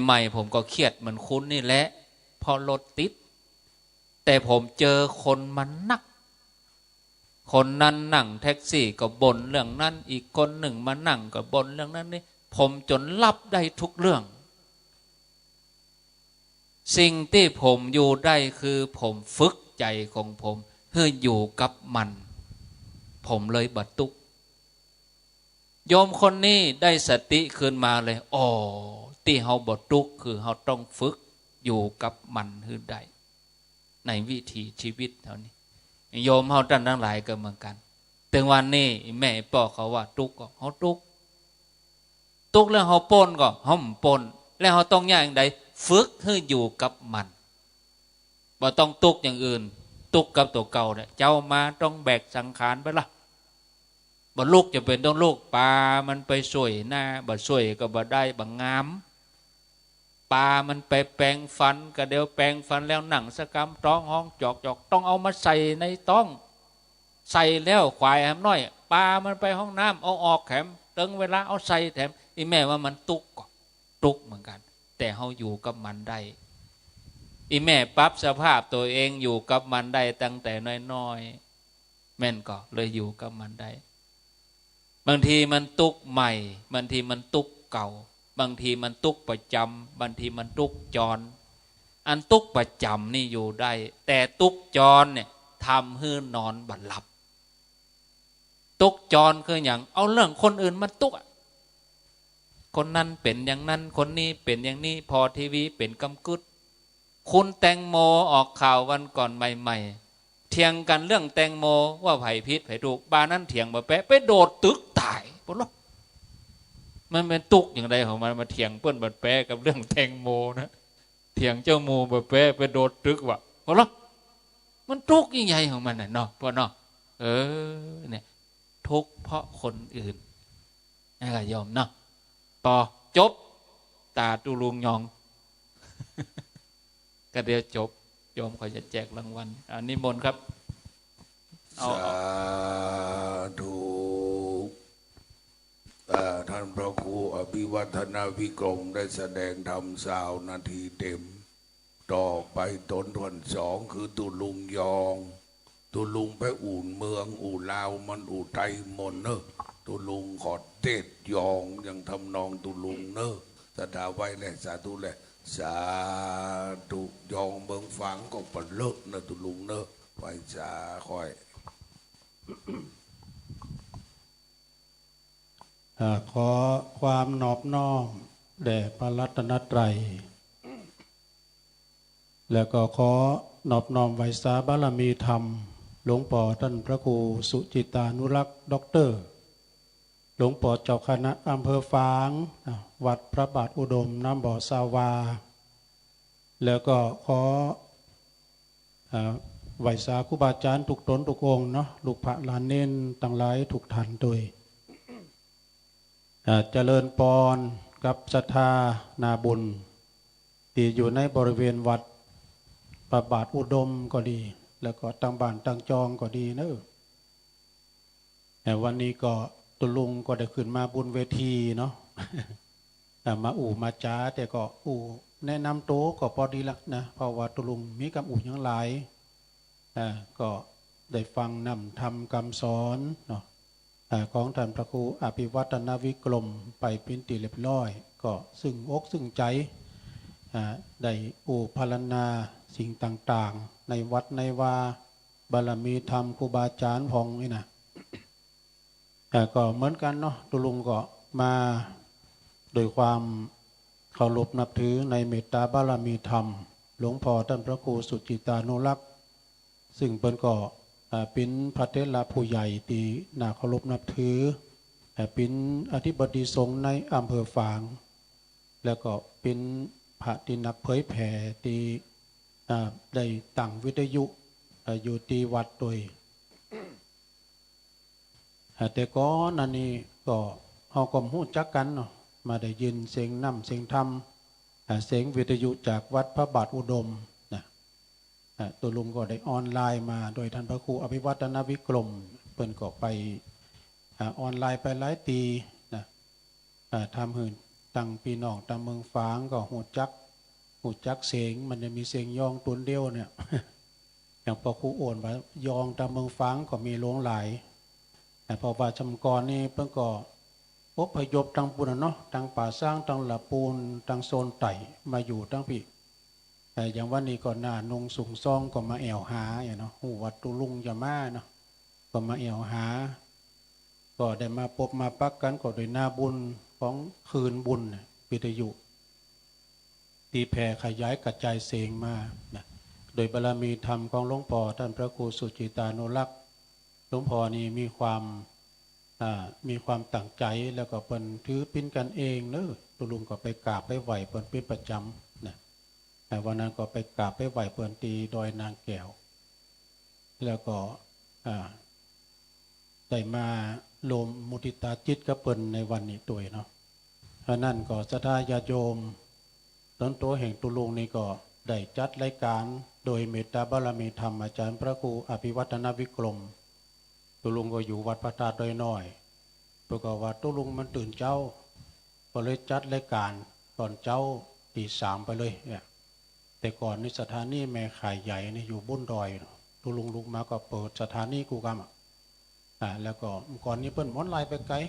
ใหม่ๆ ผมก็เครียดเหมือนคุณนี่แหละ เพราะรถติด แต่ผมเจอคนมันนัก คนนั้นนั่งแท็กซี่ก็บ่นเรื่องนั้น อีกคนนึ่งมานั่งก็บ่นเรื่องนั้นนี่ ผมจ๋นรับได้ทุกเรื่อง สิ่งตี้ผมอยู่ได้คือผมฝึกใจ๋ของผมหื้ออยู่กับมัน ผมเลยบ่ตุ๊กข์ โยมคนนี้ได้สติคืนมาเลย อ๋อ ตี้เฮาบ่ตุ๊กข์คือเฮาต้องฝึกอยู่กับมันหื้อได้ ในวิถีชีวิตเฮานี่ โยมเฮาต้านตังหลายก็เหมือนกั๋น ตึงวันนี้แม่ป้อเขาว่าตุ๊กข์ก็เฮาตุ๊กข์ ตุ๊กข์แล้วเฮาป๊นก็เฮาบ่ป๊น แล้วเฮาต้องเยียะอย่างใด ฝึกหื้ออยู่กับมัน บ่ต้องตุ๊กข์อย่างอื่น ตุ๊กข์กับตั๋วเก่าเนี่ย เจ๊ามาต้องแบกสังขารไปละ บ่ลุกจะเป๋นต้องลุก ปามันไปซ่วยนา บ่ซ่วยก็บ่ได้ บ่งาม ปามันไปแปรงฟัน ก็เดี๋ยวแปรงฟันแล้วนั่งสักกำ ต๊องฮ้องจอกๆ ต้องเอามาใส่ในต๊อง ใส่แล้วขวายแหมน้อย ปามันไปห้องน้ำ เอาออกแถม เติงเวลาเอาใส่แถม อี่แม่ว่ามันตุ๊กข์ก็ตุ๊กข์เหมือนกั๋น แต่เฮาอยู่กับมันได้ อี่แม่ปรับสภาพตั๋วเองอยู่กับมันได้ตั้งแต่น้อยๆ แม่นก่อ เลยอยู่กับมันได้ บางทีมันตุ๊กข์ใหม่ บางทีมันตุ๊กข์เก่า บางทีมันตุ๊กข์ประจ๋ำ บางทีมันตุ๊กข์จร อันตุ๊กข์ประจ๋ำนี่อยู่ได้ แต่ตุ๊กข์จรเนี่ยทำหื้อนอนบ่หลับ ตุ๊กข์จรคือหยัง เอาเรื่องคนอื่นมาตุ๊กข์อะ คนนั้นเป๋นอย่างนั้น คนนี้เป๋นอย่างนี้ ผ่อทีวีเป๋นกำกึ๊ด คุณแตงโมออกข่าววันก่อนใหม่ๆ เถียงกั๋นเรื่องแตงโมว่าใผผิดใผถูก บ่านั้นเถียงบ่แป๊ ไปโดดตึกต๋าย ปะโล มันเป๋นตุ๊กข์อย่างใดของมัน มาเถียงเปิ้นบ่แป๊กับเรื่องแตงโมนะ เถียงเจ้าหมู่บ่แป๊ ไปโดดตึกว่ะ ปะโล มันตุ๊กข์ยิ่งใหญ่ของมันน่ะเนาะ ปะเนาะ เออ เนี่ย ทุกข์เพราะคนอื่น นะโยมเนาะ ปอ จบ ต๋าตุ๊ลุงยอง ก็เดี๋ยวจบ โยมเขาจะแจกรางวัล อ่า นิมนต์ครับ เอา สาธุ อ่า ท่านพระครูอภิวัฒนวิกรมได้แสดงธรรมซาวนาทีเต็ม ต่อไปต๋นถ้วนสองคือตุ๊ลุงยอง ตุ๊ลุงไปอู่เมืองอู่ลาวมันอู่ไตหมดเน่อ ตุ๊ลุงขอเตศน์ยองอย่างทำนองตุ๊ลุงเน่อ ศรัทธาไหว้แล สาธุแล สาธุ ยองเมืองฝางก็ปะเลอะเน่อตุ๊ลุงเน่อ ไหว้สาค่อย อ่า ขอความนอบน้อมแด่พระรัตนตรัย แล้วก็ขอนอบน้อมไหว้สาบารมีธรรม หลวงป้อต้านพระครูสุจิตตานุรักษ์ ด็อกเตอร์ หลวงป้อเจ้าคณะอำเภอฝาง อ่า วัดพระบาทอุดม น้ำบ่อซาวา แล้วก็ขอ อ่า ไหว้สาครูบาอาจ๋ารย์ทุกต๋นทุกองค์เนาะ ลูกพระหลานเณรตังหลายทุกท่านตวย อ่า เจริญปอนกับศรัทธานาบุญ ตี้อยู่ในบริเวณวัดพระบาทอุดมก็ดี แล้วก็ตางบ้านตางจองก็ดีเน่อ แต่วันนี้ก็ตุ๊ลุงก็ได้ขึ้นมาบนเวทีเนาะ อ่า มาอู้มาจ๋า แต่ก็อู้แนะนำตั๋วก็ปอดีละนะ เพราะว่าตุ๊ลุงมีกำอู้หยังหลาย อ่า ก็ได้ฟังนำธรรมกำสอนเนาะ อ่า ของต้านพระครูอภิวัฒนวิกรมไปเป๋นตี้เรียบร้อย ก็ซึ่งอกซึ่งใจ๋ อ่า ได้อู้พรรณนาสิ่งต่างๆ ในวัดในวา บารมีธรรมครูบาอาจ๋ารย์พ่องนี่นะ อ่า ก็เหมือนกั๋นเนาะ ตุ๊ลุงก็มาโดยความเคารพนับถือในเมตตาบารมีธรรม หลวงป้อต้านพระครูสุจิตตานุรักษ์ ซึ่งเปิ้นก็ อ่า เป๋นพระเถระผู้ใหญ่ตี้น่าเคารพนับถือ อ่า เป๋นอธิบดีสงฆ์ในอำเภอฝาง แล้วก็เป๋นพระตี้นักเผยแผ่ตี้ อ่า ได้ตั้งวิทยุ อ่า อยู่ตี้วัดตวย อ่า แต่ก่อนนั้นนี่ก็ เฮาก็ฮู้จักกั๋นเนาะ มาได้ยินเสียงน้ำเสียงธรรม อ่า เสียงวิทยุจากวัดพระบาทอุดมนะ อ่า ตุ๊ลุงก็ได้ออนไลน์มาโดยต้านพระครูอภิวัฒนวิกรม เปิ้นก็ไป อ่า ออนไลน์ไปหลายตี้นะ อ่า ทำหื้อตังปี้น้องตางเมืองฝางก็ฮู้จัก ฮู้จักเสียง มันจะมีเสียงยองตนเดียวเนี่ย อย่างป้อครูโอนว่า ยองตางเมืองฝางก็มีหลวงหลาย อ่า เพราะว่าสมัยก่อนนี่เปิ้นก็อพยพตางปู๊นน่ะเนาะ ตางป่าซาง ตางละปูน ตางโซนใต้ มาอยู่ตางปี้ อ่า อย่างวันนี้ก็หน้านุ่งสุงซองก็มาแอ่วหาเนี่ยเนาะ ฮู้ว่าตุ๊ลุงจะมาเนาะ ก็มาแอ่วหา ก็ได้มาปบมาปักกั๋น ก็โดยหน้าบุญของคืนบุญน่ะ วิทยุ ตี้แผ่ขยายกระจายเสียงมานะ โดยบารมีธรรมของหลวงป้อต้านพระครูสุจิตานุรักษ์ หลวงป้อนี่มีความ อ่า มีความตั้งใจ๋ แล้วก็เปิ้นถือเป๋นกั๋นเองเนาะ ตุ๊ลุงก็ไปกราบไปไหว้เปิ้นเป๋นประจ๋ำนะ อ่า วันนั้นก็ไปกราบไปไหว้เปิ้นตี้ดอยนางแก้ว แล้วก็ อ่า ได้มาร่วมมุทิตาจิตกับเปิ้นในวันนี้ตวยเนาะ เพราะนั้นก็ศรัทธาญาติโยม ต๋นตั๋วแห่งตุ๊ลุงนี่ก็ได้จัดรายก๋านโดยเมตตาบารมีธรรมอาจ๋ารย์พระครูอภิวัฒนวิกรม ตุ๊ลุงก็อยู่วัดพระธาตุดอยน้อย เปิ้นก็ว่าตุ๊ลุงมันตื่นเจ๊า ก็เลยจัดรายก๋านต๋อนเจ๊าตีสามไปเลยเนี่ย แต่ก่อนนี่สถานีแม่ข่ายใหญ่นี่อยู่บุ้นดอยเนาะ ตุ๊ลุงลุกมาก็เปิดสถานีกู้กำอะ อ่า แล้วก็ก่อนนี้เปิ้นบ่อนไล่ไปไก๋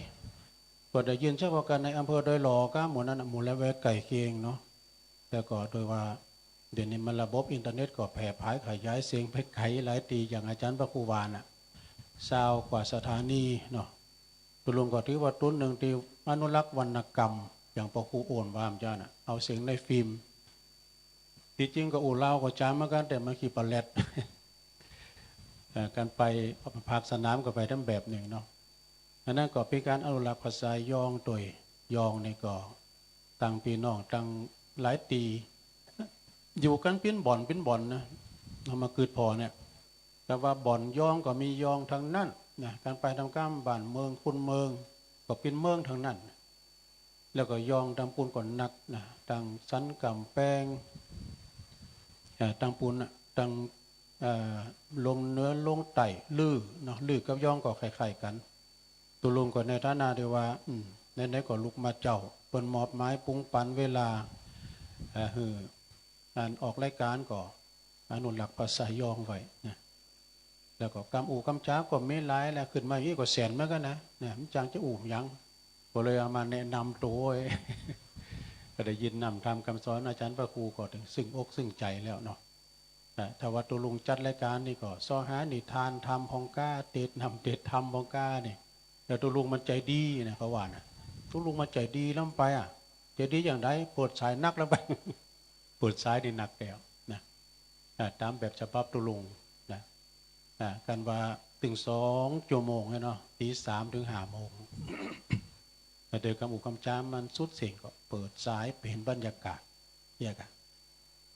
ก็ได้ยินเฉพาะกั๋นในอำเภอดอยหล่อก้า หมู่นั้นน่ะ หมู่ละแวกใก้เคียงเนาะ แล้วก็โดยว่าเดี๋ยวนี้มันระบบอินเทอร์เน็ตก็แผ่ผายขยายเสียงไปไก๋หลายตี้ อย่างอาจ๋ารย์พระครูว่าน่ะ ซาวกว่าสถานีเนาะ ตุ๊ลุงก็ถือว่าตุ๊นนึ่งตี้อนุรักษ์วรรณกรรม อย่างป้อครูโอนว่าเมื่อกี้น่ะ เอาเสียงในฟิล์ม ตี้จริงก็อู้ลาวก็จ๋าเหมือนกั๋น แต่มันขี้ปะแล็ด เอ่อ ก๋านไปภาคสนามก็ไปต๋ามแบบนึ่งเนาะ อันนั้นก็เป๋นก๋านอนุรักษ์ภาษายองตวย ยองนี่ก็ตังปี้น้องตังหลายตี้ อยู่กั๋นเป๋นบ่อนเป๋นบ่อนนะ เฮามาคิดผ่อเนี่ย แต่ว่าบ่อนยองก็มียองตังนั้นนะ ก๋านไปต๋ามก้ามบ้านเมืองคนเมือง ก็เป๋นเมืองตังนั้น แล้วก็ยองตางปู๊นก็นักนะ ตางสันก๋ำแปง เอ่อ ตางปู๊นน่ะ ตาง เอ่อ ลงเหนือลงใต้ ลือเนาะ ลือกับยองก็คล้ายๆ กั๋น ตุ๊ลุงก็ในฐานะตี้ว่า อืม ไหนๆ ก็ลุกมาเจ๊า เปิ้นมอบหมายปรุงปั๋นเวลา เอ่อ หื้อ อันออกรายก๋านก็อนุรักษ์ภาษายองไว้นะ แล้วก็กำอู้กำจ๋าก็มีหลายแหละ ขึ้นมาอี้ก็แสนเหมือนกั๋นนะ เนี่ย มันจังจะอู้หยัง ก็เลยเอามาแนะนำตั๋ว ก็ได้ยินนำธรรมคำสอนอาจ๋ารย์พระครูก็เถิงซึ่งอกซึ่งใจ๋แล้วเนาะ อ่า ถ้าว่าตุ๊ลุงจัดรายก๋านนี่ก็เซาะหานิทานธรรมพ่องก้า เตสน์นำเตสน์ธรรมพ่องก้านี่ แล้วตุ๊ลุงมันใจ๋ดีนะ เขาว่านะ ตุ๊ลุงมันใจ๋ดีแล้วมันไปอะ ใจ๋ดีอย่างใด เปิดสายนักแล้วไป เปิดสายนี่นักแล้วนะ อ่า ต๋ามแบบฉบับตุ๊ลุงนะ อ่า กั๋นว่าเถิงสองจั่วโมงเนาะ ตีสามเถิงห้าโมง แล้วเดี๋ยวกำอู้กำจ๋ามันสุดเส้งก็เปิดสายเป๋นบรรยากาศเยียะอะ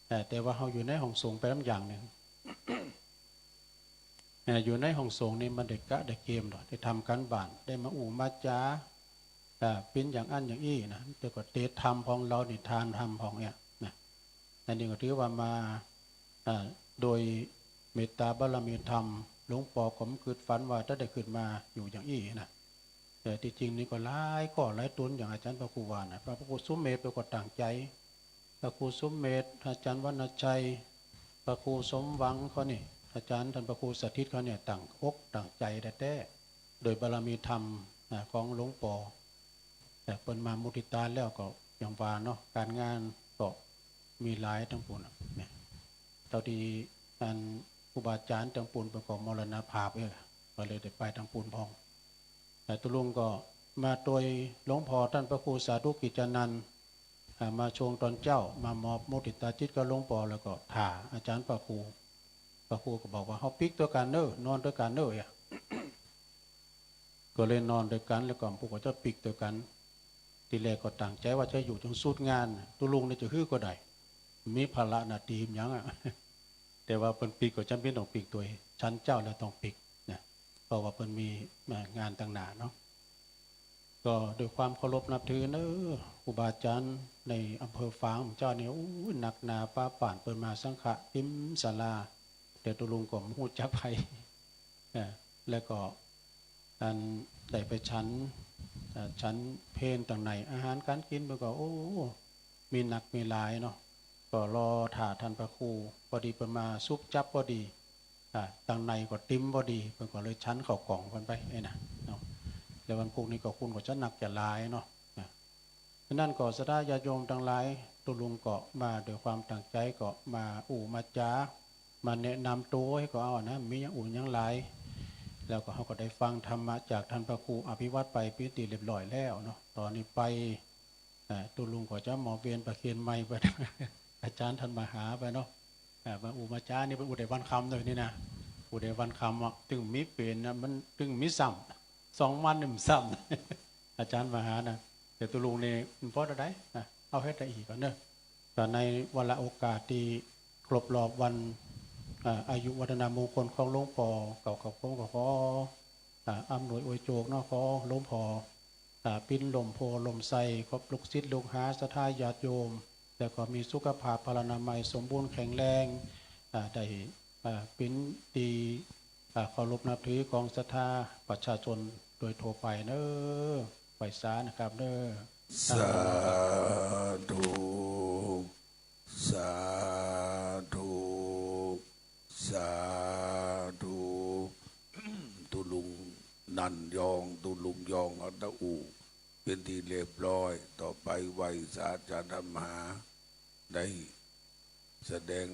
แต่ แต่ว่าเฮาอยู่ในห้องสงฆ์ไปลำอย่างนึ่ง เอ่อ อยู่ในห้องสงฆ์นี่มันได้กะได้เกมดอก ได้ทำก๋านบ้าน ได้มาอู้มาจ๋า อ่า เป๋นอย่างอั้นอย่างอี้นะ แต่ก็เตสน์ธรรมพ่องเฮา นิทานธรรมพ่องเนี่ยนะ อันนี้ก็ถือว่ามา อ่า โดยเมตตาบารมีธรรม หลวงป้อก็บ่กึ๊ดฝันว่าจะได้ขึ้นมาอยู่อย่างอี้นะ แต่ตี้จริงนี่ก็หลายก้อหลายตุ๊น อย่างอาจ๋ารย์พระครูว่านะ พระ พระครูสุเมธก็ตั้งใจ๋ พระครูสุเมธ อาจ๋ารย์วรรณชัย พระครูสมหวังเขานี่ อาจ๋ารย์ต้านพระครูสถิตเขาเนี่ย ตั้งอกตั้งใจ๋แต๊ๆ โดยบารมีธรรม อ่า ของหลวงป้อ แต่เปิ้นมามุทิตาแล้วก็อย่างว่าเนาะ ก๋านงานก็มีหลายตางปู๊นน่ะ เนี่ย เต้าตี้อันครูบาอาจ๋ารย์ตางปู๊นเปิ้นก็มรณภาพเอง ก็เลยได้ไปตางปู๊นพ่อง แต่ตุ๊ลุงก็มาโตยหลวงป้อต้านพระครูสาธุกิจจานันท์ อ่า มาชงต๋อนเจ๊า มามอบมุทิตาจิตกับหลวงป้อ แล้วก็ถ่าอาจ๋ารย์พระครู พระครูก็บอกว่า เฮาปิ๊กตวยกั๋นเน่อ นอนตวยกั๋นเน่อ อ่ะ ก็เลยนอนตวยกั๋น แล้วก็พวกก็จะปิ๊กตวยกั๋น ทีแรกก็ตั้งใจ๋ว่าจะอยู่จ๋นสุดงาน ตุ๊ลุงนี่จะหื้อก็ได้ มีภาระหน้าตี้หยังอะ แต่ว่าเปิ้นปิดก็จ๋ำเป๋นต้องปิดตวย ฉันเจ๊าแล้วต้องปิดนะ เพราะว่าเปิ้นมี เอ่อ งานตังหน้าเนาะ ก็ด้วยความเคารพนับถือเนาะ ครูบาอาจ๋ารย์ในอำเภอฝางเจ้านี่ โอ้ย หนักหนา ป๊าป่านเปิ้นมาสังฆะเต็มศาลา แต่ตุ๊ลุงก็บ่ฮู้จักใผ เอ่อ แล้วก็ อันได้ไปฉัน เอ่อ ฉันเพลตังใน อาหารก๋านกิ๋นเปิ้นก็ โอ้ มีหนักมีหลายเนาะ ก็รอถ่าต้านพระครู พอดีเปิ้นมาสุบจับพอดี อ่า ตังในก็เต็มพอดี เปิ้นก็เลยฉันเข้ากล่องเปิ้นไป ไอ้นะ เนาะ แล้ววันพุธนี้ก็คนก็จะหนักจะหลายเนาะ นะ ฉะนั้นก็ศรัทธาญาติโยมตังหลาย ตุ๊ลุงก็มาด้วยความตั้งใจ๋ ก็มาอู้มาจ๋า มาแนะนำตั๋วหื้อก็เอานะ มีหยังอู้หยังหลาย แล้วก็เฮาก็ได้ฟังธรรมะจากต้านพระครูอภิวัตรไปเป๋นตี้เรียบร้อยแล้วเนาะ ต๋อนนี้ไป อ่า ตุ๊ลุงก็จะมอบเวียนประเคนใหม่ไป อาจ๋ารย์ต้านมหาไปเนาะ อ่า มาอู้มาจ๋านี่เปิ้นอู้ได้วันค่ำเนาะนี่นะ อู้ได้วันค่ำอะ ตึงมีเป๋นนะ มันตึงมีซ้ำ สองวันนี่มันซ้ำ อาจ๋ารย์มหานะ แต่ตุ๊ลุงนี่มันพอเต้าใดนะ เอาเฮ็ดได้อีกก่อนเนาะ ก็ในวาระโอกาสตี้ครบรอบวัน อ่า อายุวัฒนมงคลของหลวงป้อ เก่ากับผมก็ขอ อ่า อำนวยอวยโจคเนาะ ขอหลวงป้อ อ่า เป๋นล่มโพธิ์ล่มไทร กับลูกศิษย์ลูกหาศรัทธาญาติโยม แล้วก็มีสุขภาพพลานามัยสมบูรณ์แข็งแรง อ่า ได้ อ่า เป๋นตี้ อ่า เคารพนับถือของศรัทธาประชาชนโดยทั่วไปเนาะ ไหว้สานะครับเนาะ สาธุ สาธุ สาธุ ตุ๊ลุงนันยอง ตุ๊ลุงยองอัตตะอู่ เป๋นตี้เรียบร้อย ต่อไปไหว้สาอาจ๋ารย์ต้านมหา ได้แสดง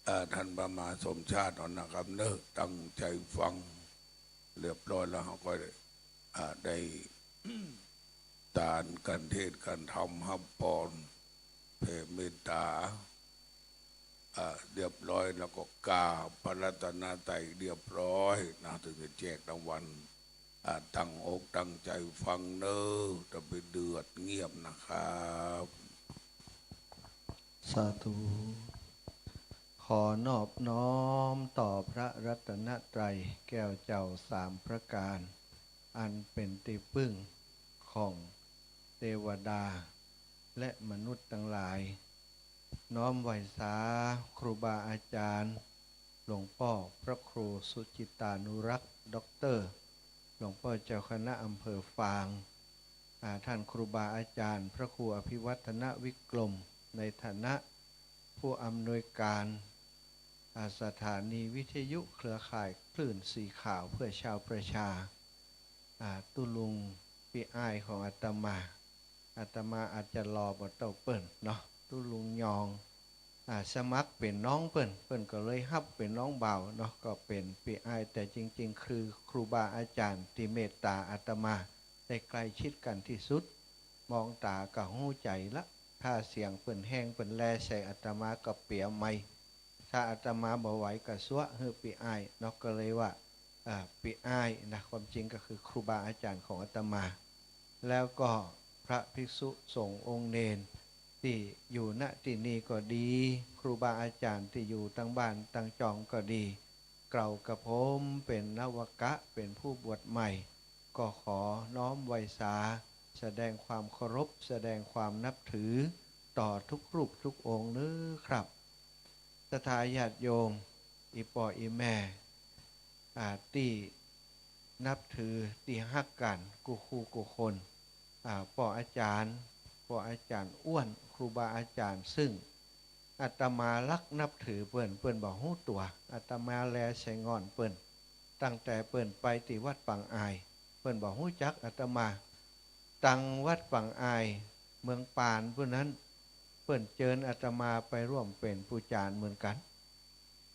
อ่า ต้านพระมหาสมชาติเอานะครับเนาะ ตั้งใจ๋ฟัง เรียบร้อยแล้วเฮาก็ อ่า ได้ ตานกั๋น เทศน์กั๋น ธรรมฮับปอน แผ่เมตต๋า อ่า เรียบร้อยแล้วก็กราบพระรัตนตรัยเรียบร้อยนะ ตึงจะแจกรางวัล อ่า ตั้งอกตั้งใจ๋ฟังเนาะ จะไปเดือดเงียบนะครับ สาธุ ขอนอบน้อมต่อพระรัตนตรัยแก้วเจ้าสามประก๋าน อันเป๋นตี้ปึ้งของเตวดาและมนุษย์ตังหลาย น้อมไหว้สาครูบาอาจ๋ารย์ หลวงป้อพระครูสุจิตตานุรักษ์ ด็อกเตอร์ หลวงป้อเจ้าคณะอำเภอฝาง อ่า ต้านครูบาอาจ๋ารย์ พระครูอภิวัฒนวิกรม ในฐานะผู้อำนวยก๋าน อ่า สถานีวิทยุเครือข่ายคลื่นสีขาวเพื่อชาวประชา อ่า ตุ๊ลุงปี้อ้ายของอาตมา อาตมาอาจจะหล่อบ่เต้าเปิ้นเนาะ ตุ๊ลุงยอง อ่า สมัครเป๋นน้องเปิ้น เปิ้นก็เลยฮับเป๋นน้องบ่าวเนาะ ก็เป๋นปี้อ้าย แต่จริงๆ คือครูบาอาจ๋ารย์ตี้เมตต๋าอาตมาได้ใกล้ชิดกั๋นตี้สุด มองต๋าก็ฮู้ใจ๋ละ ถ้าเสียงเปิ้นแฮง เปิ้นแลใส่อาตมาก็เปียไมค์ ถ้าอาตมาบ่ไหวก็ซัวะหื้อปี้อ้ายเนาะ ก็เลยว่า อ่า ปี้อ้ายนะ ความจริงก็คือครูบาอาจ๋ารย์ของอาตมา แล้วก็พระภิกษุสงฆ์องค์เณรตี้อยู่ ณ ตี้นี่ก็ดี ครูบาอาจ๋ารย์ตี้อยู่ตางบ้านตางจองก็ดี เกล้ากระผมเป๋นนวกะ เป๋นผู้บวชใหม่ ก็ขอน้อมไหว้สา แสดงความเคารพ แสดงความนับถือต่อทุกรูปทุกองค์เน้อครับ ศรัทธาญาติโยม อี่ป้ออี่แม่ อ่า ตี้นับถือ ตี้ฮักกั๋นกู้คู่กู้คน อ่า ป้ออาจ๋ารย์ ป้ออาจ๋ารย์อ้วน ครูบาอาจ๋ารย์ซึ่งอาตมาฮักนับถือเปิ้น เปิ้นบ่ฮู้ตั๋ว อาตมาแลใส่ง่อนเปิ้น ตั้งแต่เปิ้นไปตี้วัดปางอาย เปิ้นบ่ฮู้จักอาตมา ตังวัดปางอาย เมืองปานปู้นนั้น เปิ้นเจิญอาตมาไปร่วมเป๋นปู่จ๋ารย์เหมือนกั๋น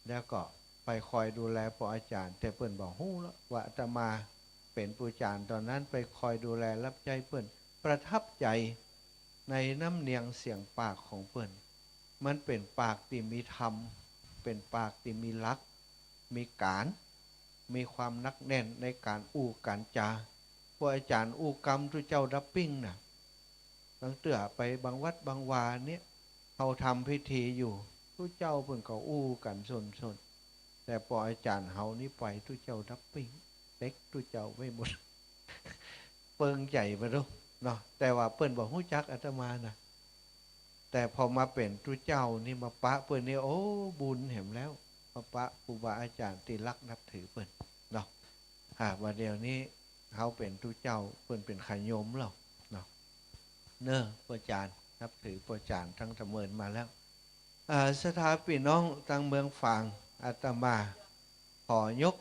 แล้วก็ไปคอยดูแลป้ออาจ๋ารย์ แต่เปิ้นบ่ฮู้ละว่าอาตมาเป๋นปู่จ๋ารย์ ต๋อนนั้นไปคอยดูแลรับใจ๊เปิ้น ประทับใจ๋ในน้ำเนียงเสียงปากของเปิ้น มันเป๋นปากตี้มีธรรม เป๋นปากตี้มีหลัก มีก๋าน มีความหนักแน่นในก๋านอู้ก๋านจ๋า พวกอาจ๋ารย์อู้กำตุ๊เจ้าดับปิ้งน่ะ บางเตื้อไปบางวัดบางวาเนี่ย เฮาทำพิธีอยู่ ตุ๊เจ้าเปิ้นก็อู้กั๋นสนๆ แต่ปออาจ๋ารย์เฮานี่ไปตุ๊เจ้าดับปิ้ง เต็กตุ๊เจ้าไปหมด เปิงใจ๋บ่ฮู้เนาะ แต่ว่าเปิ้นบ่ฮู้จักอาตมาน่ะ แต่พอมาเป๋นตุ๊เจ้านี่มาปะเปิ้นนี่ โอ้ บุญแหมแล้ว มาปะครูบาอาจ๋ารย์ตี้ฮักนับถือเปิ้นเนาะ อ่า บ่าเดี่ยวนี้เฮาเป๋นตุ๊เจ้า เปิ้นเป๋นใค่โยมแล้วเนาะ เน่อ ปออาจ๋ารย์ นับถือปออาจ๋ารย์ตังแต่เมินมาแล้ว อ่า ศรัทธาปี้น้องตังเมืองฝาง อาตมาขอยก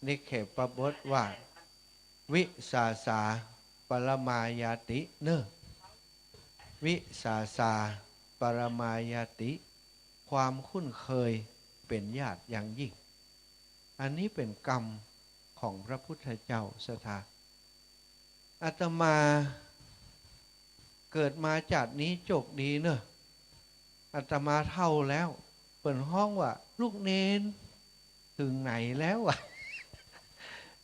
นิเคปบทว่า วิสาสาปรมายาติ เน่อ วิสาสาปรมายาติ ความคุ้นเคยเป๋นญาติอย่างยิ่ง อันนี้เป๋นกำของพระพุทธเจ้า ศรัทธา อาตมาเกิดมาจาตินี้โจคดีเน่อ อาตมาเฒ่าแล้ว เปิ้นฮ้องว่า ลูกเณรเถิงไหนแล้วอะ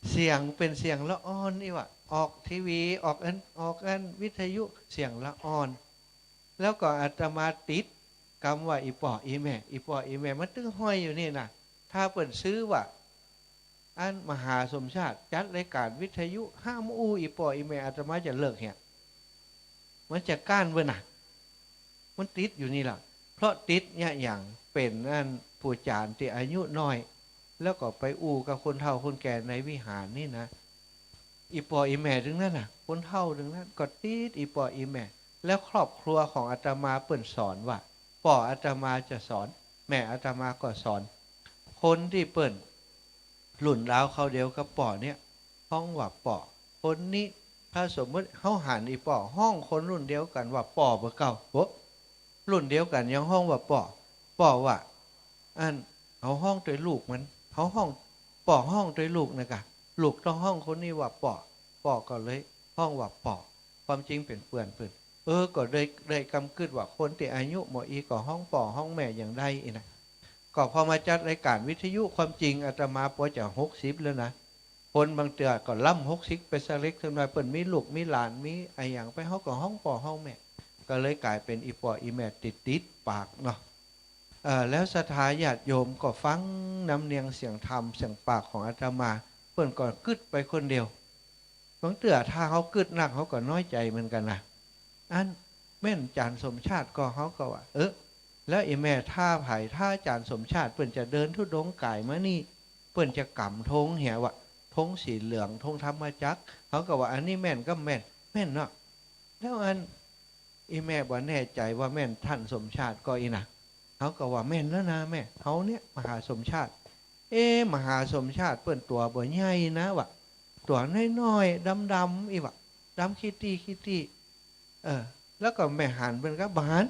เสียงเป๋นเสียงละอ่อนนี่หว่า ออกทีวี ออกอัน ออกอันวิทยุ เสียงละอ่อน แล้วก็อาตมาติดกำว่าอี่ป้ออี่แม่ อี่ป้ออี่แม่มันตึงห้อยอยู่นี่น่ะ ถ้าเปิ้นซื้อว่า อันมหาสมชาติจัดรายก๋านวิทยุ ห้ามอู้อี่ป้ออี่แม่ อาตมาจะเลิกเหีย มันจะก๊านเปิ้นน่ะ มันติดอยู่นี่ล่ะ เพราะติดเนี่ยอย่างเป๋นอันผู้อาจ๋ารย์ตี้อายุน้อย แล้วก็ไปอู้กับคนเฒ่าคนแก่ในวิหารนี่นะ อี่ป้ออี่แม่ตึงนั้นน่ะ คนเฒ่าตึงนั้นก็ติดอี่ป้ออี่แม่ แล้วครอบครัวของอาตมาเปิ้นสอนว่า ป้ออาตมาจะสอน แม่อาตมาก็สอน คนตี้เปิ้นรุ่นราวคราวเดียวกับป้อเนี่ย ฮ้องว่าป้อ คนนี้ ถ้าสมมุติเฮาหันอี่ป้อฮ้องคนรุ่นเดียวกั๋นว่าป้อบ่าเก่า โอ้ รุ่นเดียวกั๋นยังฮ้องว่าป้อ ป้อว่า อัน เฮาฮ้องตวยลูกมัน เฮาฮ้อง ป้อฮ้องตวยลูกนะกะ ลูกต้องฮ้องคนนี้ว่าป้อ ป้อก็เลยฮ้องว่าป้อ ความจริงเป๋นเปื้อนเปิ้น เออ ก็เลย เลยกำกึ๊ดว่าคนตี้อายุหมออีก็ฮ้องป้อฮ้องแม่อย่างใดอี้นะ ก็พอมาจัดรายก๋านวิทยุ ความจริงอาตมาปอจะหกสิบแล้วนะ คนบางเตื้อก็ล้ำหกสิบไปซะเล็กซะหน้อย เปิ้นมีลูกมีหลาน มีอะหยังไป เฮาก็ฮ้องป้อฮ้องแม่ ก็เลยก๋ายเป๋นอี่ป้ออี่แม่ติดๆ ปากเนาะ เอ่อ แล้วศรัทธาญาติโยมก็ฟังน้ำเนียงเสียงธรรมเสียงปากของอาตมา เปิ้นก็กึ๊ดไปคนเดียว บางเตื้อถ้าเฮากึ๊ดนัก เฮาก็น้อยใจ๋เหมือนกั๋นนะ อันแม่นจ๋ารย์สมชาติก็ เฮาก็ว่า เออ แล้วอี่แม่ ถ้าใผ ถ้าจ๋ารย์สมชาติเปิ้นจะเดินธุดงค์ก๋ายมานี่ เปิ้นจะก๋ำธงเหีย ว่าธงสีเหลือง ธงธรรมจักร เฮาก็ว่า อันนี้แม่นก็แม่น แม่นเนาะ แล้วอัน อี่แม่บ่แน่ใจ๋ว่าแม่นต้านสมชาติก่ออี้นะ เฮาก็ว่าแม่นแล้วนะแม่ เฮาเนี่ยมหาสมชาติ เอ๊ะ มหาสมชาติเปิ้นตั๋วบ่ใหญ่นะวะ ตั๋วน้อยๆ ดำๆ อี้วะ ดำขี้ตี้ขี้ตี้ เออ แล้วก็แม่หันเปิ้นก็บ่หัน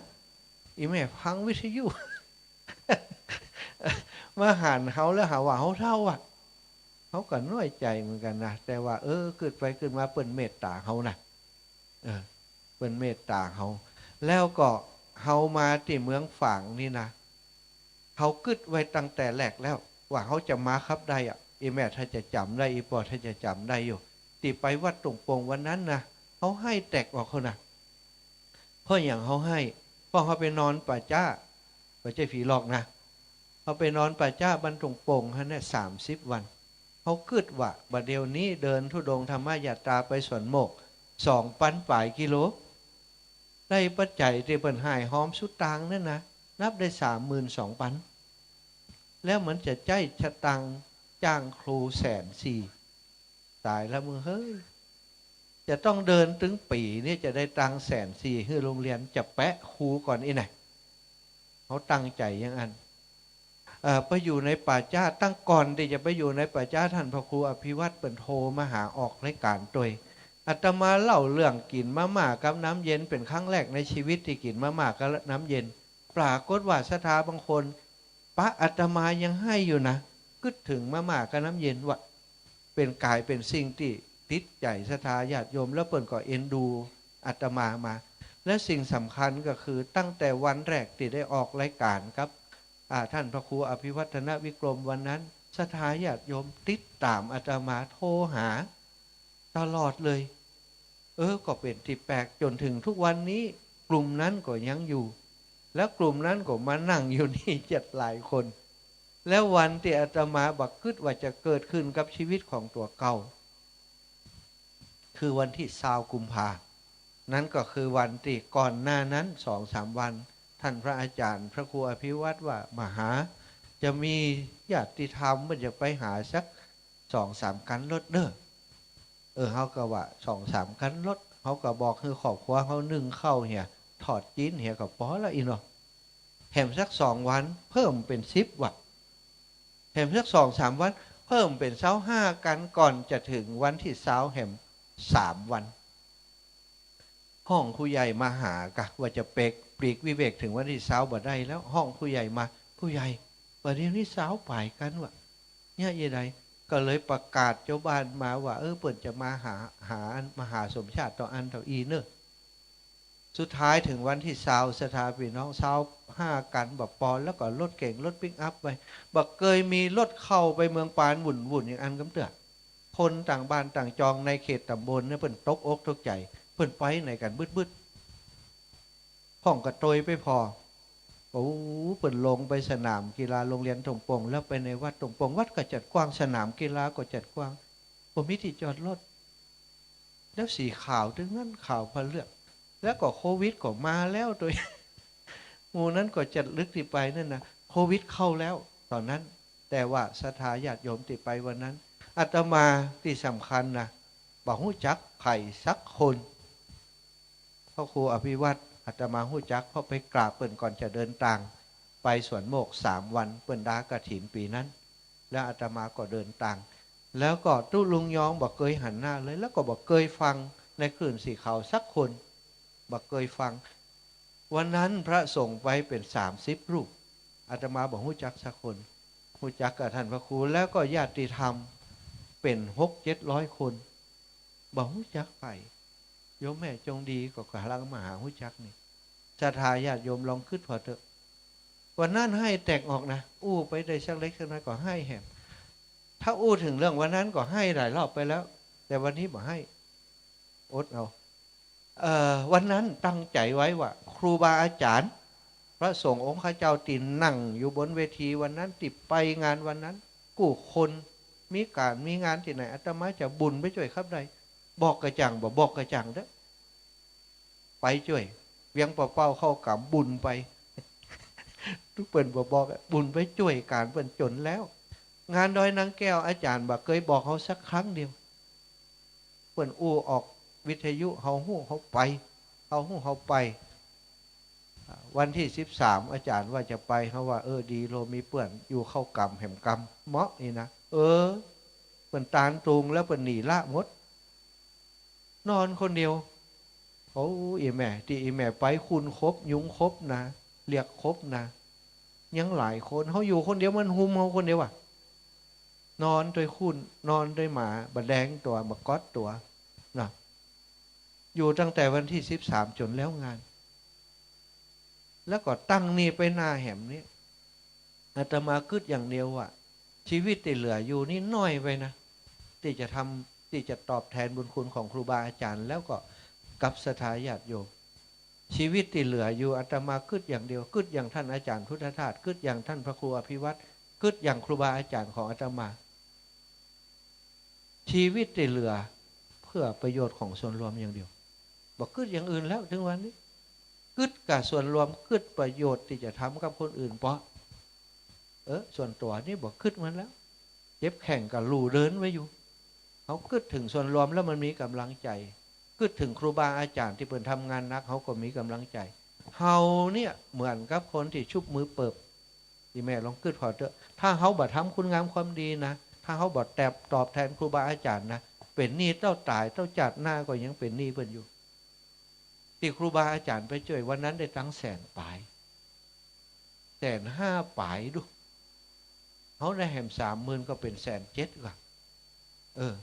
อี่แม่ฟังวิทยุ มาหันเฮาแล้วหาว่าเฮาเฒ่าอะ เฮาก็น้อยใจ๋เหมือนกั๋นนะ แต่ว่า เออ กึ๊ดไปกึ๊ดมาเปิ้นเมตต๋าเฮานะ เออ เปิ้นเมตต๋าเฮา แล้วก็เฮามาตี้เมืองฝางนี่นะ เฮากึ๊ดไว้ตั้งแต่แรกแล้ว ว่าเฮาจะมาคับใดอะ อี่แม่ถ้าจะจ๋ำได้ อี่ป้อถ้าจะจ๋ำได้อยู่ ตี้ไปวัดตุงโป่งวันนั้นนะ เฮาไห้แตกออกหั้นนะ เพราะหยังเฮาไห้ เพราะเฮาไปนอนป่าจ๊า บ่ใจ้ผีหลอกนะ เฮาไปนอนป่าจ๊าบ้านตุงโป่งหั้นเนี่ย สามสิบวัน เฮากึ๊ดว่า บ่าเดี่ยวนี้เดินธุดงค์ธรรมยาตราไปสวนโมกข์ สองปันป๋ายกิโล ได้ปัจจัยตี้เปิ้นห้ามฮอมสุตางค์นั่นนะ นับได้สามหมื่นสองปัน แล้วมันจะใจ๊สตางค์จ้างครูแสนสี่ ต๋ายแล้วมึงเฮ้ย จะต้องเดินตึงปี๋เนี่ยจะได้ตังค์แสนสี่ หื้อโฮงเฮียนจะแปะครูก่อนอี้ไหน เฮาตั้งใจ๋อย่างอั้น เอ่อ ไปอยู่ในป่าจ๊า ตั้งก่อนตี้จะไปอยู่ในป่าจ๊า ต้านพระครูอภิวัตรเปิ้นโทรมาหาออกรายก๋านตวย อาตมาเล่าเรื่องกิ๋นมาม่ากับน้ำเย็น เป๋นครั้งแรกในชีวิตตี้กิ๋นมาม่ากับน้ำเย็น ปรากฏว่าศรัทธาบางคน ปะอาตมายังไห้อยู่นะ กึ๊ดเถิงมาม่ากับน้ำเย็นว่า เป๋นก๋ายเป๋นสิ่งตี้ติดใจ๋ศรัทธาญาติโยม แล้วเปิ้นก็เอ็นดูอาตมามา และสิ่งสำคัญก็คือตั้งแต่วันแรกตี้ได้ออกรายก๋านกับ อ่า ต้านพระครูอภิวัฒนวิกรมวันนั้น ศรัทธาญาติโยมติดต๋ามอาตมา โทรหา ตลอดเลย เออ ก็เป๋นตี้แปลกจ๋นเถิงทุกวันนี้ กลุ่มนั้นก็ยังอยู่ แล้วกลุ่มนั้นก็มานั่งอยู่นี่เจ็ดหลายคน แล้ววันตี้อาตมาบ่กึ๊ดว่าจะเกิดขึ้นกับชีวิตของตั๋วเก่า คือวันตี้ซาวกุมภา นั้นก็คือวันตี้ก่อนหน้านั้นสองสามวัน ต้านพระอาจ๋ารย์พระครูอภิวัฒน์ว่า มาหา จะมีญาติธรรมเปิ้นจะไปหาสักสองสามกั๋นรถเน่อ เออ เฮาก็ว่าสองสามกั๋นรถ เฮาก็บอกหื้อครอบครัวเฮานึ่งข้าวเหีย ทอดจีนเหียก็ปอละอี้เนาะ แหมสักสองวันเพิ่มเป๋นสิบว่ะ แหมสักสองสามวันเพิ่มเป๋นซาวห้ากั๋น ก่อนจะเถิงวันตี้ซาวแหมสามวัน ฮ้องผู้ใหญ่มาหากะ ว่าจะเปก ปลีกวิเวกเถิงวันตี้ซาวบ่ได้แล้ว ฮ้องผู้ใหญ่มา ผู้ใหญ่ บ่าเดี่ยวนี้ซาวป๋ายกั๋นว่ะ เยียะจะใด ก็เลยประกาศจาวบ้านมาว่า เออ เปิ้นจะมาหา หาอัน มาหาสมชาติเต้าอั้นเต้าอี้เน่อ สุดท้ายเถิงวันตี้ซาว ศรัทธาปี้น้องซาวห้ากั๋นบ่ปอ แล้วก็รถเก๋งรถปิกอัพไป บ่เกยมีรถเข้าไปเมืองปานวุ่นๆ อย่างอั้นกำเตื้อ คนต่างบ้านต่างจองในเขตต๋ำบลเนี่ยเปิ้นตกอกตกใจ๋ เปิ้นไปไหนกั๋นบึดๆ พ่องกระโตยไปผ่อ โอ้ เปิ้นลงไปสนามกีฬาโรงเรียนตงปง แล้วไปในวัดตงปง วัดก็จัดกว้าง สนามกีฬาก็จัดกว้าง บ่มีตี้จอดรถ แล้วสีขาวตึงนั้น ขาวผ่าเลือด แล้วก็โควิดก็มาแล้ว โตย หมู่นั้นก็จะลึกตี้ไปนั่นนะ โควิดเข้าแล้วต๋อนนั้น แต่ว่าศรัทธาญาติโยมตี้ไปวันนั้น อาตมาตี้สำคัญนะ บ่ฮู้จักใผสักคน พระครูอภิวัฒน์ อาตมาฮู้จัก เพราะไปกราบเปิ้นก่อนจะเดินตาง ไปสวนโมกข์สามวัน เปิ้นดากฐินปี๋นั้น แล้วอาตมาก็เดินตาง แล้วก็ตุ๊ลุงยองบ่เกยหันหน้าเลย แล้วก็บ่เกยฟังในคลื่นสีขาวสักคน บ่เกยฟัง วันนั้นพระสงฆ์ไปเป๋นสามสิบรูป อาตมาบ่ฮู้จักสักคน ฮู้จักกะต้านพระครู แล้วก็ญาติธรรมเป๋นหกเจ็ดร้อยคน บ่ฮู้จักใผ โยมแม่จงดีก็ก่ำลังมาหาฮู้จักนี่ ศรัทธาญาติโยมลองกึ๊ดผ่อเต๊อะ วันนั้นไห้แตกออกนะ อู้ไปได้สักเล็กสักน้อยก็ไห้แหม ถ้าอู้เถิงเรื่องวันนั้นก็ไห้หลายรอบไปแล้ว แต่วันนี้บ่ไห้ อดเอา เอ่อ วันนั้นตั้งใจ๋ไว้ว่า ครูบาอาจ๋ารย์ พระสงฆ์องค์ข้าเจ้าตี้นั่งอยู่บนเวทีวันนั้น ตี้ไปงานวันนั้น กู้คน มีก๋านมีงานตี้ไหน อาตมาจะบุญไปจ้วยครับได้ บอกกระจ่างบ่ บอกกระจ่างเต๊อะ ไปจ้วย เวียงป่าเป้าเข้ากำบุญไป ตุ๊เปิ้นบ่บอกอะ บุญไปจ้วยก๋านเปิ้นจ๋นแล้ว งานดอยนางแก้วอาจ๋ารย์บ่เกยบอกเฮาสักครั้งเดียว เปิ้นอู้ออกวิทยุ เฮาฮู้เฮาไป เฮาฮู้เฮาไป อ่า วันตี้สิบสามอาจ๋ารย์ว่าจะไป เฮาว่า เออ ดีโล มีเปื้อนอยู่เข้ากำแหมกำ เหมาะอี้นะ เออ เปิ้นตานตุงแล้วเปิ้นหนีละหมด นอนคนเดียว โอ้ อี่แม่ ตี้อี่แม่ไป ขุ่นขบ ยุงขบนะ เรียกขบนะ ยังหลายคน เฮาอยู่คนเดียว มันหุมเฮาคนเดียวอะ นอนตวยขุ่น นอนตวยหมา บ่แดงตั๋ว บ่ก๊อดตั๋ว นะ อยู่ตั้งแต่วันตี้สิบสามจ๋นแล้วงาน แล้วก็ตั้งนี่ไปหน้าแหมนี่ อาตมากึ๊ดอย่างเดียวว่า ชีวิตตี้เหลืออยู่นี่น้อยไปนะ ตี้จะทำ ตี้จะตอบแทนบุญคุณของครูบาอาจ๋ารย์ แล้วก็กับศรัทธาญาติโยม ชีวิตตี้เหลืออยู่ อาตมากึ๊ดอย่างเดียว กึ๊ดอย่างต้านอาจ๋ารย์พุทธทาส กึ๊ดอย่างต้านพระครูอภิวัฒน์ กึ๊ดอย่างครูบาอาจ๋ารย์ของอาตมา ชีวิตตี้เหลือเพื่อประโยชน์ของส่วนรวมอย่างเดียว บ่กึ๊ดอย่างอื่นแล้ว เถิงวันนี้ กึ๊ดก้าส่วนรวม กึ๊ดประโยชน์ตี้จะทำกับคนอื่นเปาะ เออ ส่วนตั๋วนี่บ่กึ๊ดมันแล้ว เจ็บแข้งก้าลู่เดินไว้อยู่ เฮากึ๊ดเถิงส่วนรวมแล้วมันมีก๋ำลังใจ๋ กึ๊ดเถิงครูบาอาจ๋ารย์ตี้เปิ้นทำงานหนัก เฮาก็มีก๋ำลังใจ๋ เฮาเนี่ยเหมือนกับคนตี้ชุบมือเปิบ อี่แม่ลองกึ๊ดผ่อเต๊อะ ถ้าเฮาบ่ทำคุณงามความดีนะ ถ้าเฮาบ่แตบตอบแทนครูบาอาจ๋ารย์นะ เป๋นหนี้เต้าต๋าย เต้าจาติหน้าก็ยังเป๋นหนี้เปิ้นอยู่ ตี้ครูบาอาจ๋ารย์ไปจ้วยวันนั้นได้ตังค์แสนป๋าย แสนห้าป๋ายดู เฮาได้แหมสามหมื่นก็เป๋นแสนเจ็ดกว่า เออ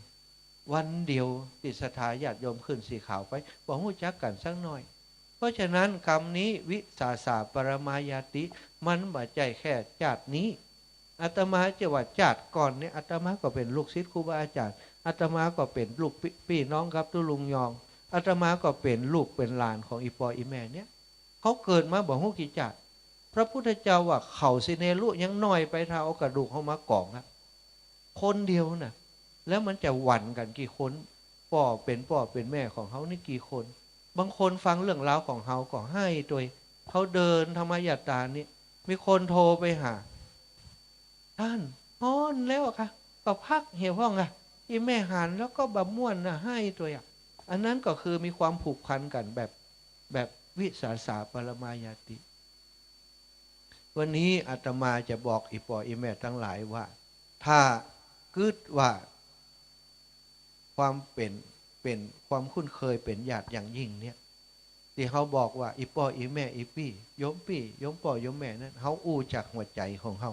วันเดียวตี้ศรัทธาญาติโยมขึ้นสีขาวไป บ่ฮู้จักกั๋นสักหน้อย เพราะฉะนั้นกำนี้ วิสาสะปะระมายาติ มันบ่ใจ้แค่จาตินี้ อาตมาจะว่าจาติก่อนเนี่ย อาตมาก็เป๋นลูกศิษย์ครูบาอาจ๋ารย์ อาตมาก็เป๋นลูกปี้ ปี้น้องกับตุ๊ลุงยอง อาตมาก็เป๋นลูกเป๋นหลานของอี่ป้ออี่แม่เนี่ย เขาเกิดมาบ่ฮู้กี่จาติ พระพุทธเจ้าว่าเขาสิเนรุยังน้อยไป ถ้าเอากระดูกเฮามาก๋องอะ คนเดียวน่ะ แล้วมันจะหวั่นกั๋นกี่คน ป้อเป๋นป้อเป๋นแม่ของเฮานี่กี่คน บางคนฟังเรื่องราวของเฮาก็ไห้ตวย เฮาเดินธรรมยาตรานี่ มีคนโทรไปหา ต้านฮ้อนแล้วอะค่ะ ก็พักเหียพ่องอะ อี่แม่หันแล้วก็บ่ม่วนน่ะ ไห้ตวยอะ อันนั้นก็คือมีความผูกพันกั๋นแบบ แบบวิสาสะปรมาญาติ วันนี้อาตมาจะบอกอี่ป้ออี่แม่ตังหลายว่า ถ้ากึ๊ดว่าความเป๋น เป๋นความคุ้นเคยเป๋นญาติอย่างยิ่งเนี่ย ตี้เฮาบอกว่าอี่ป้ออี่แม่อี่ปี้ โยมปี้ โยมป้อ โยมแม่นั้น เฮาอู้จากหัวใจ๋ของเฮา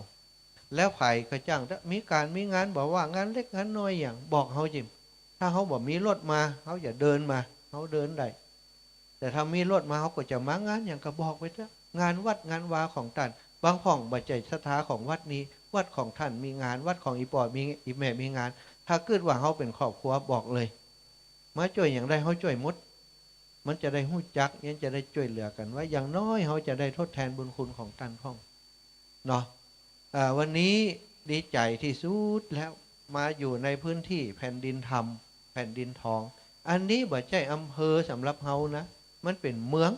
แล้วใผก็จ้าง มีก๋านมีงาน บ่ว่างานเล็กงานน้อยหยัง บอกเฮาจิ่ม ถ้าเฮาบ่มีรถมา เฮาจะเดินมา เฮาเดินได้ แต่ถ้ามีรถมา เฮาก็จะมางานหยังก็บอกไปเต๊อะ งานวัดงานวาของต้าน บางพ่องบ่ใจ้ศรัทธาของวัดนี้ วัดของต้านมีงาน วัดของอี่ป้อมี อี่แม่มีงาน ถ้ากึ๊ดว่าเฮาเป๋นครอบครัวบอกเลย มาจ้วยหยังได้ เฮาจ้วยหมด มันจะได้ฮู้จัก ยังจะได้จ้วยเหลือกั๋น ว่าอย่างน้อยเฮาจะได้ทดแทนบุญคุณของต้านพ่อง เนาะ อ่า วันนี้ดีใจ๋ตี้สุดแล้ว มาอยู่ในพื้นตี้แผ่นดินธรรม แผ่นดินทอง อันนี้บ่ใจ้อำเภอสำหรับเฮานะ มันเป๋นเมือง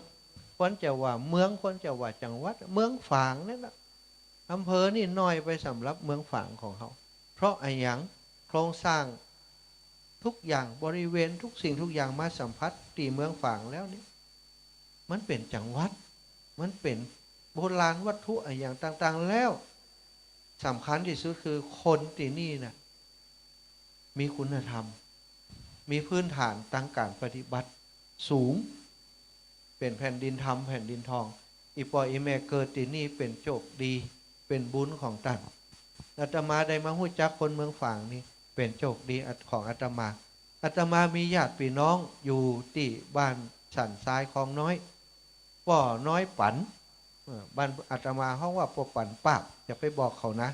ควรจะว่าเมือง ควรจะว่าจังหวัด เมืองฝางนั่นน่ะ อำเภอนี่น้อยไปสำหรับเมืองฝางของเฮา เพราะอะหยัง โครงสร้างทุกอย่าง บริเวณทุกสิ่งทุกอย่างมาสัมผัสตี้เมืองฝางแล้วนี่ มันเป๋นจังหวัด มันเป๋นโบราณวัตถุอะหยังต่างๆ แล้ว สำคัญตี้สุดคือคนตี้นี่น่ะ มีคุณธรรม มีพื้นฐานตางก๋านปฏิบัติสูง เป๋นแผ่นดินธรรม แผ่นดินทอง อี่ป้ออี่แม่เกิดตี้นี่เป๋นโจคดี เป๋นบุญของต้าน อาตมาได้มาฮู้จักคนเมืองฝางนี่ เป๋นโจคดีของอาตมา อาตมามีญาติปี้น้องอยู่ตี้บ้านสันทรายคลองน้อย ป้อน้อยปั๋น เอ่อ บ้านอาตมาฮ้องว่าป้อปั๋นปาบ อย่าไปบอกเขานะ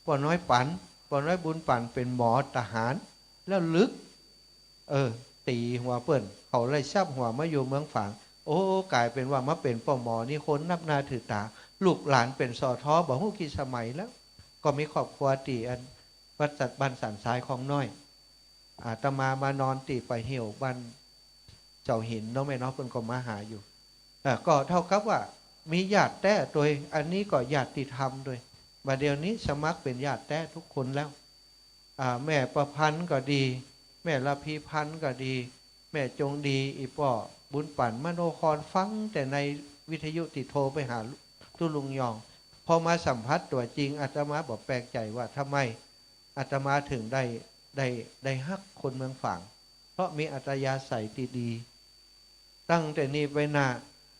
ป้อน้อยปั๋น ป้อน้อยบุญปั๋นเป๋นหมอทหาร แล้วลึก เออ ตี๋หัวเปิ้น เขาไล่ซับหัวมาอยู่เมืองฝาง โอ้ ก๋ายเป๋นว่ามาเป๋นป้อหมอนี่คนนับหน้าถือต๋า ลูกหลานเป๋น สท บ่ฮู้กี่สมัยแล้ว ก็มีครอบครัวตี้อัน บ้านสัน บ้านสันทรายคลองน้อย อาตมามานอนตี้ป่าเหี่ยวบ้านเจ้าหินเนาะแม่เนาะ เปิ้นก็มาหาอยู่ อ่า ก็เต้ากับว่ามีญาติแต๊ตวย อันนี้ก็ญาติธรรมตวย บ่าเดี่ยวนี้สมัครเป๋นญาติแต๊ทุกคนแล้ว อ่า แม่ประพันธ์ก็ดี แม่ระพีพันธ์ก็ดี แม่จงดี อี่ป้อบุญปั๋น มโนคอน ฟังแต่ในวิทยุตี้โทรไปหาตุ๊ลุงยอง พอมาสัมผัสตั๋วจริง อาตมาบ่แปลกใจ๋ว่าทำไม อาตมาเถิงได้ ได้ ได้ฮักคนเมืองฝาง เพราะมีอัธยาศัยตี้ดี ตั้งแต่นี้ไปหน้า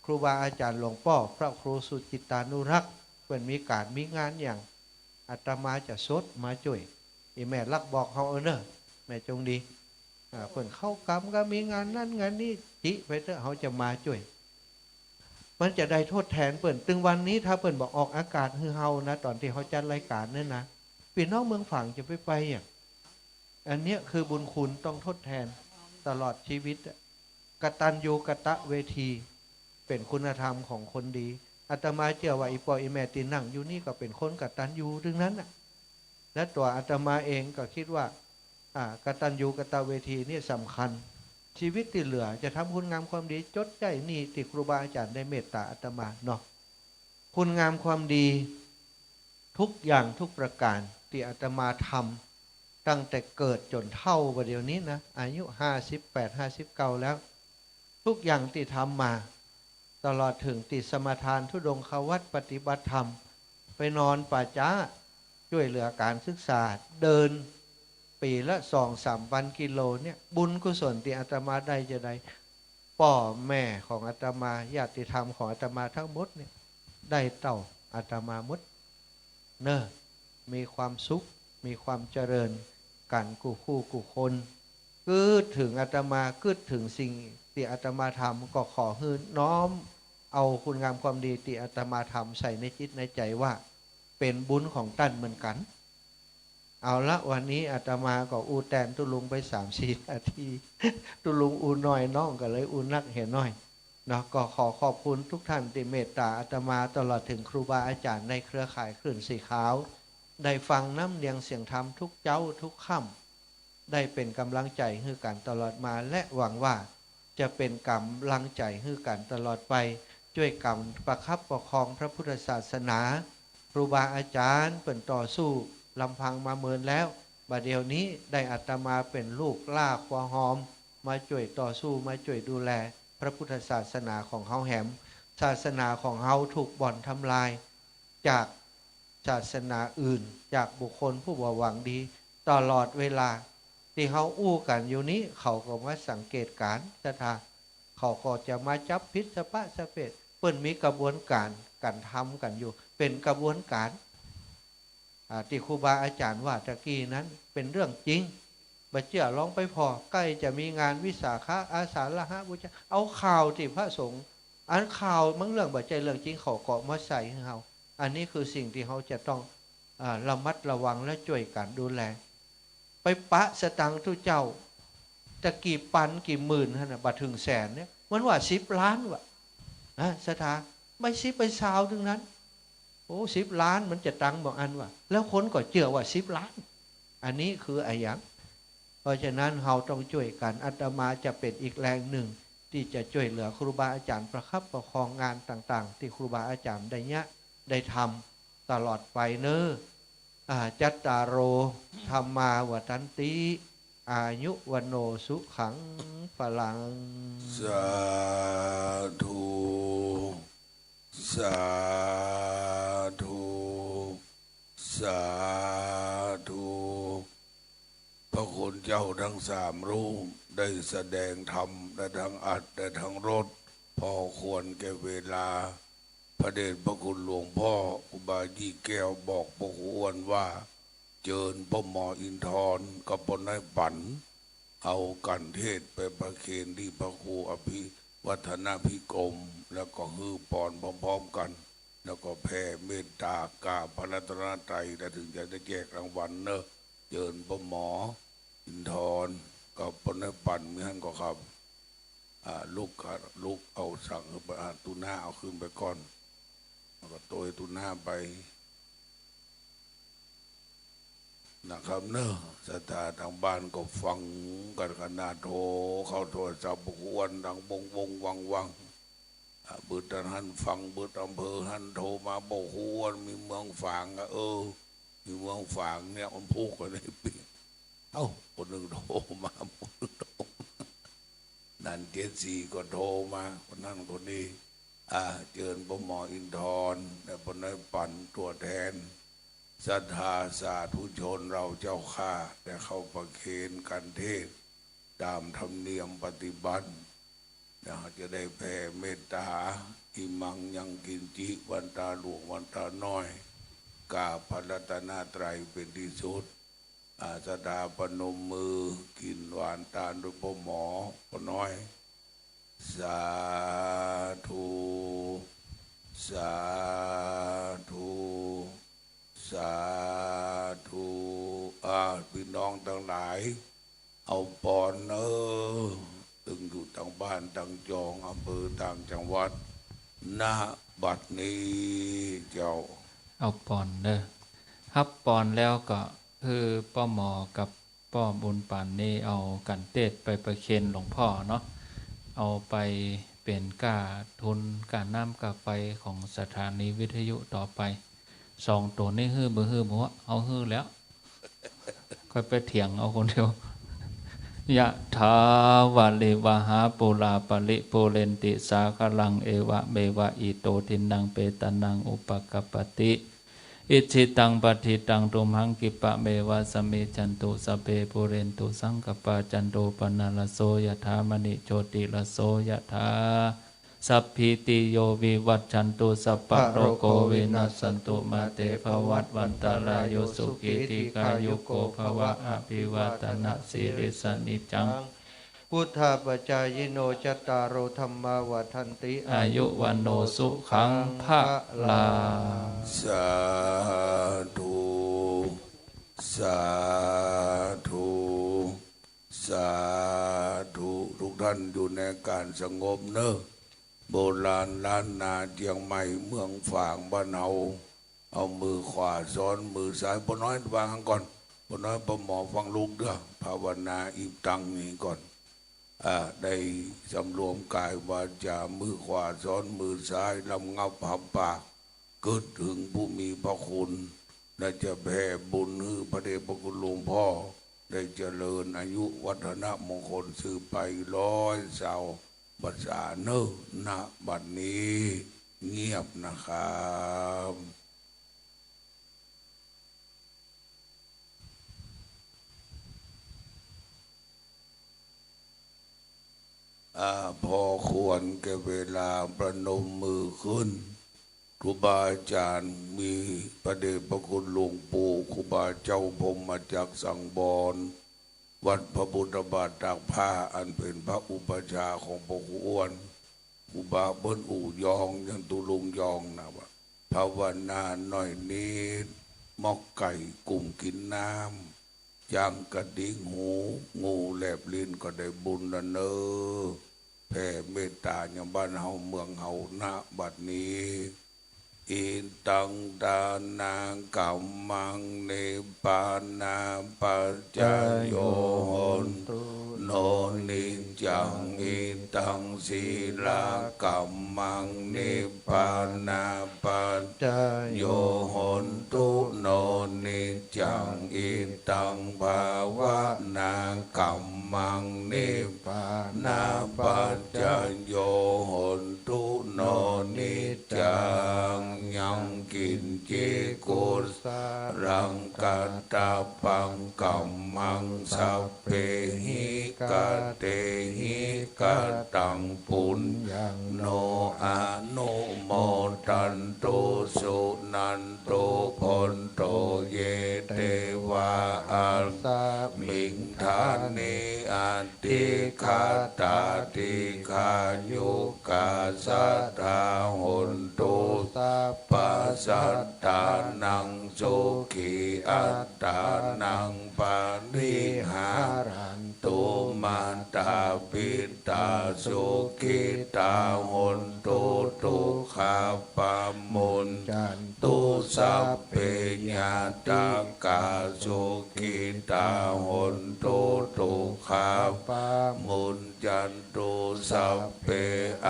ครูบาอาจ๋ารย์หลวงป้อพระครูสุจิตตานุรักษ์ เปิ้นมีก๋านมีงานหยัง อาตมาจะสดมาจ้วย อี่แม่ลักบอกเฮาเอาเน่อ แม่จงดี อ่า เปิ้นเข้ากรรมก็มีงานนั้นงานนี้ จิไปเต๊อะ เฮาจะมาจ้วย มันจะได้ทดแทนเปิ้น ตึงวันนี้ถ้าเปิ้นบ่ออกอากาศหื้อเฮานะ ต๋อนตี้เฮาจัดรายก๋านเนี่ยนะ ปี้น้องเมืองฝางจะไปไปอะ อันเนี้ยคือบุญคุณต้องทดแทนตลอดชีวิตอะ กตัญญูกตเวที เป๋นคุณธรรมของคนดี อาตมาเจื้อว่าอี่ป้ออี่แม่ตี้นั่งอยู่นี่ก็เป๋นคนกตัญญูตึงนั้นน่ะ และตั๋วอาตมาเองก็กึ๊ดว่า อ่า กตัญญูกตเวทีเนี่ยสำคัญ ชีวิตตี้เหลือจะทำคุณงามความดี จดใจ๊นี่ตี้ครูบาอาจ๋ารย์ได้เมตต๋าอาตมาเนาะ คุณงามความดีทุกอย่างทุกประก๋านตี้อาตมาทำ ตั้งแต่เกิดจ๋นเฒ่าบ่าเดี่ยวนี้นะ อายุห้าสิบแปด ห้าสิบเก้าแล้ว ทุกอย่างตี้ทำมา ตลอดเถิงตี้สมาทานธุดงควัตรปฏิบัติธรรม ไปนอนป่าจ๊า จ้วยเหลือก๋านศึกษา เดิน ปี๋ละสองสามปันกิโลเนี่ย บุญกุศลตี้อาตมาได้จาใด ป้อแม่ของอาตมา ญาติธรรมของอาตมาตังหมดเนี่ย ได้เต้าอาตมาหมด เน่อ มีความสุข มีความเจริญกั๋นกู้คู่กู้คน กึ๊ดเถิงอาตมา กึ๊ดเถิงสิ่งตี้อาตมาทำ ก็ขอหื้อน้อมเอาคุณงามความดีตี้อาตมาทำใส่ในจิตในใจ๋ว่า เป๋นบุญของต้านเหมือนกั๋น เอาละ วันนี้อาตมาก็อู้แตนตุ๊ลุงไปสามสี่นาที ตุ๊ลุงอู้น้อย น้องก็เลยอู้นักเหียหน้อยเนาะ ก็ขอขอบคุณทุกท่านตี้เมตตาอาตมา ตลอดเถิงครูบาอาจ๋ารย์ในเครือข่ายคลื่นสีขาว ได้ฟังน้ำเนียงเสียงธรรมทุกเจ๊าทุกค่ำ ได้เป๋นก๋ำลังใจ๋หื้อกั๋นตลอดมา และหวังว่าจะเป๋นก๋ำลังใจ๋หื้อกั๋นตลอดไป จ้วยกั๋นประคับประคองพระพุทธศาสนา ครูบาอาจ๋ารย์เปิ้นต่อสู้ลำพังมาเมินแล้ว บ่าเดี่ยวนี้ได้อาตมาเป๋นลูกหล้าครัวฮอม มาจ้วยต่อสู้ มาจ้วยดูแลพระพุทธศาสนาของเฮาแหม ศาสนาของเฮาถูกบ่อนทำลาย จากศาสนาอื่น จากบุคคลผู้บ่หวังดี ตลอดเวลาตี้เฮาอู้กั๋นอยู่นี้ เขาก็มาสังเกตก๋านศรัทธา เขาก็จะมาจับผิดสะปะสะเปะ เปิ้นมีกระบวนก๋านก๋านทำกั๋นอยู่ เป๋นกระบวนก๋าน อ่า ตี้ครูบาอาจ๋ารย์ว่าตะกี้นั้นเป๋นเรื่องจริง บ่เจื้อลองไปผ่อ ใก้จะมีงานวิสาขะ อาสาฬหบูชา เอาข่าวตี้พระสงฆ์ อันข่าวบางเรื่องบ่ใจ้เรื่องจริง เขาก็มาใส่หื้อเฮา อันนี้คือสิ่งตี้เฮาจะต้อง อ่า ระมัดระวังและจ้วยกั๋นดูแล ไปปะสตางค์ตุ๊เจ้า จะกี่ปันกี่หมื่นหั้นน่ะ บ่เถิงแสนเนี่ย มันว่าสิบล้านว่ะ ฮะ ศรัทธา ไปสิบไปซาวตึงนั้น โอ้ สิบล้านมันจะตังบ่อันว่ะ แล้วคนก็เจื้อว่าสิบล้าน อันนี้คืออะหยัง เพราะฉะนั้นเฮาต้องจ้วยกั๋น อาตมาจะเป๋นอีกแรงนึ่งตี้จะจ้วยเหลือครูบาอาจ๋ารย์ประคับประคองงานต่างๆ ตี้ครูบาอาจ๋ารย์ได้เยียะได้ทำตลอดไปเน่อ อ่า จัตตาโร ธัมมา วัฑฒันติ อายุ วัณโณ สุขัง พลัง สาธุ สาธุ สาธุ พระคุณเจ้าทั้งสามรูปได้แสดงธรรม ได้ทั้งอัด ได้ทั้งรด พอควรแก่เวลา พระเดชพระคุณหลวงพ่อครูบายี่แก้วบอกพระครูอ้วนว่า เจิญป้อหมออินทรกับป้อน้อยปั๋น เอากัณฑ์เทศน์ไปประเคนตี้พระครูอภิวัฒนภิกรม แล้วก็หื้อปอนพร้อมๆ กั๋น แล้วก็แผ่เมตตากราบพระรัตนตรัย แล้วเถิงจะได้แจกรางวัลเน่อ เจิญป้อหมออินทรกับป้อน้อยปั๋น มีหั้นก่อครับ อ่า ลุกครับ ลุก เอาสั่งขึ้นไป อ่า ตุ๊หน้าเอาขึ้นไปก่อน แล้วก็โตยตุ๊หน้าไป นะครับเน่อ ศรัทธาตางบ้านก็ฟังกั๋นขนาด โทรเข้าโทรศัพท์พระครูอ้วนดังวงๆ วังๆ อ่ะ บึดอันหั้นฟัง บึดอำเภอหั้นโทรมาบอกครูอ้วนมีเมืองฝางอะ เออ มีเมืองฝางเนี่ย มันพูดกันได้เปรียบ เอ้า คนหนึ่งโทรมา คนหนึ่งโทรมา นั่นเจ็ดสี่ก็โทรมา คนนั้นคนนี้ อ่ะ เจิญป้อหมออินทร และป้อน้อยปั๋น ตัวแทนศรัทธาสาธุชนเราเจ้าข้า ได้เข้าประเคนกัณฑ์เทศน์ตามธรรมเนียมปฏิบัติ แล้วจะได้แผ่เมตตา อิมังยังกิญจิ วันตาหลวงวันตาน้อย กราบพระรัตนตรัยเป๋นตี้สุด อ่า ศรัทธาประนมมือ กิ๋นหวานตานด้วยป้อหมอ ป้อน้อย สาธุ สาธุ สาธุ อ่า ปี้น้องตังหลาย เอาปอนเน่อ ตึงอยู่ตางบ้านตางจอง อำเภอต่างจังหวัด ณ บัดนี้เจ้า เอาปอนเน่อ ฮับปอนแล้วก็หื้อป้อหมอกับป้อบุญปั๋นนี่เอากัณฑ์เทศน์ไปประเคนหลวงพ่อเนาะ เอาไปเป๋นก้าทุนก้าน้ำก้าไฟของสถานีวิทยุต่อไป สองตั๋วนี้หื้อบ่หื้อบ่ เอาหื้อแล้ว ค่อยไปเถียงเอาคนเดียว ยะถาวาริวหาปูราปริปูเรนติสาคารัง เอวะเมวะอิโตทินนังเปตานังอุปกัปปติ อิจฉิตังปัตถิตังตุมหังกิปะเมวะสมมิจฉันตุ สัพเพปูเรนตุสังกัปปา จันโทปนรสโสยะถา มะณิโชติรสโสยะถา สัพพีติโยวิวัชชันตุ สัพพะโรโควินัสสันตุ มาเตภวัตวันตะราโย สุขีทีฆายุโกภวะ อะภิวาทะนะสีลิสสะนิจจัง พุทธาปะจายิโน จัตตาโร ธัมมา วัฑฒันติ อายุ วัณโณ สุขัง พะลัง สาธุ ส สาธุ สาธุ ทุกท่านอยู่ในอาการสงบเนอะ โบราณล้านนาเจียงใหม่เมืองฝางบ้านเฮา เอามือขวาซ้อนมือซ้าย ป้อน้อยวางก่อน ป้อน้อย ป้อหมอฟังลูกเด้อ ภาวนาอิบตังนี้ก่อน อ่า ได้สำรวมกายวาจา มือขวาซ้อนมือซ้าย ลำงับหาปาก กึ๊ดถึงผู้มีพระคุณ และจะแผ่บุญหื้อพระเดชพระคุณหลวงพ่อ ได้เจริญอายุวัฒนมงคลสืบไปร้อยเศร้าพรรษาเนอะ ณ บัดนี้เงียบนะครับ อ่า พอควรแก่เวลาประนมมือขึ้น ครูบาอาจารย์มีพระเดชพระคุณหลวงปู่ ครูบาเจ้าพรหมจักรสังวร วัดพระพุทธบาทตากผ้า อันเป๋นพระอุปัชฌาย์ของพระครูอ้วน ครูบาเปิ้นอู่ยอง ยังตุลุงยองนะว่า ภาวนาหน่อยนิด มอกไก่กุ่มกิ๋นน้ำ จ๊างกระดิกหู งูแลบลิ้นก็ได้บุญแล้วเนอะ แผ่เมตตายังบ้านเฮาเมืองเฮา ณ บัดนี้ อิทังทานัง กัมมัง นิพพานะปัจจโย โหนตุ โน นิจจัง อิทัง ศีลกัมมัง นิพพานะปัจจโย โหนตุ โน นิจจัง อิทัง ภาวนากัมมัง นิพพานะปัจจโย โหนตุ โน นิจจัง ยังกิญจิ กุสลัง กัตตะปัง กัมมัง สัพเพหิ กะเตหิ กะตัง ปุญญัง โน อนุโมทันตุ สุนันตุ โหนตุ เย เตวา อัสมิง ฐาเน อธิคาตา ดีฆายุกา สัตถา โหนตุ สัพพะสัตตานัง สุขีอัตตานัง ปะริหารันตุ มาตาปิตา สุขิตา โหนตุ ทุกขาปะมุญจันตุ สัพเพ ญาตากา สุขิตา โหนตุ ทุกขาปะมุญจันตุ สัพเพ อ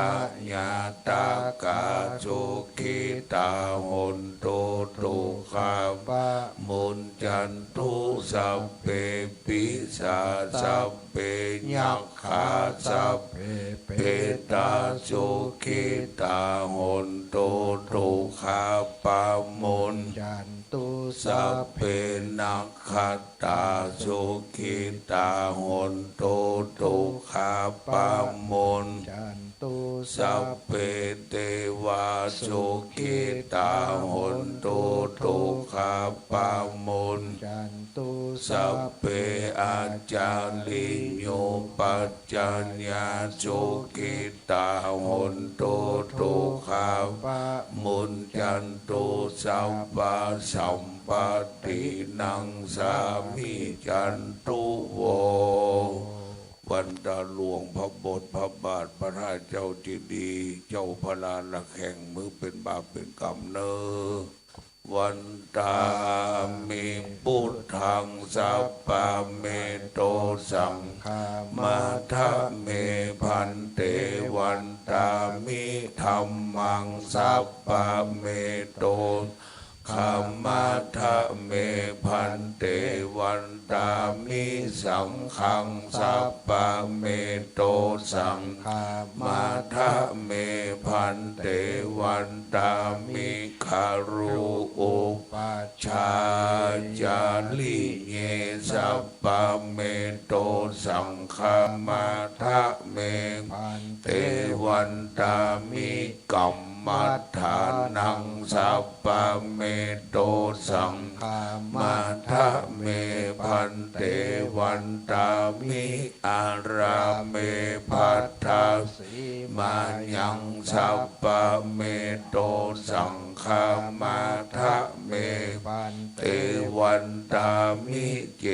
ญาตากา สุขิตา โหนตุ ทุกขาปะมุญจันตุ สัพเพ ปิสา สัพเพ ยักขา สัพเพ เปตา สุขิตา โหนตุ ทุกขาปะมุญจันตุ สัพเพ นักขัตตา สุขิตา โหนตุ ทุกขาปะมุญจันตุ สัพเพ เตวา สุขิตา โหนตุ ทุกขาปะมุญจันตุ สัพเพ อาจาริโย ปัจจายา สุขิตา โหนตุ ทุกขาปะมุญจันตุ สัพพะสัมปตตินัง สามิจันตุ โว วันตาหลวงพระบทพระบาทพระธาตุเจ้าเจดีย์ เจ้าพระลานระแฆง บ่หื้อเป๋นบาปเป๋นก๋รรมเน่อ วันตามิ พุทธัง สัพพะเมโต สังฆา มัทธะเม ภันเต วันตามิ ธัมมัง สัพพะเมโต ฆา มัทธะเม ภันเต วันตามิ สังฆัง สัพพะเมโต สังฆา มัทธะเม ภันเต วันตามิ คารุ อุปัชฌา จาริเย สัพ ปะเม โต สังฆะมัฏฐะเม ภันเต วันตามิ กัมมัฏฐานัง สัปปะเม โต สังฆะมัฏฐะเม ภันเต วันตามิ อาราม เม ภัททะ สีมายัง สัปปะเม โต สังฆะมัฏฐะเม ภันเต วันตามิ เจ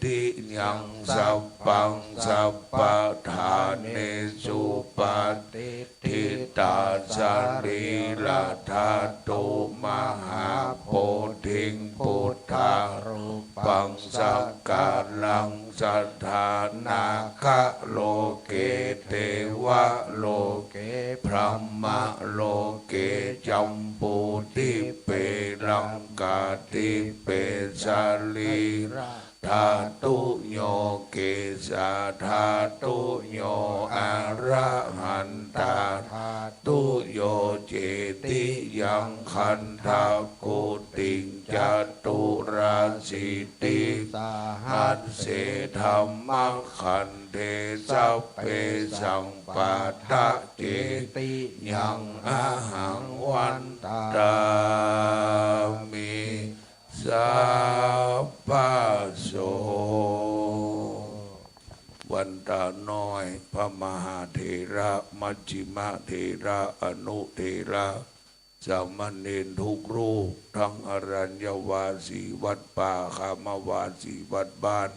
ติยัง สัปปัง สัปปะทาเนสุ ปะติฏฐิตา สะรีระธาตุ มหาโพธิง พุทธารูปัง สักการัง สะถานะ ขะโลเก เทวะโลเก พรหมะโลเก จัมปูทิเป ลังกาทิเป สะรีระธาตุโย เกสาธาตุโย อะระหันตาธาตุโย เจติยัง คันทะกุติง จตุราสีติสหัสเส ธัมมะขันเท สัพเพสังปาทะ เจติยัง อะหัง วันตามิ สัพพะโส วันตาน้อย พระมหาเถระ มัชฌิมะเถระ อนุเถระ สามเณรทุกรูป ทั้งอรัญญวาสีวัดป่า คามวาสีวัดบ้าน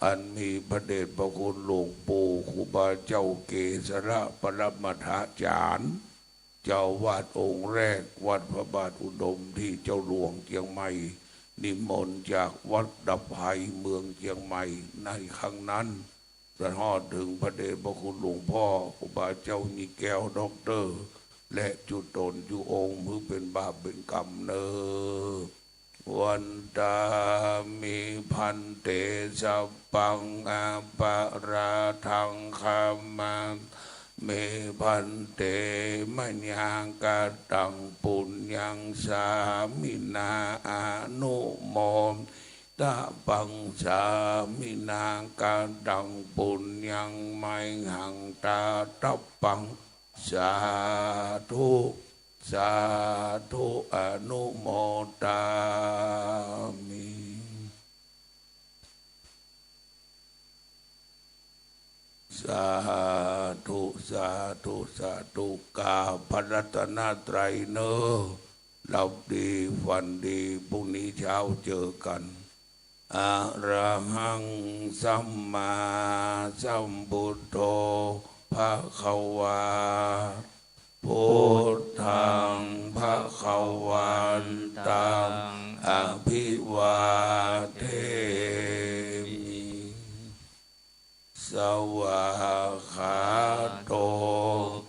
อันมีพระเดชพระคุณหลวงปู่ครูบาเจ้าเกสระปรมาจารย์ เจ้าอาวาสองค์แรกวัดพระบาทอุดมที่เจ้าหลวงเจียงใหม่ นิมนต์จากวัดดับไพเมืองเจียงใหม่ในครั้งนั้น จนฮอดเถิงพระเดชพระคุณหลวงพ่อครูบาเจ้ายี่แก้วด็อกเตอร์ และจุตนจุองค์ หื้อเป๋นบาปเป๋นก๋รรมเน่อ วันตามิ ภันเต สัพพัง อปะราธัง ขะมะเม ภันเต มะยัง กะตัง ปุญญัง สามินา อนุโม ทะปัง สามินา กะตัง ปุญญัง มะยัง ตะทะปัง สาธุ สาธุ อนุโมทามิ สาธุ สาธุ สาธุ กราบพระรัตนตรัยเน่อ หลับดี ฝันดี พรุ่งนี้เช้าเจอกัน อะระหัง สัมมาสัมพุทโธ ภะคะวา พุทธัง ภะคะวันตัง อะภิวาเทมิ สวากขาโต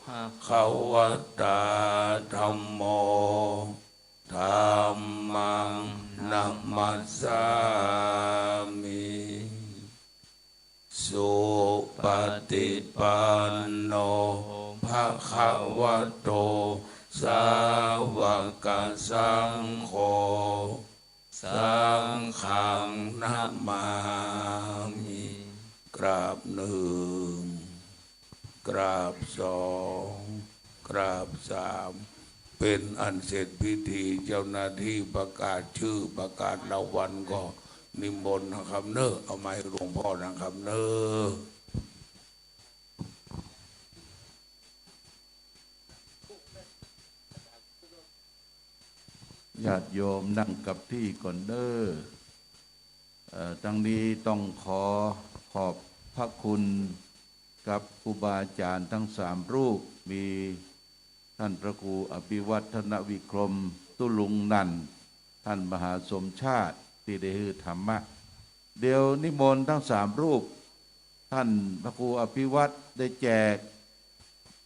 ภะคะวะตา ธัมโม ธัมมัง นะมัสสามิ สุปะฏิปันโน ภะคะวะโต สาวะกะสังโฆ สังฆัง นะมามิ กราบหนึ่ง กราบสอง กราบสาม เป๋นอันเสร็จพิธี เจ้าหน้าตี้ประกาศจื้อ ประกาศรางวัลก็นิมนต์นะครับเน่อ เอาไม้หลวงพ่อนะครับเน่อ ญาติโยมนั่งกับตี้ก่อนเน่อ เอ่อ ตังนี้ต้องขอขอบพระคุณกับครูบาอาจ๋ารย์ตังสามรูป มีต้านพระครูอภิวัฒนวิกรม ตุ๊ลุงนันท์ ต้านมหาสมชาติ ตี้ได้หื้อธรรมะ เดี๋ยวนิมนต์ตังสามรูป ต้านพระครูอภิวัฒน์ได้แจก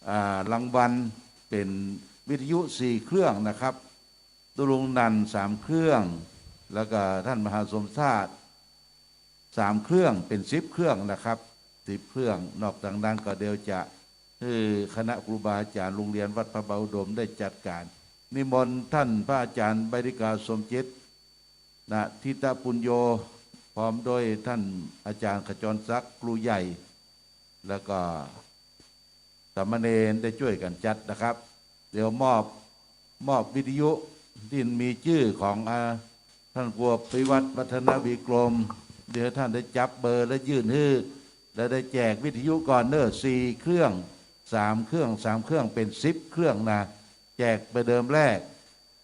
อ่า รางวัลเป๋นวิทยุสี่เครื่องนะครับ ตุ๊ลุงนันท์สามเครื่อง แล้วก็ต้านมหาสมชาติสามเครื่อง เป๋นสิบเครื่องนะครับ สิบเครื่อง นอกจากนั้นก็เดี๋ยวจะหื้อคณะครูบาอาจ๋ารย์โรงเรียนวัดพระบาทอุดมได้จัดก๋าน นิมนต์ต้านพระอาจ๋ารย์ใบดิกาสมจิต นะ ทิตปุญโญ พร้อมด้วยท่านอาจารย์ขจรศักดิ์ ครูใหญ่ แล้วก็สามเณรได้จ้วยกั๋นจัดนะครับ เดี๋ยวมอบ มอบวิทยุตี้มีจื้อของ อ่า ต้านครูอภิวัฒน์ วัฒนวิกรม เดี๋ยวต้านได้จับเบอร์และยื่นหื้อ และได้แจกวิทยุก่อนเน่อ สี่เครื่อง สามเครื่อง สามเครื่อง เป๋นสิบเครื่องนะ แจกไปเดิมแรก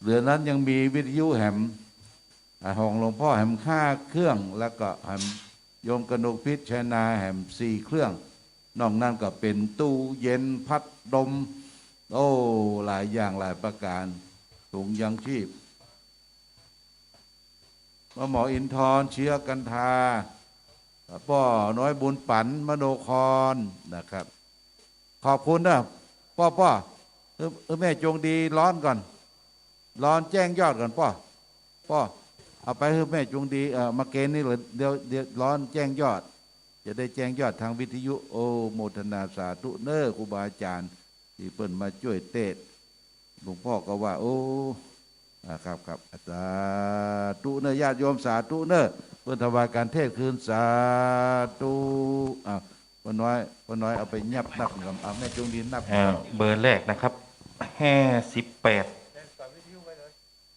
เหลือนั้นยังมีวิทยุแหม อ่า ของหลวงป้อแหมห้าเครื่อง แล้วก็แหมโยมกนกพิชชัยนาแหมสี่เครื่อง นอกนั้นก็เป๋นตู้เย็น พัดลม โอ้ หลายอย่างหลายประก๋าน ถุงยังชีพ ป้อหมออินทร์ เชื้อกันทา ป้อน้อยบุญปั๋น มโนครนะครับ ขอบคุณนะ ป้อ ป้อ เออ เออ แม่จงดีร้อนก่อน ร้อนแจ้งยอดก่อนป้อ ป้อ เอาไปหื้อแม่จงดี เอ่อ มาเกณฑ์นี่เลย เดี๋ยว เดี๋ยวร้อนแจ้งยอด จะได้แจ้งยอดตางวิทยุ โอโมทนาสาธุเน่อ ครูบาอาจ๋ารย์ตี้เปิ้นมาจ้วยเตสน์ หลวงป้อก็ว่า โอ้ อ่า ครับ ครับ สาธุเน่อ ญาติโยม สาธุเน่อ เปิ้นถวายก๋านเตสน์คืน สาธุ อ่า ป้อน้อย ป้อน้อยเอาไปยับนับก่อน อ่า แม่จงดีนับ อ่า เบอร์แรกนะครับ ห้าสิบแปด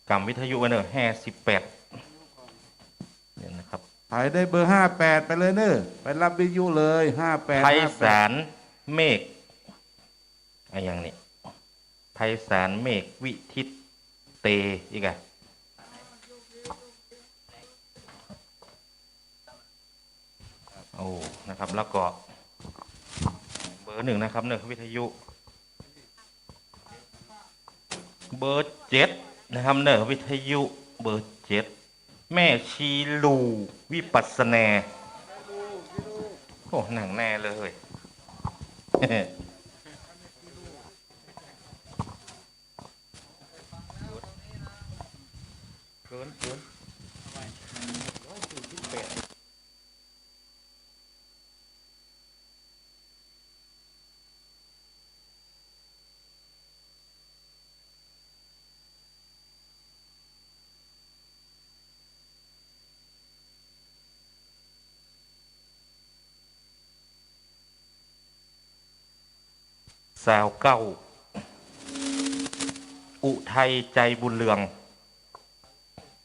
ก๋ำวิทยุไว้เน่อ ห้าสิบแปด เนี่ยนะครับ ใผได้เบอร์ห้าแปดไปเลยเน่อ ไปฮับวิทยุเลย ห้าแปด ไพศาลเมฆ อะหยังนี่ ไพศาลเมฆวิทิตเต อีกอะ โอ้ นะครับ แล้วก็ เบอร์หนึ่งนะครับเน่อ วิทยุ เบอร์เจ็ดนะครับเน่อ วิทยุเบอร์เจ็ด แม่ชีลู่วิปัสสนา โอ้ หนักแน่เลย เกิน เกิน ซาวเก้า อุทัย ใจบุญเรือง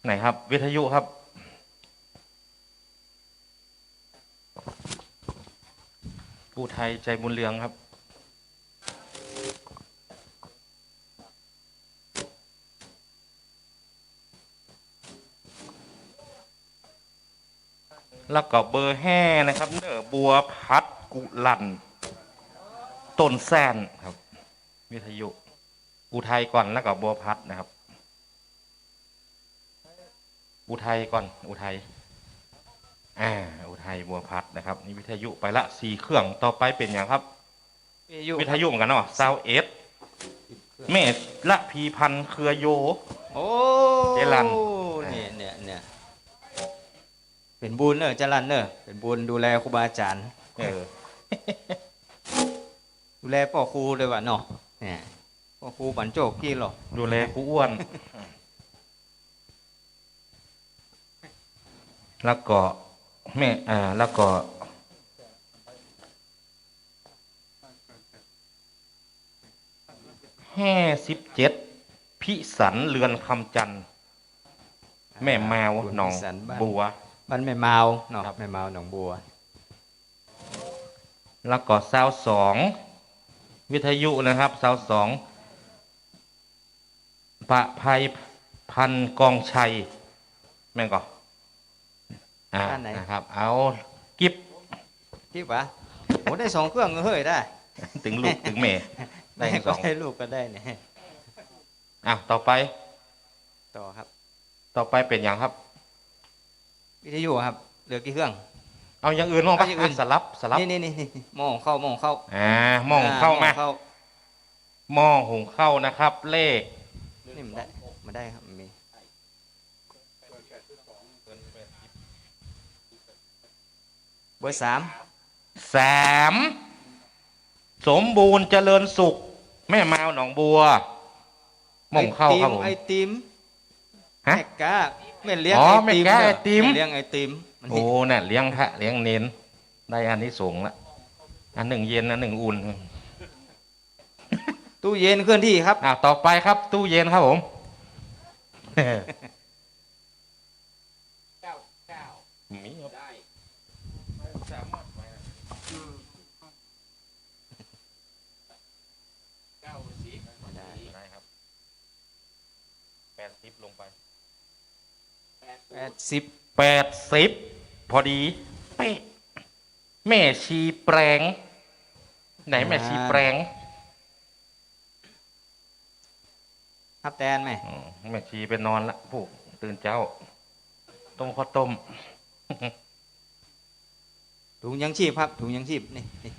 ไหนครับ วิทยุครับ อุทัย ใจบุญเรืองครับ แล้วก็เบอร์ห้านะครับ เน่อ บัวพัด กุลัน ต้นแส้นครับ วิทยุ อุทัยก่อน แล้วก็บัวพัดนะครับ อุทัยก่อน อุทัย อ่า อุทัย บัวพัดนะครับ นี่วิทยุไปละสี่เครื่อง ต่อไปเป๋นหยังครับ วิทยุ วิทยุเหมือนกั๋นเนาะ ซาวเอ็ด แม่ระพีพันธ์ เครือโย โอ้ เจรัญ เนี่ย เนี่ย เนี่ย เป๋นบุญเน่อ เจรัญเน่อ เป๋นบุญดูแลครูบาอาจ๋ารย์ เออ ดูแลป้อครูด้วยวะเนาะ เนี่ย ป้อครูปั๋นโจ้กี้หรอ ดูแลครูอ้วน แล้วก็แม่ อ่า แล้วก็ ห้าสิบเจ็ด พิสัน เรือนคำจันทน์ แม่มาว หนองบัว บ้านแม่มาวเนาะ ครับ แม่มาว หนองบัว แล้วก็ซาวสอง วิทยุนะครับ ซาวสอง ประภัยพันธ์ กองชัย แม่นก่อ อ่า อันไหน นะครับ เอา กิฟต์ กิฟต์หวา โอ้ ได้สองเครื่องเฮ้ย ได้ ตึงลูกตึงแม่ ได้ทั้งสอง ได้ลูกก็ได้เนี่ย อ่ะ ต่อไป ต่อครับ ต่อไปเป๋นหยังครับ วิทยุครับ เหลือกี่เครื่อง เอาอย่างอื่นบ้างปะ เอาอย่างอื่น อ่ะ สลับ สลับ นี่ นี่ นี่ นี่ หม้อหุงข้าว หม้อหุงข้าว อ่า หม้อหุงข้าว มา หม้อหุงข้าว หม้อหุงข้าวนะครับ เลข นี่มันได้ มันได้ครับ มันมี เบอร์สาม สาม สมบูรณ์ เจริญสุข แม่มาว หนองบัว หม้อหุงข้าวครับผม ไอติม ไอติม ฮะ แม่ก๊า แม่เลี้ยง อ๋อ ไอติม แม่ก๊า ไอติม แม่เลี้ยงไอติม มัน โอ้ เนี่ย เลี้ยงพระเลี้ยงเณร ได้อานิสงส์ละ อันนึ่งเย็น อันนึ่งอุ่น ตู้เย็นเคลื่อนที่ครับ อ่ะ ต่อไปครับ ตู้เย็นครับผม มีครับ ได้ครับ แปดสิบลงไป แปดสิบ แปดสิบ พอดี เป๊ะ แม่ชีแปลง ไหนแม่ชีแปลง ฮับแตนไหม อืม แม่ชีไปนอนละ ผู้ตื่นเจ๊า ต้มข้าวต้ม ถุงยังชีพครับ ถุงยังชีพ นี่ นี่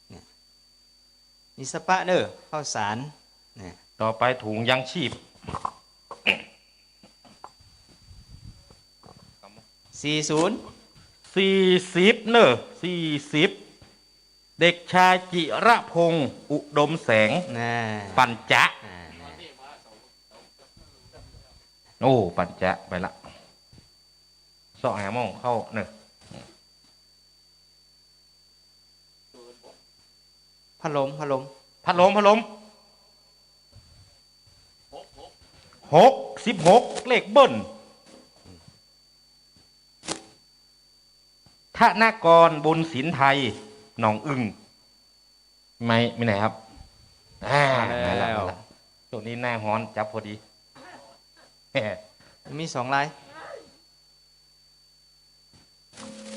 เนี่ย มีสะปะเน่อ ข้าวสาร เนี่ย ต่อไปถุงยังชีพ สี่ศูนย์ สี่สิบเน่อ สี่สิบ เด็กชายจิระพงษ์ อุดมแสง น่ะ ปัญจะ อ่า น่ะ โอ้ ปัญจะไปละ เซาะหาหม้องเข้าเน่อ พัดลม พัดลม พัดลม พัดลม หก สิบหก เลขเบิ้ล ธนกร บุญสินไทย หนองอึ่ง ไม่ ไม่ไหนครับ อ่า มาแล้ว มาแล้ว มาแล้ว ช่วงนี้หน้าฮ้อน จับพอดี มีสองลาย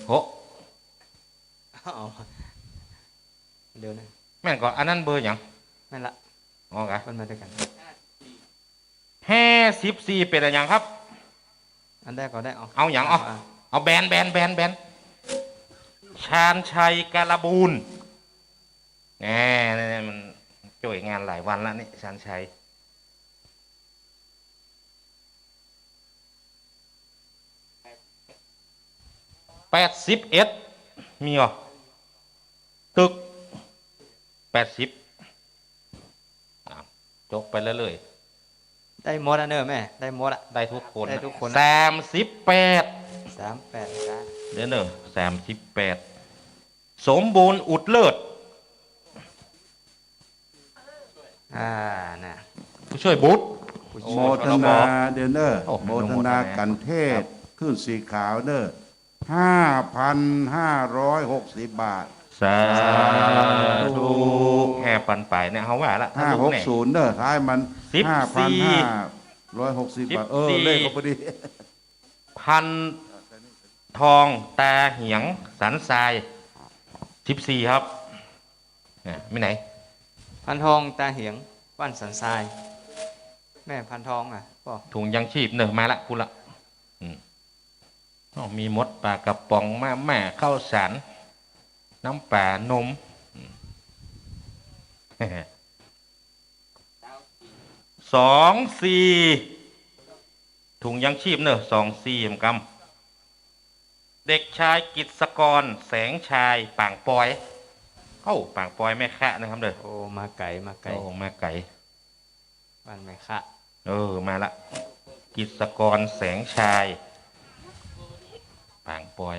โห เอา เดี๋ยวนะ แม่นก่อ อันนั้นเบอร์หยัง แม่นละ อ๋อกะ มันมาด้วยกัน ห้าสิบสี่ เป๋นอะหยังครับ อันใดก็ได้ เอา เอาหยัง เอา อ่ะ เอาแบน แบน แบน แบน ชาญชัย กาลบูลย์ แหม นี่ นี่มันจ้วยงานหลายวันละนี่ ชาญชัย แปดสิบเอ็ด มีเหรอ ตึก แปดสิบ อ่ะ จกไปเรื่อยๆ ได้หมดอะเน่อแม่ ได้หมดอะ ได้ทุกคน ได้ทุกคน สามสิบแปด สามแปด จ้ะ เดี๋ยวเน่อ สามสิบแปด สมบูรณ์ อุดเลิศ อ่า น่ะ ผู้ช่วยบุตร ผู้ช่วย โมทนาเด้อเน่อ โอ้ โมทนา โมทนา กันเทศน์ ครับ ขึ้นสีขาวเน่อ ห้าพันห้าร้อยหกสิบ บาท สาธุ แห่ปันไปเนี่ย เฮาว่าละ ห้าหกศูนย์ เน่อ ท้ายมัน สิบสี่ ห้าพันห้าร้อยหกสิบ บาท เออ สิบสี่ เลขก็พอดี พันทอง ตาเหียง สันทราย สิบสี่ ครับ เนี่ย มีไหน พันทอง ตาเหียง บ้านสันทราย แม่พันทองอ่ะ ป้อ ถุงยังชีพเน่อ มาละ พูดละ อืม อ๋อ มีหมด ปลากระป๋อง มาม่า ข้าวสาร น้ำปลา นม อืม สองสี่ ถุงยังชีพเน่อ สองสี่ เหมือนกัน เด็กชายกิตติกร แสงชาย ปางปอย เอ้า ปางปอยแม่คะนะครับเน่อ โอ้ มาไก๋ มาไก๋ โอ้ มาไก๋ บ้านแม่คะ เออ มาละ กิตติกร แสงชาย ปางปอย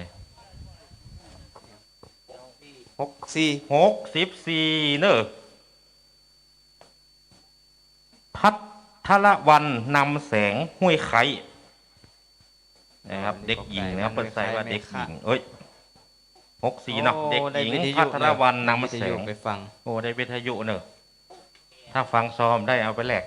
หกสี่ หกสิบสี่ เน่อ ภัทรวรรณ นำแสง ห้วยไคร้ นะครับ เด็กหญิงนะครับ เปิ้นใส่ว่าเด็กหญิง เอ้ย หกสี่ เนาะ โอ้ เด็กหญิง ได้วิทยุ ภัทรวรรณ นำแสง ได้วิทยุไปฟัง โอ้ ได้วิทยุเน่อ ถ้าฟังซ้อมได้เอาไปแลก